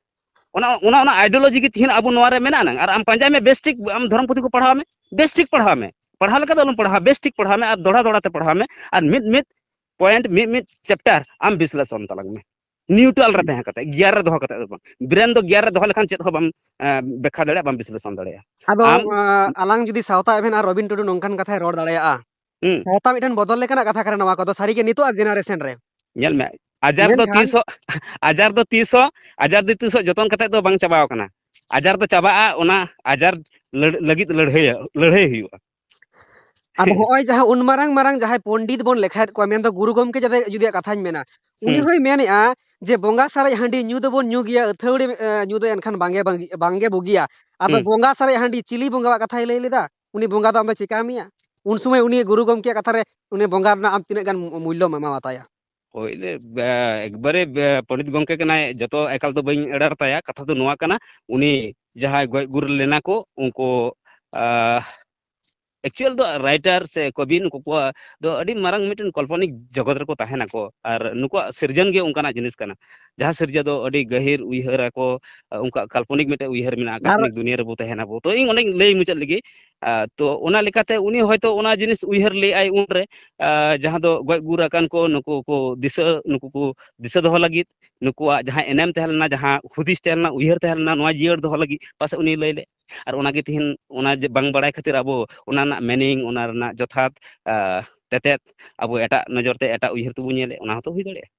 ᱚᱱᱟ, ᱚᱱᱟ, ᱚᱱᱟ ideology ᱜᱮ ᱛᱤᱦᱤᱧ ᱟᱵᱚ ᱱᱚᱣᱟ ᱨᱮ ᱢᱮᱱᱟᱜ ᱟᱱᱟᱝ᱾ ᱟᱨ ᱟᱢ ᱯᱟᱸᱡᱟᱭ ᱢᱮ, ᱵᱮᱥ ᱴᱷᱤᱠ ᱟᱢ ᱫᱷᱚᱨᱚᱢ ᱯᱩᱛᱷᱤ ᱠᱚ ᱯᱟᱲᱦᱟᱣ ᱢᱮ, ᱵᱮᱥ ᱴᱷᱤᱠ ᱯᱟᱲᱦᱟᱣ ᱢᱮ᱾ ᱯᱟᱲᱦᱟᱣ ᱞᱮᱠᱟ ᱫᱚ ᱟᱞᱚᱢ ᱯᱟᱲᱦᱟᱣᱟ, ᱵᱮᱥ ᱴᱷᱤᱠ ᱯᱟᱲᱦᱟᱣ ᱢᱮ ᱟᱨ ᱫᱚᱦᱲᱟ ᱫᱚᱦᱲᱟ ᱛᱮ ᱯᱟᱲᱦᱟᱣ ᱢᱮ᱾ ᱟᱨ ᱢᱤᱫ ᱢᱤᱫ point, ᱢᱤᱫ ᱢᱤᱫ chapter ᱟᱢ ᱵᱤᱥᱞᱮᱥᱚᱱ ᱛᱟᱞᱟᱝ ᱢᱮ᱾ Neutral ᱨᱮ ᱛᱟᱦᱮᱸ ᱠᱟᱛᱮ, gear ᱨᱮ ᱫᱚᱦᱚ ᱠᱟᱛᱮ ᱫᱚ ᱵᱟᱝ᱾ Brain ᱫᱚ gear ᱨᱮ ᱫᱚᱦᱚ ᱞᱮᱠᱷᱟᱱ ᱪᱮᱫ ᱦᱚᱸ ᱵᱟᱢ, ᱮ, ᱵᱮᱠᱠᱷᱟ ᱫᱟᱲᱮᱭᱟᱜᱼᱟ, ᱵᱟᱢ ᱵᱤᱥᱞᱮᱥᱚᱱ ᱫᱟᱲᱮᱭᱟᱜᱼᱟ᱾ ᱟᱫᱚ, ᱟᱢ ᱟ, ᱟᱞᱟᱝ ᱡᱩᱫᱤ ᱥᱟᱶᱛᱟ ᱮᱵᱷᱮᱱ ᱟᱨ ᱨᱚᱵᱤᱱ ᱴᱩᱰᱩ ᱱᱚᱝᱠᱟᱱ ᱠᱟᱛᱷᱟᱭ ᱨᱚᱲ ᱫᱟᱲᱮᱭᱟᱜᱼᱟ, ᱦᱩᱸ᱾ ᱥᱟᱶᱛᱟ ᱢᱤᱫᱴᱮᱱ ᱵᱚᱫᱚᱞ ᱞᱮᱠᱟᱱᱟᱜ ᱠᱟᱛᱷᱟ ᱠᱟᱱᱟ ᱱᱚᱣᱟ ᱠᱚᱫᱚ, ᱥᱟᱹᱨᱤᱜᱮ ᱱᱤᱛᱚᱜ ᱟᱜ generation ᱨᱮ᱾ ᱧᱮᱞ ᱢᱮ, ᱟᱡᱟᱨ ᱫᱚ ᱢᱮᱱᱠᱷᱟᱱ ᱛᱤᱥ ᱦᱚᱸ, ᱟᱡᱟᱨ ᱫᱚ ᱛᱤᱥ ᱦᱚᱸ, ᱟᱡᱟᱨ ᱫᱚ ᱛᱤᱥ ᱦᱚᱸ ᱡᱚᱛᱚᱱ ᱠᱟᱛᱮ ᱫᱚ ᱵᱟᱝ ᱪᱟᱵᱟᱣ ᱠᱟᱱᱟ᱾ ᱟᱡᱟᱨ ᱫᱚ ᱪᱟᱵᱟᱜᱼᱟ, ᱚᱱᱟ ᱟᱡᱟᱨ ᱞᱟᱹᱲ-, ᱞᱟᱹᱜᱤᱫ ᱞᱟᱹᱲᱦᱟᱹᱭ, ᱞᱟᱹᱲᱦᱟᱹᱭ ᱦᱩᱭᱩᱜᱼᱟ᱾ ᱟᱫᱚ ᱦᱚᱸᱜᱼᱚᱭ ᱡᱟᱦᱟᱸ ᱩᱱ ᱢᱟᱨᱟᱝ ᱢᱟᱨᱟᱝ ᱡᱟᱦᱟᱸᱭ ᱯᱚᱱᱰᱤᱛ ᱵᱚᱱ ᱞᱮᱠᱷᱟᱭᱮᱫ ᱠᱚᱣᱟ, ᱢᱮᱱᱫᱚ ᱜᱩᱨᱩ ᱜᱚᱢᱠᱮ ᱡᱟᱫᱮ-, ᱡᱩᱫᱤᱭᱟᱜ ᱠᱟᱛᱷᱟᱧ ᱢᱮᱱᱟ, ᱩᱱᱤ ᱦᱩᱸ᱾ ᱦᱚᱸᱭ ᱢᱮᱱᱮᱫᱼᱟ ᱡᱮ ᱵᱚᱸᱜᱟ ᱥᱟᱨᱮᱡ ᱦᱟᱺᱰᱤ ᱧᱩ ᱫᱚᱵᱚᱱ ᱧᱩ ᱜᱮᱭᱟ, ᱟᱹᱛᱷᱟᱹᱣᱲᱤ, ᱮ, ᱧᱩ ᱫᱚ ᱮᱱᱠᱷᱟᱱ ᱵᱟᱝᱜᱮ ᱵᱟᱝ-, ᱵᱟᱝᱜᱮ ᱵᱩᱜᱤᱭᱟ᱾ ᱟᱫᱚ ᱦᱩᱸ᱾ ᱵᱚᱸᱜᱟ ᱥᱟᱨᱮᱡ ᱦᱟᱺᱰᱤ ᱪᱤᱞᱤ ᱵᱚᱸᱜᱟᱣᱟᱜ ᱠᱟᱛᱷᱟᱭ ᱞᱟᱹᱭ ᱞᱮᱫᱟ? ᱩᱱᱤ ᱵᱚᱸᱜᱟ ᱫᱚ ᱟᱢ ᱫᱚ ᱪᱤᱠᱟ ᱢᱮᱭᱟ? ᱩᱱ ᱥᱚᱢᱚᱭ ᱩᱱᱤ ᱜᱩᱨᱩ ᱜᱚᱢᱠᱮᱭᱟᱜ ᱠᱟᱛᱷᱟ ᱨᱮ ᱩᱱᱤ ᱵᱚᱸᱜᱟ ᱨᱮᱱᱟᱜ ᱟᱢ ᱛᱤᱱᱟᱹᱜ ᱜᱟᱱ ᱢᱩ-, ᱢᱩᱞᱞᱚᱢ ᱮᱢᱟᱣᱟᱛᱟᱭᱟ? ᱦᱳᱭ, ᱞᱮ-, ᱵᱮ-, ᱮᱠᱵᱟᱨᱮ ᱵᱮ-, ᱯᱚᱱᱰᱤᱛ ᱜᱚᱢᱠᱮ ᱠᱟᱱᱟᱭ, ᱡᱚᱛᱚ ᱮᱠᱟᱞ ᱫᱚ ᱵᱟᱹᱧ ᱮᱲᱟᱨ ᱛᱟᱭᱟ᱾ ᱠᱟᱛᱷᱟ ᱫᱚ ᱱᱚᱣᱟ ᱠᱟᱱᱟ, ᱩᱱᱤ ᱡᱟᱦᱟᱸᱭ ᱜᱚᱡ ᱜᱩᱨ ᱞᱮᱱᱟ ᱠᱚ, ᱩᱱᱠᱩ, ᱟᱦ, actual ᱫᱚ writer ᱥᱮ ᱠᱚᱵᱤ, ᱱᱩᱠᱩ ᱠᱚᱣᱟᱜ ᱫᱚ ᱟᱹᱰᱤ ᱢᱟᱨᱟᱝ ᱢᱤᱫᱴᱮᱱ ᱠᱟᱞᱯᱚᱱᱤᱠ ᱡᱚᱜᱚᱛ ᱨᱮᱠᱚ ᱛᱟᱦᱮᱱᱟᱠᱚ᱾ ᱟᱨ ᱱᱩᱠᱩᱣᱟᱜ ᱥᱤᱨᱡᱚᱱ ᱜᱮ ᱚᱱᱠᱟᱱᱟᱜ ᱡᱤᱱᱤᱥ ᱠᱟᱱᱟ, ᱡᱟᱦᱟᱸ ᱥᱤᱨᱡᱟᱹ ᱫᱚ ᱟᱹᱰᱤ ᱜᱟᱹᱦᱤᱨ ᱩᱭᱦᱟᱹᱨ ᱟᱠᱚ, ᱩᱱᱠᱩᱣᱟᱜ ᱠᱟᱞᱯᱚᱱᱤᱠ ᱢᱤᱫᱴᱮᱱ ᱩᱭᱦᱟᱹᱨ ᱢᱮᱱᱟᱜᱼᱟ, ᱟᱨ ᱠᱟᱞᱯᱚᱱᱤᱠ ᱫᱩᱱᱤᱭᱟᱹ ᱨᱮᱵᱚ ᱛᱟᱦᱮᱱᱟᱵᱚ᱾ ᱛᱚ, ᱤᱧ ᱚᱸᱰᱮᱧ ᱞᱟᱹᱭ ᱢᱩᱪᱟᱹᱫ ᱞᱮᱜᱮ᱾ ᱟᱦ, ᱛᱚ, ᱚᱱᱟ ᱞᱮᱠᱟᱛᱮ ᱩᱱᱤ ᱦᱚᱭᱛᱳ ᱚᱱᱟ ᱡᱤᱱᱤᱥ ᱩᱭᱦᱟᱹᱨ ᱞᱮᱜᱼᱟᱭ ᱩᱱᱨᱮ, ᱟᱦ, ᱡᱟᱦᱟᱸ ᱫᱚ ᱜᱚᱡ ᱜᱩᱨ ᱟᱠᱟᱱ ᱠᱚ ᱱᱩᱠᱩ ᱠᱚ ᱫᱤᱥᱟᱹ, ᱱᱩᱠᱩ ᱠᱚ ᱫᱤᱥᱟᱹ ᱫᱚᱦᱚ ᱞᱟᱹᱜᱤᱫ, ᱱᱩᱠᱩᱣᱟᱜ ᱡᱟᱦᱟᱸ ᱮᱱᱮᱢ ᱛᱟᱦᱮᱸ ᱞᱮᱱᱟ, ᱡᱟᱦᱟᱸ ᱦᱩᱫᱤᱥ ᱛᱟᱦᱮᱸ ᱞᱮᱱᱟ, ᱩᱭᱦᱟᱹᱨ ᱛᱟᱦᱮᱸ ᱞᱮᱱᱟ, ᱱᱚᱣᱟ ᱡᱤᱭᱟᱹᱲ ᱫᱚᱦᱚ ᱞᱟᱹᱜᱤᱫ ᱯᱟᱥᱮᱡ ᱩᱱᱤ ᱞᱟᱹᱭ ᱞᱮᱫ᱾ ᱟᱨ ᱚᱱᱟᱜᱮ ᱛᱤᱦᱤᱧ ᱚᱱᱟ ᱡᱮ ᱵᱟᱝ ᱵᱟᱲᱟᱭ ᱠᱷᱟᱹᱛᱤᱨ ᱟᱵᱚ ᱚᱱᱟ ᱨᱮᱱᱟᱜ meaning, ᱚᱱᱟ ᱨᱮᱱᱟᱜ ᱡᱚᱛᱷᱟᱛ, ᱟᱦ, ᱛᱮᱛᱮᱫ ᱟᱵᱚ ᱮᱴᱟᱜ ᱱᱚᱡᱚᱨ ᱛᱮ, ᱮᱴᱟᱜ ᱩᱭᱦᱟᱹᱨ ᱛᱮᱵᱚᱱ ᱧᱮᱞᱮᱫ, ᱚᱱᱟ ᱦᱚᱸᱛᱚ ᱦᱩᱭ ᱫᱟᱲᱮᱭᱟᱜᱼᱟ᱾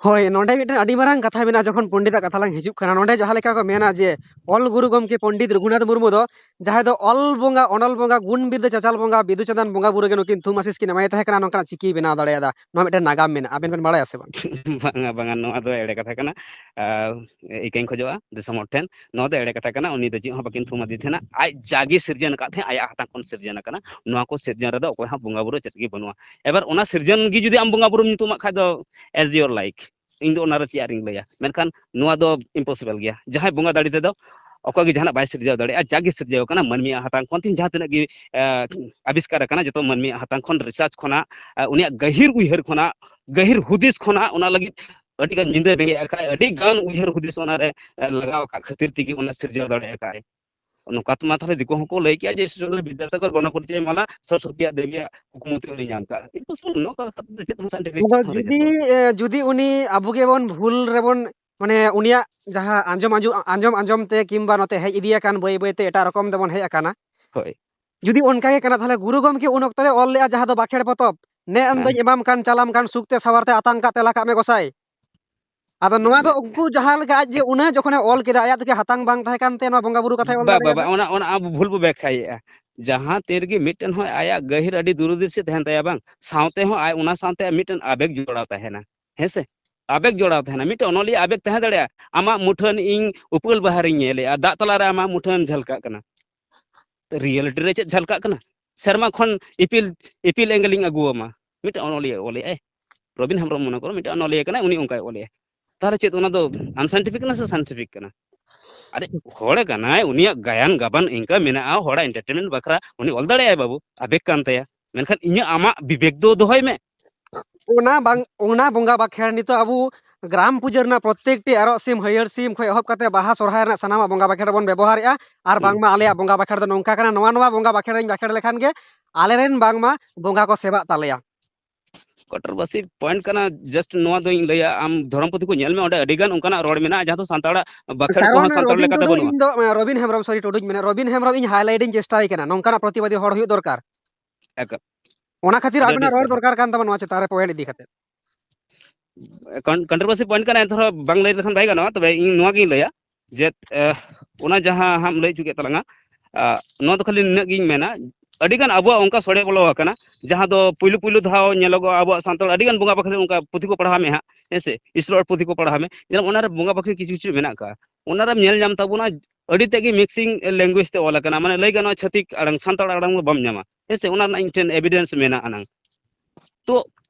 ᱦᱳᱭ, ᱱᱚᱰᱮ ᱢᱤᱫᱴᱮᱱ ᱟᱹᱰᱤ ᱢᱟᱨᱟᱝ ᱠᱟᱛᱷᱟ ᱢᱮᱱᱟᱜᱼᱟ, ᱡᱚᱠᱷᱚᱱ ᱯᱚᱱᱰᱤᱛᱟᱜ ᱠᱟᱛᱷᱟ ᱞᱟᱝ ᱦᱤᱡᱩᱜ ᱠᱟᱱᱟ, ᱱᱚᱰᱮ ᱡᱟᱦᱟᱸ ᱞᱮᱠᱟ ᱠᱚ ᱢᱮᱱᱟ ᱡᱮ ᱚᱞ ᱜᱩᱨᱩ ᱜᱚᱢᱠᱮ ᱯᱚᱱᱰᱤᱛ ᱨᱚᱜᱷᱩᱱᱟᱛᱷ ᱢᱩᱨᱢᱩ ᱫᱚ ᱡᱟᱦᱟᱸᱭ ᱫᱚ ᱚᱞ ᱵᱚᱸᱜᱟ, ᱚᱱᱚᱞ ᱵᱚᱸᱜᱟ, ᱜᱩᱱ ᱵᱤᱨᱫᱟᱹ ᱪᱟᱪᱟᱞ ᱵᱚᱸᱜᱟ, ᱵᱤᱫᱩ ᱪᱟᱸᱫᱟᱱ ᱵᱚᱸᱜᱟ ᱵᱩᱨᱩ ᱜᱮ ᱱᱩᱠᱤᱱ ᱛᱷᱩᱢ ᱟᱥᱤᱥ ᱠᱤᱱ ᱮᱢᱟᱭ ᱛᱟᱦᱮᱸ ᱠᱟᱱᱟ, ᱱᱚᱝᱠᱟᱱᱟᱜ ᱪᱤᱠᱤᱭ ᱵᱮᱱᱟᱣ ᱫᱟᱲᱮᱭᱟᱫᱟ, ᱱᱚᱣᱟ ᱢᱤᱫᱴᱮᱱ ᱱᱟᱜᱟᱢ ᱢᱮᱱᱟᱜᱼᱟ, ᱟᱵᱮᱱ ᱵᱮᱱ ᱵᱟᱲᱟᱭᱟ ᱥᱮ ᱵᱟᱝ? ᱵᱟᱝᱟ, ᱵᱟᱝᱟ, ᱱᱚᱣᱟ ᱫᱚ ᱮᱲᱮ ᱠᱟᱛᱷᱟ ᱠᱟᱱᱟ᱾ ᱟᱨ ᱤᱠᱟᱹᱧ ᱠᱷᱚᱡᱚᱜᱼᱟ ᱫᱤᱥᱚᱢ ᱦᱚᱲ ᱴᱷᱮᱱ, ᱱᱚᱣᱟ ᱫᱚ ᱮᱲᱮ ᱠᱟᱛᱷᱟ ᱠᱟᱱᱟ᱾ ᱩᱱᱤ ᱫᱚ ᱪᱮᱫ ᱦᱚᱸ ᱵᱟᱹᱠᱤᱱ ᱛᱷᱩᱢ ᱟᱫᱮ ᱛᱟᱦᱮᱱᱟ, ᱟᱡ ᱡᱟᱜᱮ ᱥᱤᱨᱡᱚᱱ ᱟᱠᱟᱫ ᱛᱟᱦᱮᱸᱫ, ᱟᱭᱟᱜ ᱦᱟᱛᱟᱝ ᱠᱷᱚᱱ ᱥᱤᱨᱡᱚᱱ ᱟᱠᱟᱱᱟ᱾ ᱱᱚᱣᱟ ᱠᱚ ᱥᱤᱨᱡᱚᱱ ᱨᱮᱫᱚ ᱚᱠᱚᱭ ᱦᱚᱸ ᱵᱚᱸᱜᱟ ᱵᱩᱨᱩ ᱪᱮᱫ ᱜᱮ ᱵᱟᱹᱱᱩᱜᱼᱟ᱾ ᱮᱵᱟᱨ ᱚᱱᱟ ᱥᱤᱨᱡᱚᱱ ᱜᱮ ᱡᱩᱫᱤ ᱟᱢ ᱵᱚᱸᱜᱟ ᱵᱩᱨᱩᱢ ᱧᱩᱛᱩᱢᱟᱜ ᱠᱷᱟᱡ ᱫᱚ, as your like, ᱤᱧ ᱫᱚ ᱚᱱᱟ ᱨᱮ ᱪᱮᱫ ᱟᱨᱤᱧ ᱞᱟᱹᱭᱟ? ᱢᱮᱱᱠᱷᱟᱱ ᱱᱚᱣᱟ ᱫᱚ impossible ᱜᱮᱭᱟ᱾ ᱡᱟᱦᱟᱸᱭ ᱵᱚᱸᱜᱟ ᱫᱟᱲᱮ ᱛᱮᱫᱚ ᱚᱠᱚᱭ ᱜᱮ ᱡᱟᱦᱟᱱᱟᱜ ᱵᱟᱭ ᱥᱤᱨᱡᱟᱹᱣ ᱫᱟᱲᱮᱭᱟᱜᱼᱟ, ᱡᱟᱜᱮ ᱥᱤᱨᱡᱟᱹᱣ ᱠᱟᱱᱟ ᱢᱟᱹᱱᱢᱤᱭᱟᱜ ᱦᱟᱛᱟᱝ ᱠᱷᱚᱱ᱾ ᱛᱤᱦᱤᱧ ᱡᱟᱦᱟᱸ ᱛᱤᱱᱟᱹᱜ ᱜᱮ, ᱮ, ᱟᱵᱤᱥᱠᱟᱨ ᱟᱠᱟᱱᱟ, ᱡᱚᱛᱚ ᱢᱟᱹᱱᱢᱤᱭᱟᱜ ᱦᱟᱛᱟᱝ ᱠᱷᱚᱱ, research ᱠᱷᱚᱱᱟᱜ, ᱮ, ᱩᱱᱤᱭᱟᱜ ᱜᱟᱹᱦᱤᱨ ᱩᱭᱦᱟᱹᱨ ᱠᱷᱚᱱᱟᱜ, ᱜᱟᱹᱦᱤᱨ ᱦᱩᱫᱤᱥ ᱠᱷᱚᱱᱟᱜ, ᱚᱱᱟ ᱞᱟᱹᱜᱤᱫ ᱟᱹᱰᱤ ᱜᱟᱱ ᱧᱤᱫᱟᱹ ᱵᱮᱸᱜᱮᱫ ᱟᱠᱟᱫ, ᱟᱹᱰᱤ ᱜᱟᱱ ᱩᱭᱦᱟᱹᱨ ᱦᱩᱫᱤᱥ ᱚᱱᱟ ᱨᱮ, ᱮ, ᱞᱟᱜᱟᱣ ᱟᱠᱟᱫ ᱠᱷᱟᱹᱛᱤᱨ ᱛᱮᱜᱮ ᱚᱱᱟ ᱥᱤᱨᱡᱟᱹᱣ ᱫᱟᱲᱮ ᱟᱠᱟᱫ᱾ ᱱᱚᱝᱠᱟ ᱛᱮᱢᱟ ᱛᱟᱦᱞᱮ ᱫᱤᱠᱩ ᱦᱚᱸᱠᱚ ᱞᱟᱹᱭ ᱠᱮᱭᱟ ᱡᱮ ᱤᱥᱚᱨᱪᱚᱱᱫᱨᱚ ᱵᱤᱫᱽᱫᱟᱥᱟᱜᱚᱨ ᱵᱚᱱᱚᱯᱚᱨᱤᱪᱚᱭ ᱢᱟᱞᱟ ᱥᱚᱨᱚᱥᱚᱛᱤᱭᱟᱜ ᱫᱮᱵᱤᱭᱟᱜ ᱠᱩᱠᱢᱩ ᱛᱮ ᱩᱱᱤ ᱧᱟᱢ ᱠᱟᱜᱼᱟ᱾ ᱤᱧ ᱫᱚ ᱥᱩᱱ ᱱᱚᱣᱟ ᱠᱟᱛᱷᱟ ᱫᱚ ᱪᱮᱫ ᱦᱚᱸ scientific ᱟᱫᱚ ᱪᱮᱫ ᱦᱚᱸ ᱡᱩᱫᱤ, ᱨᱮᱡᱟᱜ ᱵᱟᱹᱱᱩᱜᱼᱟ᱾ ᱮ, ᱡᱩᱫᱤ ᱩᱱᱤ ᱟᱵᱚ ᱜᱮᱵᱚᱱ ᱵᱷᱩᱞ ᱨᱮᱵᱚᱱ, ᱢᱟᱱᱮ, ᱩᱱᱤᱭᱟᱜ ᱡᱟᱦᱟᱸ ᱟᱸᱡᱚᱢ, ᱟᱸᱡᱚᱢ, ᱟᱸᱡᱚᱢ, ᱟᱸᱡᱚᱢ ᱛᱮ ᱠᱤᱝᱵᱟ ᱱᱚᱛᱮ ᱦᱮᱡ ᱤᱫᱤ ᱟᱠᱟᱱ, ᱵᱟᱹᱭ ᱵᱟᱹᱭ ᱛᱮ ᱮᱴᱟᱜ ᱨᱚᱠᱚᱢ ᱛᱮᱵᱚᱱ ᱦᱮᱡ ᱟᱠᱟᱱᱟ᱾ ᱦᱳᱭ᱾ ᱡᱩᱫᱤ ᱚᱱᱠᱟ ᱜᱮ ᱠᱟᱱᱟ, ᱛᱟᱦᱞᱮ ᱜᱩᱨᱩ ᱜᱚᱢᱠᱮ ᱩᱱ ᱚᱠᱛᱚ ᱨᱮ ᱚᱞ ᱞᱮᱜᱼᱟ ᱡᱟᱦᱟᱸ ᱫᱚ ᱵᱟᱠᱷᱮᱲ ᱯᱚᱛᱚᱵ, "ᱱᱮ ᱟᱢ ᱦᱮᱸ᱾ ᱫᱚᱧ ᱮᱢᱟᱢ ᱠᱟᱱ, ᱪᱟᱞᱟᱢ ᱠᱟᱱ, ᱥᱩᱠ ᱛᱮ ᱥᱟᱶᱟᱨ ᱛᱮ ᱟᱛᱟᱝ ᱠᱟᱜ ᱛᱮ ᱞᱟᱠᱟᱜ ᱢᱮ ᱜᱚᱸᱥᱟᱭ᱾" ᱟᱫᱚ ᱱᱚᱣᱟ ᱫᱚ ᱩᱱᱠᱩ ᱡᱟᱦᱟᱸ ᱞᱮᱠᱟ ᱟᱡ ᱡᱮ ᱩᱱᱟᱹᱜ ᱡᱚᱠᱷᱚᱱᱮ ᱚᱞ ᱠᱮᱫᱟ, ᱟᱭᱟᱜ ᱫᱚ ᱠᱤ ᱦᱟᱛᱟᱝ ᱵᱟᱝ ᱛᱟᱦᱮᱸ ᱠᱟᱱ ᱛᱟᱭᱟ ᱱᱚᱣᱟ ᱵᱚᱸᱜᱟ ᱵᱩᱨᱩ ᱠᱟᱛᱷᱟᱭ ᱚᱞ ᱵᱟ, ᱵᱟ, ᱫᱟᱲᱮᱭᱟᱫᱟ? ᱵᱟ, ᱚᱱᱟ, ᱚᱱᱟ ᱟᱵᱚ ᱵᱷᱩᱞ ᱵᱚ ᱵᱮᱠᱠᱷᱟᱭᱮᱫᱼᱟ᱾ ᱡᱟᱦᱟᱸ ᱛᱤᱱ ᱨᱮᱜᱮ ᱢᱤᱫᱴᱮᱱ ᱦᱚᱸ ᱟᱭᱟᱜ ᱜᱟᱹᱦᱤᱨ ᱟᱹᱰᱤ ᱫᱩᱨᱩᱫᱤᱥᱤ ᱛᱟᱦᱮᱱ ᱛᱟᱭᱟ ᱵᱟᱝ, ᱥᱟᱶᱛᱮ ᱦᱚᱸ ᱟᱭ ᱚᱱᱟ ᱥᱟᱶᱛᱮ ᱢᱤᱫᱴᱮᱱ ᱟᱵᱮᱜᱽ ᱡᱚᱲᱟᱣ ᱛᱟᱦᱮᱱᱟ, ᱦᱮᱸ ᱥᱮ? ᱟᱵᱮᱜᱽ ᱡᱚᱲᱟᱣ ᱛᱟᱦᱮᱱᱟ᱾ ᱢᱤᱫᱴᱮᱱ ᱚᱱᱚᱞᱤᱭᱟᱹ ᱟᱵᱮᱜᱽ ᱛᱟᱦᱮᱸ ᱫᱟᱲᱮᱭᱟᱜᱼᱟ, ᱟᱢᱟᱜ ᱢᱩᱴᱷᱟᱹᱱ ᱤᱧ ᱩᱯᱟᱹᱞ ᱵᱟᱦᱟᱨᱤᱧ ᱧᱮᱞᱮᱜᱼᱟ, ᱫᱟᱜ ᱛᱟᱞᱟᱨᱮ ᱟᱢᱟᱜ ᱢᱩᱴᱷᱟᱹᱱ ᱡᱷᱟᱞᱠᱟᱜ ᱠᱟᱱᱟ᱾ ᱨᱤᱭᱮᱞᱤᱴᱤ ᱨᱮ ᱪᱮᱫ ᱡᱷᱟᱞᱠᱟᱜ ᱠᱟᱱᱟ? ᱥᱮᱨᱢᱟ ᱠᱷᱚᱱ ᱤᱯᱤᱞ, ᱤᱯᱤᱞ ᱮᱸᱜᱮᱞᱤᱧ ᱟᱹᱜᱩᱣᱟᱢᱟ, ᱢᱤᱫᱴᱮᱱ ᱚᱱᱚᱞᱤᱭᱟᱹ ᱚᱞᱮᱜᱼᱟᱭ, ᱨᱚᱵᱤᱱ ᱦᱮᱢᱵᱨᱚᱢ ᱢᱚᱱᱮ ᱠᱚᱨᱚ ᱢᱤᱫᱴᱮᱱ ᱚᱱᱚᱞᱤᱭᱟᱹ ᱠᱟᱱᱟᱭ, ᱩᱱᱤ ᱚᱱᱠᱟᱭ ᱚᱞᱮᱜᱼᱟ᱾ ᱛᱟᱦᱚᱞᱮ ᱪᱮᱫ ᱚᱱᱟ ᱫᱚ ᱟᱱᱥᱟᱭᱮᱱᱴᱤᱯᱷᱤᱠ ᱠᱟᱱᱟ ᱥᱮ ᱥᱟᱭᱮᱱᱴᱤᱯᱷᱤᱠ ᱠᱟᱱᱟ? ᱟᱨᱮ, ᱦᱚᱲ ᱠᱟᱱᱟᱭ, ᱩᱱᱤᱭᱟᱜ ᱜᱟᱭᱟᱱ ᱜᱟᱵᱟᱱ ᱤᱱᱠᱟ ᱢᱮᱱᱟᱜᱼᱟ, ᱦᱚᱲᱟᱜ ᱮᱱᱴᱟᱨᱴᱮᱱᱢᱮᱱᱴ ᱵᱟᱠᱷᱨᱟ ᱩᱱᱤ ᱚᱞ ᱫᱟᱲᱮᱭᱟᱜᱼᱟᱭ ᱵᱟᱹᱵᱩ, ᱟᱵᱮᱜᱽ ᱠᱟᱱ ᱛᱟᱭᱟ᱾ ᱢᱮᱱᱠᱷᱟᱱ ᱤᱧᱟᱹᱜ ᱟᱢᱟᱜ ᱵᱤᱵᱮᱠ ᱫᱚ ᱫᱚᱦᱚᱭ ᱢᱮ᱾ ᱚᱱᱟ ᱵᱟᱝ, ᱚᱱᱟ ᱵᱚᱸᱜᱟ ᱵᱟᱠᱷᱮᱲ ᱱᱤᱛᱚᱜ ᱟᱵᱚ ᱜᱨᱟᱢ ᱯᱩᱡᱟᱹ ᱨᱮᱱᱟᱜ ᱯᱨᱚᱛᱮᱠᱴᱤ ᱮᱨᱚᱜ ᱥᱤᱢ, ᱦᱟᱹᱭᱟᱹᱲ ᱥᱤᱢ ᱠᱷᱚᱱ ᱮᱦᱚᱵ ᱠᱟᱛᱮ ᱵᱟᱦᱟ ᱥᱚᱨᱦᱟᱭ ᱨᱮᱱᱟᱜ ᱥᱟᱱᱟᱢᱟᱜ ᱵᱚᱸᱜᱟ ᱵᱟᱠᱷᱮᱲ ᱵᱚᱱ ᱵᱮᱵᱚᱦᱟᱨᱮᱜᱼᱟ᱾ ᱟᱨ ᱦᱩᱸ᱾ ᱵᱟᱝᱢᱟ ᱟᱞᱮᱭᱟᱜ ᱵᱚᱸᱜᱟ ᱵᱟᱠᱷᱮᱲ ᱫᱚ ᱱᱚᱝᱠᱟ ᱠᱟᱱᱟ, ᱱᱚᱣᱟ ᱱᱚᱣᱟ ᱵᱚᱸᱜᱟ ᱵᱟᱠᱷᱮᱲ ᱤᱧ ᱵᱟᱠᱷᱮᱲ ᱞᱮᱠᱷᱟᱱ ᱜᱮ ᱟᱞᱮᱨᱮᱱ ᱵᱟᱝᱢᱟ ᱵᱚᱸᱜᱟ ᱠᱚ ᱥᱮᱵᱟᱜ ᱛᱟᱞᱮᱭᱟ᱾ ᱠᱚᱴᱚᱨᱵᱟᱥᱤ ᱯᱚᱭᱮᱱᱴ ᱠᱟᱱᱟ, ᱡᱟᱥᱴ ᱱᱚᱣᱟ ᱫᱚᱧ ᱞᱟᱹᱭᱟ, ᱟᱢ ᱫᱷᱚᱨᱚᱢ ᱯᱩᱛᱷᱤ ᱠᱚ ᱧᱮᱞ ᱢᱮ, ᱚᱸᱰᱮ ᱟᱹᱰᱤ ᱜᱟᱱ ᱚᱱᱠᱟᱱᱟᱜ ᱨᱚᱲ ᱢᱮᱱᱟᱜᱼᱟ ᱡᱟᱦᱟᱸ ᱫᱚ ᱥᱟᱱᱛᱟᱲᱟᱜ ᱵᱟᱠᱷᱮᱲ ᱠᱟᱨᱚᱱ ᱠᱚᱦᱚᱸ ᱥᱟᱱᱛᱟᱲ ᱨᱚᱵᱤᱱ ᱞᱮᱠᱟᱛᱮ ᱴᱩᱰᱩ, ᱵᱟᱹᱱᱩᱜᱼᱟ᱾ ᱤᱧ ᱫᱚ, ᱮ, ᱨᱚᱵᱤᱱ ᱦᱮᱢᱵᱨᱚᱢ, ᱥᱚᱨᱤ, ᱴᱩᱰᱩᱧ ᱢᱮᱱᱟ, ᱨᱚᱵᱤᱱ ᱦᱮᱢᱵᱨᱚᱢ ᱤᱧ ᱦᱟᱭᱞᱟᱭᱤᱴ ᱤᱧ ᱪᱮᱥᱴᱟᱭ ᱠᱟᱱᱟ, ᱱᱚᱝᱠᱟᱱᱟᱜ ᱯᱨᱚᱛᱤᱵᱟᱫᱤ ᱦᱚᱲ ᱦᱩᱭᱩᱜ ᱫᱚᱨᱠᱟᱨ᱾ ᱮᱠᱟᱞ᱾ ᱚᱱᱟ ᱠᱷᱟᱹᱛᱤᱨ ᱟᱹᱰᱤ ᱟᱹᱰᱤ ᱟᱵᱤᱱᱟᱜ ᱨᱚᱲ ᱥᱟᱨᱦᱟᱣ᱾ ᱫᱚᱨᱠᱟᱨ ᱠᱟᱱ ᱛᱟᱵᱚᱱᱟ ᱱᱚᱣᱟ ᱪᱮᱛᱟᱱ ᱨᱮ ᱯᱚᱭᱮᱱᱴ ᱤᱫᱤ ᱠᱟᱛᱮ᱾ ᱠᱚᱱ-, ᱠᱚᱱᱴᱨᱳᱵᱷᱟᱨᱥᱤ ᱯᱚᱭᱮᱱᱴ ᱠᱟᱱᱟ, ᱮᱱᱛᱮ ᱨᱮᱦᱚᱸ ᱵᱟᱝ ᱞᱟᱹᱭ ᱞᱮᱠᱷᱟᱱ ᱵᱟᱭ ᱜᱟᱱᱚᱜᱼᱟ, ᱛᱚᱵᱮ ᱤᱧ ᱱᱚᱣᱟ ᱜᱤᱧ ᱞᱟᱹᱭᱟ ᱡᱮ, ᱮ, ᱚᱱᱟ ᱡᱟᱦᱟᱸ ᱦᱟᱸᱜ ᱮᱢ ᱞᱟᱹᱭ ᱦᱚᱪᱚ ᱠᱮᱫ ᱛᱟᱞᱟᱝᱟ, ᱟ, ᱱᱚᱣᱟ ᱫᱚ ᱠᱷᱟᱹᱞᱤ ᱱᱤᱱᱟᱹᱜ ᱜᱤᱧ ᱢᱮᱱᱟ, ᱟᱹᱰᱤᱜᱟᱱ ᱟᱵᱚᱣᱟᱜ ᱚᱱᱠᱟ ᱥᱚᱲᱮ ᱵᱚᱞᱚ ᱟᱠᱟᱱᱟ, ᱡᱟᱦᱟᱸ ᱫᱚ ᱯᱩᱭᱞᱩ ᱯᱩᱭᱞᱩ ᱫᱷᱟᱣ ᱧᱮᱞᱚᱜᱚᱜᱼᱟ, ᱟᱵᱚᱣᱟᱜ ᱥᱟᱱᱛᱟᱲ ᱟᱹᱰᱤᱜᱟᱱ ᱵᱚᱸᱜᱟ ᱵᱟᱠᱷᱮᱲ ᱚᱱᱠᱟ ᱯᱩᱛᱷᱤ ᱠᱚ ᱯᱟᱲᱦᱟᱣ ᱢᱮ ᱦᱟᱸᱜ, ᱦᱮᱸ ᱥᱮ, ᱤᱥᱚᱨ ᱯᱩᱛᱷᱤ ᱠᱚ ᱯᱟᱲᱦᱟᱣ ᱢᱮ, ᱧᱮᱞᱟᱢ ᱚᱱᱟᱨᱮ ᱵᱚᱸᱜᱟ ᱵᱟᱠᱷᱮᱲ ᱠᱤᱪᱷᱩ ᱠᱤᱪᱷᱩ ᱢᱮᱱᱟᱜ ᱟᱠᱟᱫᱼᱟ, ᱚᱱᱟᱨᱮᱢ ᱧᱮᱞ ᱧᱟᱢ ᱛᱟᱵᱚᱱᱟ ᱟᱹᱰᱤ ᱛᱮᱫ ᱜᱮ ᱢᱤᱠᱥᱤᱝ ᱞᱮᱝᱜᱩᱭᱮᱡᱽ ᱛᱮ ᱚᱞ ᱟᱠᱟᱱᱟ, ᱢᱟᱱᱮ ᱞᱟᱹᱭ ᱜᱟᱱᱚᱜᱼᱟ ᱪᱷᱟᱹᱛᱤᱠ ᱟᱲᱟᱝ, ᱥᱟᱱᱛᱟᱲ ᱟᱲᱟᱝ ᱫᱚ ᱵᱟᱢ ᱧᱟᱢᱟ, ᱦᱮᱸ ᱥᱮ, ᱚᱱᱟ ᱨᱮᱱᱟᱜ ᱤᱧ ᱴᱷᱮᱱ ᱮᱵᱤᱰᱮᱱᱥ ᱢᱮᱱᱟᱜᱼᱟ ᱱᱟᱝ᱾ ᱛᱚ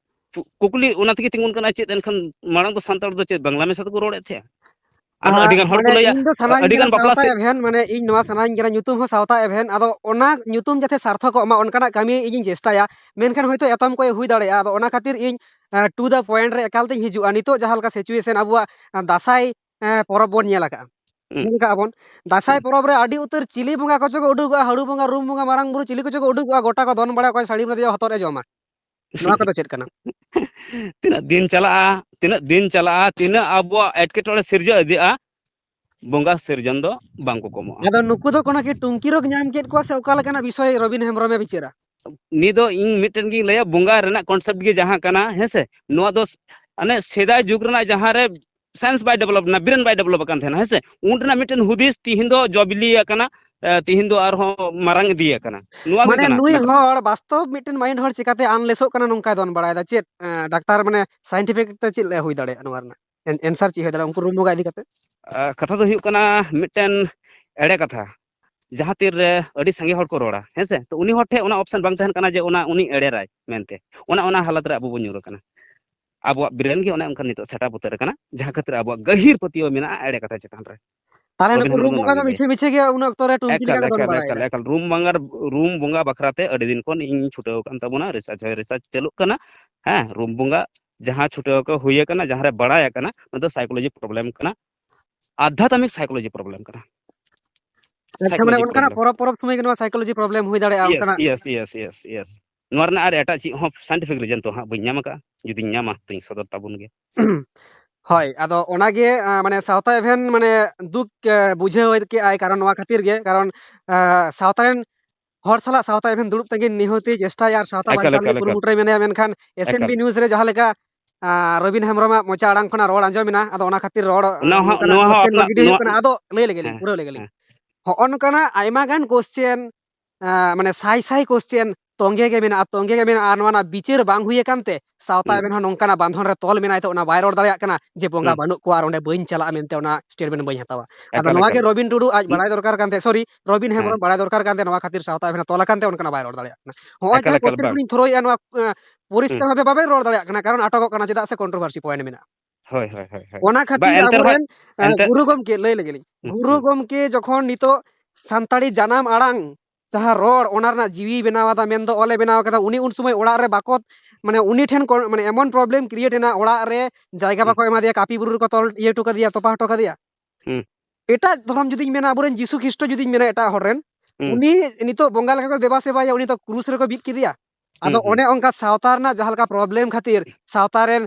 ᱠᱩ-, ᱠᱩᱠᱞᱤ ᱚᱱᱟ ᱛᱮᱜᱮ ᱛᱤᱸᱜᱩᱱ ᱠᱟᱱᱟ, ᱪᱮᱫ ᱮᱱᱠᱷᱟᱱ ᱢᱟᱲᱟᱝ ᱫᱚ ᱥᱟᱱᱛᱟᱲ ᱫᱚ ᱪᱮᱫ ᱵᱟᱝᱞᱟ ᱢᱮᱥᱟ ᱛᱮᱠᱚ ᱨᱚᱲᱮᱫ ᱛᱟᱦᱮᱸᱜᱼᱟ? ᱟᱨᱦᱚᱸ ᱟᱨ ᱟᱹᱰᱤ ᱜᱟᱱ ᱦᱚᱲ ᱠᱚ ᱢᱟᱱᱮ ᱞᱟᱹᱭᱟ, ᱤᱧ ᱫᱚ ᱥᱟᱱᱟᱧ ᱟᱹᱰᱤ ᱠᱟᱱᱟ ᱜᱟᱱ ᱵᱟᱯᱞᱟ ᱥᱟᱶᱛᱟ ᱥᱮ ᱮᱵᱷᱮᱱ, ᱢᱟᱱᱮ ᱤᱧ ᱱᱚᱣᱟ ᱥᱟᱱᱟᱧ ᱠᱟᱱᱟ, ᱧᱩᱛᱩᱢ ᱦᱚᱸ ᱥᱟᱶᱛᱟ ᱮᱵᱷᱮᱱ, ᱟᱫᱚ ᱚᱱᱟ ᱧᱩᱛᱩᱢ ᱡᱟᱛᱮ ᱥᱟᱨᱛᱷᱚᱠᱚᱜ ᱢᱟ ᱚᱱᱠᱟᱱᱟᱜ ᱠᱟᱹᱢᱤ ᱤᱧᱤᱧ ᱪᱮᱥᱴᱟᱭᱟ, ᱢᱮᱱᱠᱷᱟᱱ ᱦᱚᱭᱛᱳ ᱮᱛᱚᱢ ᱠᱚᱭ ᱦᱩᱭ ᱫᱟᱲᱮᱭᱟᱜᱼᱟ᱾ ᱟᱫᱚ ᱚᱱᱟ ᱠᱷᱟᱹᱛᱤᱨ ᱤᱧ, ᱮ, to the point ᱨᱮ ᱮᱠᱟᱞ ᱛᱤᱧ ᱦᱤᱡᱩᱜᱼᱟ᱾ ᱱᱤᱛᱚᱜ ᱡᱟᱦᱟᱸ ᱞᱮᱠᱟ situation ᱟᱵᱚᱣᱟᱜ, ᱮ, ᱫᱟᱸᱥᱟᱭ, ᱮ, ᱯᱚᱨᱚᱵᱽ ᱵᱚᱱ ᱧᱮᱞ ᱟᱠᱟᱜᱼᱟ, ᱦᱩᱸ᱾ ᱧᱮᱞ ᱟᱠᱟᱜᱼᱟ ᱵᱚᱱ, ᱫᱟᱸᱥᱟᱭ ᱦᱩᱸ᱾ ᱯᱚᱨᱚᱵᱽ ᱨᱮ ᱟᱹᱰᱤ ᱩᱛᱟᱹᱨ ᱪᱤᱞᱤ ᱵᱚᱸᱜᱟ ᱠᱚᱪᱚ ᱠᱚ ᱩᱰᱩᱠᱚᱜᱼᱟ, ᱦᱟᱹᱲᱩ ᱵᱚᱸᱜᱟ, ᱨᱩᱢ ᱵᱚᱸᱜᱟ, ᱢᱟᱨᱟᱝ ᱵᱩᱨᱩ ᱪᱤᱞᱤ ᱠᱚᱪᱚ ᱠᱚ ᱩᱰᱩᱠᱚᱜᱼᱟ, ᱜᱚᱴᱟ ᱠᱚ ᱫᱚᱱ ᱵᱟᱲᱟᱭᱟ, ᱚᱠᱚᱭ ᱥᱟᱹᱲᱤᱢ ᱨᱮ ᱫᱮᱡᱚᱜᱼᱟ, ᱦᱚᱛᱚᱫ ᱮ ᱡᱚᱢᱟ᱾ ᱱᱚᱣᱟ ᱠᱚᱫᱚ ᱪᱮᱫ ᱠᱟᱱᱟ? ᱛᱤᱱᱟᱹᱜ ᱫᱤᱱ ᱪᱟᱞᱟᱜᱼᱟ, ᱛᱤᱱᱟᱹᱜ ᱫᱤᱱ ᱪᱟᱞᱟᱜᱼᱟ, ᱛᱤᱱᱟᱹᱜ ᱟᱵᱚᱣᱟᱜ ᱮᱴᱠᱮᱴᱚᱬᱮ ᱥᱤᱨᱡᱟᱹᱣ ᱤᱫᱤᱜᱼᱟ, ᱵᱚᱸᱜᱟ ᱥᱤᱨᱡᱚᱱ ᱫᱚ ᱵᱟᱝ ᱠᱚ ᱠᱚᱢᱚᱜᱼᱟ᱾ ᱟᱫᱚ ᱱᱩᱠᱩ ᱫᱚ ᱠᱳᱱᱳ ᱠᱤ ᱴᱩᱝᱠᱤ ᱨᱳᱜᱽ ᱧᱟᱢ ᱠᱮᱫ ᱠᱚᱣᱟ ᱥᱮ ᱚᱠᱟ ᱞᱮᱠᱟᱱᱟᱜ ᱵᱤᱥᱚᱭ ᱨᱚᱵᱤᱱ ᱦᱮᱢᱵᱨᱚᱢᱮ ᱵᱤᱪᱟᱹᱨᱟ? ᱱᱤᱭᱟᱹ ᱫᱚ ᱤᱧ ᱢᱤᱫᱴᱮᱱ ᱜᱤᱧ ᱞᱟᱹᱭᱟ, ᱵᱚᱸᱜᱟ ᱨᱮᱱᱟᱜ ᱠᱚᱱᱥᱮᱯᱴ ᱜᱮ ᱡᱟᱦᱟᱸ ᱠᱟᱱᱟ, ᱦᱮᱸ ᱥᱮ, ᱱᱚᱣᱟ ᱫᱚ ᱥ-, ᱢᱟᱱᱮ ᱥᱮᱫᱟᱭ ᱡᱩᱜᱽ ᱨᱮᱱᱟᱜ ᱡᱟᱦᱟᱸ ᱨᱮ ᱥᱟᱭᱮᱱᱥ ᱵᱟᱭ ᱰᱮᱵᱷᱞᱚᱯ ᱞᱮᱱᱟ, ᱵᱨᱮᱱ ᱵᱟᱭ ᱰᱮᱵᱷᱞᱚᱯ ᱟᱠᱟᱱ ᱛᱟᱦᱮᱱᱟ, ᱦᱮᱸ ᱥᱮ? ᱩᱱ ᱨᱮᱱᱟᱜ ᱢᱤᱫᱴᱮᱱ ᱦᱩᱫᱤᱥ ᱛᱤᱦᱤᱧ ᱫᱚ ᱡᱚ ᱵᱤᱞᱤ ᱟᱠᱟᱱᱟ, ᱛᱤᱦᱤᱧ ᱫᱚ ᱟᱨᱦᱚᱸ ᱢᱟᱨᱟᱝ ᱤᱫᱤ ᱟᱠᱟᱱᱟ᱾ ᱱᱚᱣᱟ ᱜᱮ ᱢᱟᱱᱮ ᱠᱟᱱᱟ ᱱᱩᱭ ᱢᱮᱱ ᱠᱟᱛᱷᱟ᱾ ᱦᱚᱲ, ᱵᱟᱥᱛᱚᱵ ᱢᱤᱫᱴᱮᱱ ᱢᱟᱭᱤᱱᱰ ᱦᱚᱲ ᱪᱤᱠᱟᱛᱮ ᱟᱱᱞᱮᱥᱚᱜ ᱠᱟᱱᱟ ᱱᱚᱝᱠᱟᱭ ᱫᱚᱱ ᱵᱟᱲᱟᱭᱮᱫᱟ? ᱪᱮᱫ ᱰᱟᱠᱛᱟᱨ ᱢᱟᱱᱮ ᱥᱟᱭᱮᱱᱴᱤᱯᱷᱤᱠ ᱛᱮ ᱪᱮᱫ ᱦᱩᱭ ᱫᱟᱲᱮᱭᱟᱜᱼᱟ ᱱᱚᱣᱟ ᱨᱮᱱᱟᱜ ᱮᱱᱥᱟᱨ? ᱪᱮᱫ ᱦᱩᱭ ᱫᱟᱲᱮᱭᱟᱜᱼᱟ ᱩᱱᱠᱩ ᱨᱩᱢ ᱵᱚᱸᱜᱟ ᱤᱫᱤ ᱠᱟᱛᱮ? ᱠᱟᱛᱷᱟ ᱫᱚ ᱦᱩᱭᱩᱜ ᱠᱟᱱᱟ, ᱢᱤᱫᱴᱮᱱ ᱮᱲᱮ ᱠᱟᱛᱷᱟ, ᱡᱟᱦᱟᱸ ᱛᱤᱨ ᱨᱮ ᱟᱹᱰᱤ ᱥᱟᱸᱜᱮ ᱦᱚᱲ ᱠᱚ ᱨᱚᱲᱟ, ᱦᱮᱸ ᱥᱮ, ᱛᱚ ᱩᱱᱤ ᱦᱚᱲ ᱴᱷᱮᱱ ᱚᱱᱟ ᱚᱯᱥᱮᱱ ᱵᱟᱝ ᱛᱟᱦᱮᱱ ᱠᱟᱱᱟ ᱡᱮ ᱚᱱᱟ ᱩᱱᱤ ᱮᱲᱮᱨᱟᱭ ᱢᱮᱱᱛᱮ᱾ ᱚᱱᱟ ᱚᱱᱟ ᱦᱟᱞᱚᱛ ᱨᱮ ᱟᱵᱚ ᱵᱚᱱ ᱧᱩᱨ ᱟᱠᱟᱱᱟ᱾ ᱟᱵᱚᱣᱟᱜ ᱵᱨᱮᱱ ᱜᱮ ᱚᱱᱮ ᱚᱱᱠᱟ ᱱᱤᱛᱚᱜ ᱥᱮᱴᱟᱯ ᱩᱛᱟᱹᱨ ᱟᱠᱟᱱᱟ, ᱡᱟᱦᱟᱸ ᱠᱷᱟᱹᱛᱤᱨ ᱟᱵᱚᱣᱟᱜ ᱜᱟᱹᱦᱤᱨ ᱯᱟᱹᱛᱭᱟᱹᱣ ᱢᱮᱱᱟᱜᱼᱟ ᱮᱲᱮ ᱠᱟᱛᱷᱟ ᱪᱮᱛᱟᱱ ᱨᱮ᱾ ᱛᱟᱦᱚᱞᱮ ᱱᱩᱠᱩ ᱨᱩᱢ ᱵᱚᱸᱜᱟ ᱫᱚ ᱢᱤᱪᱷᱟᱹ ᱢᱤᱪᱷᱟᱹ ᱜᱮ ᱩᱱ ᱚᱠᱛᱚ ᱨᱮ ᱴᱩᱱᱠᱤ ᱞᱮᱠᱟ ᱮᱠᱟᱞ, ᱠᱚ ᱫᱚᱱ ᱮᱠᱟᱞ, ᱮᱠᱟᱞ, ᱵᱟᱲᱟᱭᱮᱫᱟ᱾ ᱮᱠᱟᱞ᱾ ᱨᱩᱢ ᱵᱚᱸᱜᱟ, ᱨᱩᱢ ᱵᱚᱸᱜᱟ ᱵᱟᱠᱷᱨᱟ ᱛᱮ ᱟᱹᱰᱤ ᱫᱤᱱ ᱠᱷᱚᱱ ᱤᱧ ᱪᱷᱩᱴᱟᱹᱣ ᱟᱠᱟᱱ ᱛᱟᱵᱚᱱᱟ, ᱨᱤᱥᱟᱨᱪ ᱦᱚᱸ ᱨᱤᱥᱟᱨᱪ ᱪᱟᱹᱞᱩᱜ ᱠᱟᱱᱟ᱾ ᱦᱮᱸ, ᱨᱩᱢ ᱵᱚᱸᱜᱟ ᱡᱟᱦᱟᱸ ᱪᱷᱩᱴᱟᱹᱣ ᱠᱚ ᱦᱩᱭ ᱟᱠᱟᱱᱟ, ᱡᱟᱦᱟᱸ ᱨᱮ ᱵᱟᱲᱟᱭ ᱟᱠᱟᱱᱟ, ᱚᱱᱟ ᱫᱚ ᱥᱟᱭᱠᱳᱞᱚᱡᱤ ᱯᱨᱚᱵᱞᱮᱢ ᱠᱟᱱᱟ, ᱟᱫᱷᱟᱛᱢᱤᱠ ᱥᱟᱭᱠᱳᱞᱚᱡᱤ ᱯᱨᱚᱵᱞᱮᱢ ᱠᱟᱱᱟ᱾ ᱟᱪᱪᱷᱟ, ᱢᱟᱱᱮ ᱥᱟᱭᱠᱳᱞᱚᱡᱤ ᱚᱱᱠᱟᱱᱟᱜ ᱯᱨᱚᱵᱞᱮᱢ᱾ ᱯᱚᱨᱚᱵᱽ, ᱯᱚᱨᱚᱵᱽ ᱥᱚᱢᱚᱭ ᱜᱮ ᱱᱚᱣᱟ ᱥᱟᱭᱠᱳᱞᱚᱡᱤ ᱯᱨᱚᱵᱞᱮᱢ ᱦᱩᱭ ᱫᱟᱲᱮᱭᱟᱜᱼᱟ, ᱤᱭᱮᱥ, ᱚᱱᱠᱟᱱᱟᱜ? Yes, Yes, Yes, Yes. ᱱᱚᱣᱟ ᱨᱮᱱᱟᱜ ᱟᱨ ᱮᱴᱟᱜ ᱪᱮᱫ ᱦᱚᱸ ᱥᱟᱭᱮᱱᱴᱤᱯᱷᱤᱠ ᱨᱤᱡᱮᱱ ᱛᱚ ᱦᱟᱸᱜ ᱵᱟᱹᱧ ᱧᱟᱢ ᱟᱠᱟᱫᱼᱟ, ᱡᱩᱫᱤᱧ ᱧᱟᱢᱟ ᱛᱚᱧ ᱥᱚᱫᱚᱨ ᱛᱟᱵᱚᱱ ᱜᱮ᱾ ᱦᱳᱭ, ᱟᱫᱚ ᱚᱱᱟᱜᱮ, ᱟᱸ, ᱢᱟᱱᱮ ᱥᱟᱶᱛᱟ ᱮᱵᱷᱮᱱ ᱢᱟᱱᱮ ᱫᱩᱠ, ᱮ, ᱵᱩᱡᱷᱟᱹᱣ ᱠᱮᱜᱼᱟᱭ, ᱠᱟᱨᱚᱱ ᱱᱚᱣᱟ ᱠᱷᱟᱹᱛᱤᱨ ᱜᱮ, ᱠᱟᱨᱚᱱ, ᱟᱸ, ᱥᱟᱶᱛᱟ ᱨᱮᱱ ᱦᱚᱲ ᱥᱟᱞᱟᱜ ᱥᱟᱶᱛᱟ ᱮᱵᱷᱮᱱ ᱫᱩᱲᱩᱵ ᱛᱮᱜᱮ ᱱᱤᱦᱟᱹᱛᱤ ᱪᱮᱥᱴᱟᱭᱟ ᱟᱨ ᱥᱟᱶᱛᱟ ᱮᱠᱟᱞ, ᱵᱟᱧᱪᱟᱣ ᱮᱠᱟᱞ, ᱞᱟᱹᱜᱤᱫ ᱮᱠᱟᱞ᱾ ᱠᱩᱨᱩᱢᱩᱴᱩᱭ ᱢᱮᱱᱟᱭᱟ, ᱢᱮᱱᱠᱷᱟᱱ ᱮᱥ ᱮᱱ ᱵᱤ ᱮᱠᱟᱞ᱾ ᱱᱤᱭᱩᱡᱽ ᱨᱮ ᱡᱟᱦᱟᱸ ᱞᱮᱠᱟ, ᱟᱸ, ᱨᱚᱵᱤᱱ ᱦᱮᱢᱵᱨᱚᱢᱟᱜ ᱢᱚᱪᱟ ᱟᱲᱟᱝ ᱠᱷᱚᱱᱟᱜ ᱨᱚᱲ ᱟᱸᱡᱚᱢ ᱮᱱᱟ, ᱟᱫᱚ ᱚᱱᱟ ᱠᱷᱟᱹᱛᱤᱨ ᱨᱚᱲ, ᱱᱚᱣᱟ ᱦᱚᱸ ᱱᱚᱝᱠᱟᱱᱟᱜ ᱟᱯᱱᱟ-, ᱠᱚᱥᱪᱮᱱ ᱠᱚ ᱱᱚᱣᱟ, ᱜᱤᱰᱤ ᱦᱩᱭᱩᱜ ᱱᱚᱣᱟ ᱠᱟᱱᱟ᱾ ᱟᱫᱚ ᱞᱟᱹᱭ ᱞᱮᱜᱮ ᱞᱤᱧ, ᱦᱮᱸ, ᱯᱩᱨᱟᱹᱣ ᱞᱮᱜᱮ ᱞᱤᱧ᱾ ᱦᱮᱸ᱾ ᱦᱚᱸᱜᱼᱚ ᱱᱚᱝᱠᱟᱱᱟᱜ ᱟᱭᱢᱟ ᱜᱟᱱ ᱠᱚᱥᱪᱮᱱ, ᱟᱸ, ᱢᱟᱱᱮ ᱥᱟᱭ ᱥᱟᱭ ᱠᱚᱥᱪᱮᱱ ᱛᱚᱸᱜᱮ ᱜᱮ ᱢᱮᱱᱟᱜᱼᱟ, ᱛᱚᱸᱜᱮ ᱜᱮ ᱢᱮᱱᱟᱜᱼᱟ, ᱟᱨ ᱱᱚᱣᱟ ᱨᱮᱱᱟᱜ ᱵᱤᱪᱟᱹᱨ ᱵᱟᱝ ᱦᱩᱭ ᱟᱠᱟᱱ ᱛᱮ ᱥᱟᱶᱛᱟ ᱦᱩᱸ᱾ ᱮᱵᱷᱮᱱ ᱦᱚᱸ ᱱᱚᱝᱠᱟᱱᱟᱜ ᱵᱟᱸᱫᱷᱚᱱ ᱨᱮ ᱛᱚᱞ ᱢᱮᱱᱟᱭ ᱛᱮ ᱚᱱᱟ ᱵᱟᱭ ᱨᱚᱲ ᱫᱟᱲᱮᱭᱟᱜ ᱠᱟᱱᱟ ᱡᱮ ᱵᱚᱸᱜᱟ ᱦᱩᱸ᱾ ᱵᱟᱹᱱᱩᱜ ᱠᱚᱣᱟ ᱟᱨ ᱚᱸᱰᱮ ᱵᱟᱹᱧ ᱪᱟᱞᱟᱜᱼᱟ ᱢᱮᱱᱛᱮ ᱚᱱᱟ ᱥᱴᱮᱴᱢᱮᱱᱴ ᱵᱟᱹᱧ ᱦᱟᱛᱟᱣᱟ᱾ ᱟᱫᱚ ᱮᱠᱟᱞ, ᱱᱚᱣᱟ ᱜᱮ ᱮᱠᱟᱞ᱾ ᱨᱚᱵᱤᱱ ᱴᱩᱰᱩ ᱟᱡ ᱦᱩᱸ᱾ ᱵᱟᱲᱟᱭ ᱫᱚᱨᱠᱟᱨ ᱠᱟᱱ ᱛᱟᱭᱟ, ᱥᱚᱨᱤ, ᱨᱚᱵᱤᱱ ᱦᱮᱸ᱾ ᱦᱮᱢᱵᱨᱚᱢ ᱵᱟᱲᱟᱭ ᱫᱚᱨᱠᱟᱨ ᱠᱟᱱ ᱛᱟᱭᱟ, ᱱᱚᱣᱟ ᱠᱷᱟᱹᱛᱤᱨ ᱥᱟᱶᱛᱟ ᱮᱵᱷᱮᱱ ᱮ ᱛᱚᱞ ᱟᱠᱟᱱ ᱛᱮ ᱚᱱᱠᱟᱱᱟᱜ ᱵᱟᱭ ᱨᱚᱲ ᱫᱟᱲᱮᱭᱟᱜ ᱠᱟᱱᱟ᱾ ᱦᱚᱸᱜᱼᱚᱭ ᱮᱠᱟᱞ, ᱡᱟᱦᱟᱸ ᱮᱠᱟᱞ, ᱠᱚᱥᱪᱮᱱ ᱵᱟᱝ᱾ ᱠᱚᱞᱤᱧ ᱛᱷᱨᱳᱭᱮᱫᱼᱟ ᱱᱚᱣᱟ, ᱮᱸ, ᱯᱚᱨᱤᱥᱠᱟᱨ ᱦᱩᱸ᱾ ᱵᱷᱟᱵᱮ ᱵᱟᱵᱮᱱ ᱨᱚᱲ ᱫᱟᱲᱮᱭᱟᱜ ᱠᱟᱱᱟ, ᱠᱟᱨᱚᱱ ᱟᱴᱚᱠᱚᱜ ᱠᱟᱱᱟ, ᱪᱮᱫᱟᱜ ᱥᱮ ᱠᱚᱱᱴᱨᱳᱵᱷᱟᱨᱥᱤ ᱯᱚᱭᱮᱱᱴ ᱢᱮᱱᱟᱜᱼᱟ᱾ ᱦᱳᱭ, ᱦᱳᱭ, ᱦᱳᱭ, ᱦᱳᱭ᱾ ᱚᱱᱟ ᱵᱟ, ᱠᱷᱟᱹᱛᱤᱨ ᱮᱱᱛᱮ ᱨᱮᱦᱚᱸ, ᱟᱵᱚᱨᱮᱱ, ᱮ, ᱮᱱᱛᱮ ᱜᱩᱨᱩ ᱜᱚᱢᱠᱮ, ᱞᱟᱹᱭ ᱞᱮᱜᱮ ᱞᱤᱧ, ᱦᱩᱸ, ᱜᱩᱨᱩ ᱦᱩᱸ᱾ ᱜᱚᱢᱠᱮ ᱡᱚᱠᱷᱚᱱ ᱱᱤᱛᱚᱜ ᱥᱟᱱᱛᱟᱲᱤ ᱡᱟᱱᱟᱢ ᱟᱲᱟᱝ ᱡᱟᱦᱟᱸ ᱨᱚᱲ, ᱚᱱᱟ ᱨᱮᱱᱟᱜ ᱡᱤᱣᱤ ᱵᱮᱱᱟᱣ ᱟᱫᱟ, ᱢᱮᱱᱫᱚ ᱚᱞᱮ ᱵᱮᱱᱟᱣ ᱠᱟᱫᱟ, ᱩᱱᱤ ᱩᱱ ᱥᱚᱢᱚᱭ ᱚᱲᱟᱜ ᱨᱮ ᱵᱟᱠᱚ, ᱢᱟᱱᱮ, ᱩᱱᱤ ᱴᱷᱮᱱ ᱠᱚ, ᱢᱟᱱᱮ, ᱮᱢᱚᱱ ᱯᱨᱚᱵᱞᱮᱢ ᱠᱨᱤᱭᱮᱴ ᱮᱱᱟ, ᱚᱲᱟᱜ ᱨᱮ ᱡᱟᱭᱜᱟ ᱦᱩᱸ᱾ ᱵᱟᱠᱚ ᱮᱢᱟ ᱫᱮᱭᱟ, ᱠᱟᱹᱯᱤ ᱵᱩᱨᱩ ᱨᱮᱠᱚ ᱛᱚᱞ ᱤᱭᱟᱹ ᱦᱚᱴᱚ ᱠᱟᱫᱮᱭᱟ, ᱛᱚᱯᱟ ᱦᱚᱴᱚ ᱠᱟᱫᱮᱭᱟ᱾ ᱦᱩᱸ᱾ ᱮᱴᱟᱜ ᱫᱷᱚᱨᱚᱢ ᱡᱩᱫᱤᱧ ᱢᱮᱱᱟ, ᱟᱵᱚᱨᱮᱱ ᱡᱤᱥᱩ ᱠᱷᱨᱤᱥᱴᱚ ᱡᱩᱫᱤᱧ ᱢᱮᱱᱟ, ᱮᱴᱟᱜ ᱦᱚᱲ ᱨᱮᱱ, ᱦᱩᱸ᱾ ᱩᱱᱤ ᱱᱤᱛᱚᱜ ᱵᱚᱸᱜᱟ ᱞᱮᱠᱟ ᱠᱚ ᱫᱮᱵᱟ ᱥᱮᱵᱟᱭᱟ, ᱩᱱᱤ ᱫᱚ ᱠᱨᱩᱥ ᱨᱮᱠᱚ ᱵᱤᱫ ᱠᱮᱫᱮᱭᱟ᱾ ᱟᱫᱚ ᱦᱩᱸ, ᱦᱩᱸ᱾ ᱚᱱᱮ ᱚᱱᱠᱟ ᱥᱟᱶᱛᱟ ᱨᱮᱱᱟᱜ ᱡᱟᱦᱟᱸ ᱞᱮᱠᱟ ᱯᱨᱚᱵᱞᱮᱢ ᱠᱷᱟᱹᱛᱤᱨ ᱥᱟᱶᱛᱟ ᱨᱮᱱ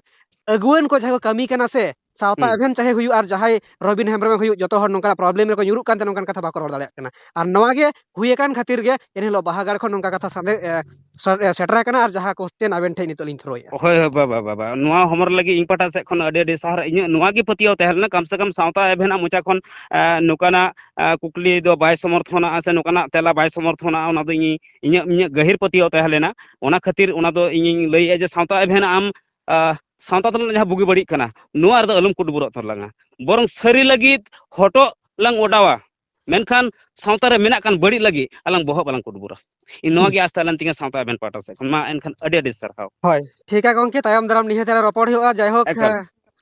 ᱟᱹᱜᱩᱣᱟᱹᱱ ᱠᱚ ᱡᱟᱦᱟᱸᱭ ᱠᱚ ᱠᱟᱹᱢᱤ ᱠᱟᱱᱟ ᱥᱮ, ᱥᱟᱶᱛᱟ ᱦᱩᱸ᱾ ᱮᱵᱷᱮᱱ ᱪᱟᱦᱮ ᱦᱩᱭᱩᱜ ᱟᱨ ᱡᱟᱦᱟᱸᱭ ᱨᱚᱵᱤᱱ ᱦᱮᱢᱵᱨᱚᱢᱮ ᱦᱩᱭᱩᱜ, ᱡᱚᱛᱚ ᱦᱚᱲ ᱱᱚᱝᱠᱟᱱᱟᱜ problem ᱨᱮᱠᱚ ᱧᱩᱨᱩᱜ ᱠᱟᱱᱛᱮ ᱱᱚᱝᱠᱟᱱ ᱠᱟᱛᱷᱟ ᱵᱟᱠᱚ ᱨᱚᱲ ᱫᱟᱲᱮᱭᱟᱜ ᱠᱟᱱᱟ᱾ ᱟᱨ ᱱᱚᱣᱟ ᱜᱮ ᱦᱩᱭ ᱟᱠᱟᱱ ᱠᱷᱟᱹᱛᱤᱨ ᱜᱮ ᱮᱱᱦᱤᱞᱳᱜ ᱵᱟᱦᱟᱜᱟᱲ ᱠᱷᱚᱱ ᱱᱚᱝᱠᱟ ᱠᱟᱛᱷᱟ ᱥᱟᱸᱫᱮ-, ᱮ, ᱥᱚ-, ᱮ, ᱥᱮᱴᱮᱨ ᱟᱠᱟᱱᱟ ᱟᱨ ᱡᱟᱦᱟᱸ question ᱟᱵᱮᱱ ᱴᱷᱮᱱ ᱱᱤᱛᱚᱜ ᱞᱤᱧ ᱛᱷᱨᱳᱭᱮᱫᱼᱟ᱾ ᱦᱳᱭ, ᱦᱳᱭ, ᱵᱟ, ᱵᱟ, ᱵᱟ, ᱵᱟ᱾ ᱱᱚᱣᱟ ᱦᱚᱢᱚᱨ ᱞᱟᱹᱜᱤᱫ ᱤᱧ ᱯᱟᱦᱴᱟ ᱥᱮᱫ ᱠᱷᱚᱱ ᱟᱹᱰᱤ, ᱟᱹᱰᱤ ᱥᱟᱨᱦᱟᱣ᱾ ᱤᱧᱟᱹᱜ ᱱᱚᱣᱟ ᱜᱮ ᱯᱟᱹᱛᱭᱟᱹᱣ ᱛᱟᱦᱮᱸ ᱞᱮᱱᱟ, ᱠᱚᱢ ᱥᱮ ᱠᱚᱢ ᱥᱟᱶᱛᱟ ᱮᱵᱷᱮᱱᱟᱜ ᱢᱚᱪᱟ ᱠᱷᱚᱱ, ᱮ, ᱱᱚᱝᱠᱟᱱᱟᱜ, ᱮ, ᱠᱩᱠᱞᱤ ᱫᱚ ᱵᱟᱭ ᱥᱚᱢᱚᱨᱛᱷᱚᱱᱟᱜᱼᱟ ᱥᱮ ᱱᱚᱝᱠᱟᱱᱟᱜ ᱛᱮᱞᱟ ᱵᱟᱭ ᱥᱚᱢᱚᱨᱛᱷᱚᱱᱟᱜᱼᱟ, ᱚᱱᱟ ᱫᱚ ᱤᱧ, ᱤᱧᱟᱹᱜ, ᱤᱧᱟᱹᱜ ᱜᱟᱹᱦᱤᱨ ᱯᱟᱹᱛᱭᱟᱹᱣ ᱛᱟᱦᱮᱸ ᱞᱮᱱᱟ᱾ ᱚᱱᱟ ᱠᱷᱟᱹᱛᱤᱨ ᱚᱱᱟ ᱫᱚ ᱤᱧᱤᱧ ᱞᱟᱹᱭᱮᱫᱼᱟ ᱡᱮ ᱥᱟᱶᱛᱟ ᱮᱵᱷᱮᱱᱟᱜ ᱟᱢ, ᱟ, ᱥᱟᱶᱛᱟ ᱫᱚᱞ ᱨᱮᱱᱟᱜ ᱡᱟᱦᱟᱸ ᱵᱩᱜᱤ ᱵᱟᱹᱲᱤᱡ ᱠᱟᱱᱟ, ᱱᱚᱣᱟ ᱨᱮᱫᱚ ᱟᱞᱚᱢ ᱠᱩᱴᱵᱩᱨᱚᱜ ᱛᱟᱞᱟᱝᱟ᱾ ᱵᱚᱨᱚᱝ ᱥᱟᱹᱨᱤ ᱞᱟᱹᱜᱤᱫ ᱦᱚᱴᱚᱜ ᱞᱟᱝ ᱚᱰᱟᱣᱟ, ᱢᱮᱱᱠᱷᱟᱱ ᱥᱟᱶᱛᱟ ᱨᱮ ᱢᱮᱱᱟᱜ ᱠᱟᱱ ᱵᱟᱹᱲᱤᱡ ᱞᱟᱹᱜᱤᱫ ᱟᱞᱟᱝ ᱵᱚᱦᱚᱜ ᱵᱟᱞᱟᱝ ᱠᱩᱴᱵᱩᱨᱟ᱾ ᱤᱧ ᱱᱚᱣᱟ ᱦᱩᱸ᱾ ᱜᱮ ᱟᱥ ᱛᱟᱦᱮᱸ ᱞᱮᱱ ᱛᱤᱧᱟᱹ ᱥᱟᱶᱛᱟ ᱮᱵᱷᱮᱱ ᱯᱟᱦᱴᱟ ᱥᱮᱫ ᱠᱷᱚᱱ᱾ ᱢᱟ ᱮᱱᱠᱷᱟᱱ ᱟᱹᱰᱤ ᱟᱹᱰᱤ ᱥᱟᱨᱦᱟᱣ᱾ ᱦᱳᱭ, ᱴᱷᱤᱠᱟ ᱜᱚᱝᱠᱮ, ᱛᱟᱭᱚᱢ ᱫᱟᱨᱟᱢ ᱱᱤᱦᱟᱹᱛ ᱨᱮ ᱨᱚᱯᱚᱲ ᱦᱩᱭᱩᱜᱼᱟ᱾ ᱡᱟᱭᱦᱳᱠ, ᱮᱠᱟᱞ᱾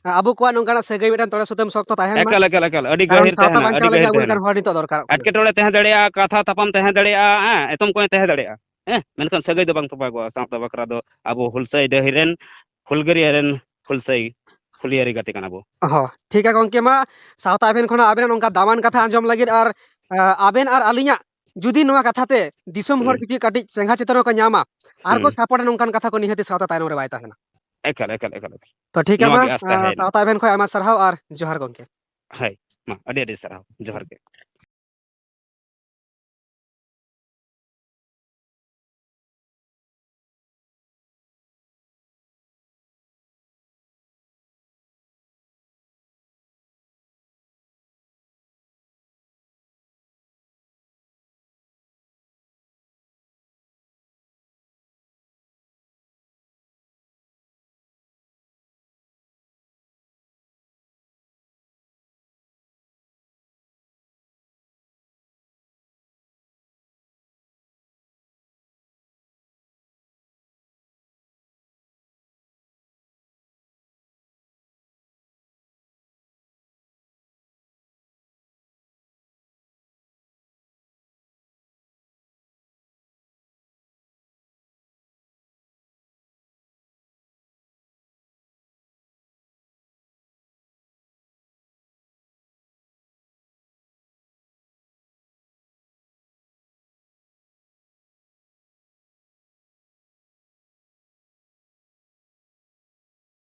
ᱦᱮᱸ, ᱟᱵᱚ ᱠᱚᱣᱟᱜ ᱱᱚᱝᱠᱟᱱᱟᱜ ᱥᱟᱹᱜᱟᱹᱭ ᱢᱤᱫᱴᱟᱝ ᱛᱚᱲᱮ ᱥᱩᱛᱟᱹᱢ ᱥᱚᱠᱛᱚ ᱛᱟᱦᱮᱱ ᱢᱟ᱾ ᱮᱠᱟᱞ, ᱮᱠᱟᱞ, ᱮᱠᱟᱞ, ᱟᱹᱰᱤ ᱠᱟᱨᱚᱱ ᱜᱟᱹᱦᱤᱨ ᱥᱟᱶᱛᱟ ᱛᱟᱦᱮᱱᱟ, ᱵᱟᱧᱪᱟᱣ ᱟᱹᱰᱤ ᱞᱟᱹᱜᱤᱫ ᱜᱟᱹᱦᱤᱨ ᱟᱵᱚ ᱞᱮᱠᱟᱱ ᱛᱟᱦᱮᱱᱟ᱾ ᱦᱚᱲ ᱱᱤᱛᱚᱜ ᱫᱚᱨᱠᱟᱨᱚᱜ ᱠᱟᱱᱟ᱾ ᱮᱴᱠᱮᱴᱚᱬᱮ ᱛᱟᱦᱮᱸ ᱫᱟᱲᱮᱭᱟᱜᱼᱟ, ᱠᱟᱛᱷᱟ ᱛᱟᱯᱟᱢ ᱛᱟᱦᱮᱸ ᱫᱟᱲᱮᱭᱟᱜᱼᱟ, ᱦᱮᱸ, ᱮᱛᱚᱢ ᱠᱚᱸᱭᱮ ᱛᱟᱦᱮᱸ ᱫᱟᱲᱮᱭᱟᱜᱼᱟ, ᱦᱮᱸ, ᱢᱮᱱᱠᱷᱟᱱ ᱥᱟᱹᱜᱟᱹᱭ ᱫᱚ ᱵᱟᱝ ᱛᱚᱯᱟᱜᱚᱜᱼᱟ᱾ ᱥᱟᱶᱛᱟ ᱵᱟᱠᱷᱨᱟ ᱫᱚ ᱟᱵᱚ ᱦᱩᱞᱥᱟᱹᱭ ᱰᱟᱹᱦᱤ ᱨᱮᱱ, ᱦᱩᱞᱜᱟᱹᱨᱤᱭᱟᱹ ᱨᱮᱱ ᱦᱩᱞᱥᱟᱹᱭ, ᱦᱩᱞᱤᱭᱟᱹᱨᱤ ᱜᱟᱛᱮ ᱠᱟᱱᱟ ᱵᱚ᱾ ᱦᱚᱸ, ᱴᱷᱤᱠᱟ ᱜᱚᱝᱠᱮ, ᱢᱟ ᱥᱟᱶᱛᱟ ᱮᱵᱷᱮᱱ ᱠᱷᱚᱱᱟᱜ ᱟᱵᱮᱱᱟᱜ ᱱᱚᱝᱠᱟ ᱫᱟᱢᱟᱱ ᱠᱟᱛᱷᱟ ᱟᱸᱡᱚᱢ ᱞᱟᱹᱜᱤᱫ ᱟᱨ, ᱟ, ᱟᱵᱮᱱ ᱟᱨ ᱟᱹᱞᱤᱧᱟᱜ ᱡᱩᱫᱤ ᱱᱚᱣᱟ ᱠᱟᱛᱷᱟ ᱛᱮ ᱫᱤᱥᱚᱢ ᱦᱚᱲ ᱦᱩᱸ᱾ ᱠᱤᱪᱷᱩ ᱠᱟᱹᱴᱤᱡ ᱪᱮᱸᱜᱷᱟ ᱪᱮᱛᱟᱱ ᱨᱮᱠᱚ ᱧᱟᱢᱟ ᱟᱨ ᱠᱚ ᱦᱩᱸ᱾ support ᱟ, ᱱᱚᱝᱠᱟᱱ ᱠᱟᱛᱷᱟ ᱠᱚ ᱱᱤᱦᱟᱹᱛᱤ ᱥᱟᱶᱛᱟ ᱛᱟᱭᱱᱚᱢ ᱨᱮ ᱵᱟᱭ ᱛᱟᱦᱮᱱᱟ᱾ ᱮᱠᱟᱞ, ᱮᱠᱟᱞ, ᱮᱠᱟᱞ, ᱮᱠᱟᱞ᱾ ᱛᱚ ᱴᱷᱤᱠᱟ ᱱᱚᱣᱟ ᱢᱟ, ᱜᱮ ᱟᱸᱥ ᱟ, ᱛᱟᱦᱮᱸᱭᱮᱱᱟ᱾ ᱥᱟᱶᱛᱟ ᱮᱵᱷᱮᱱ ᱠᱷᱚᱱ ᱟᱭᱢᱟ ᱥᱟᱨᱦᱟᱣ ᱟᱨ ᱡᱚᱦᱟᱨ ᱜᱚᱝᱠᱮ᱾ ᱦᱳᱭ, ᱢᱟ ᱟᱹᱰᱤ ᱟᱹᱰᱤ ᱥᱟᱨᱦᱟᱣ᱾ ᱡᱚᱦᱟᱨ ᱜᱮ᱾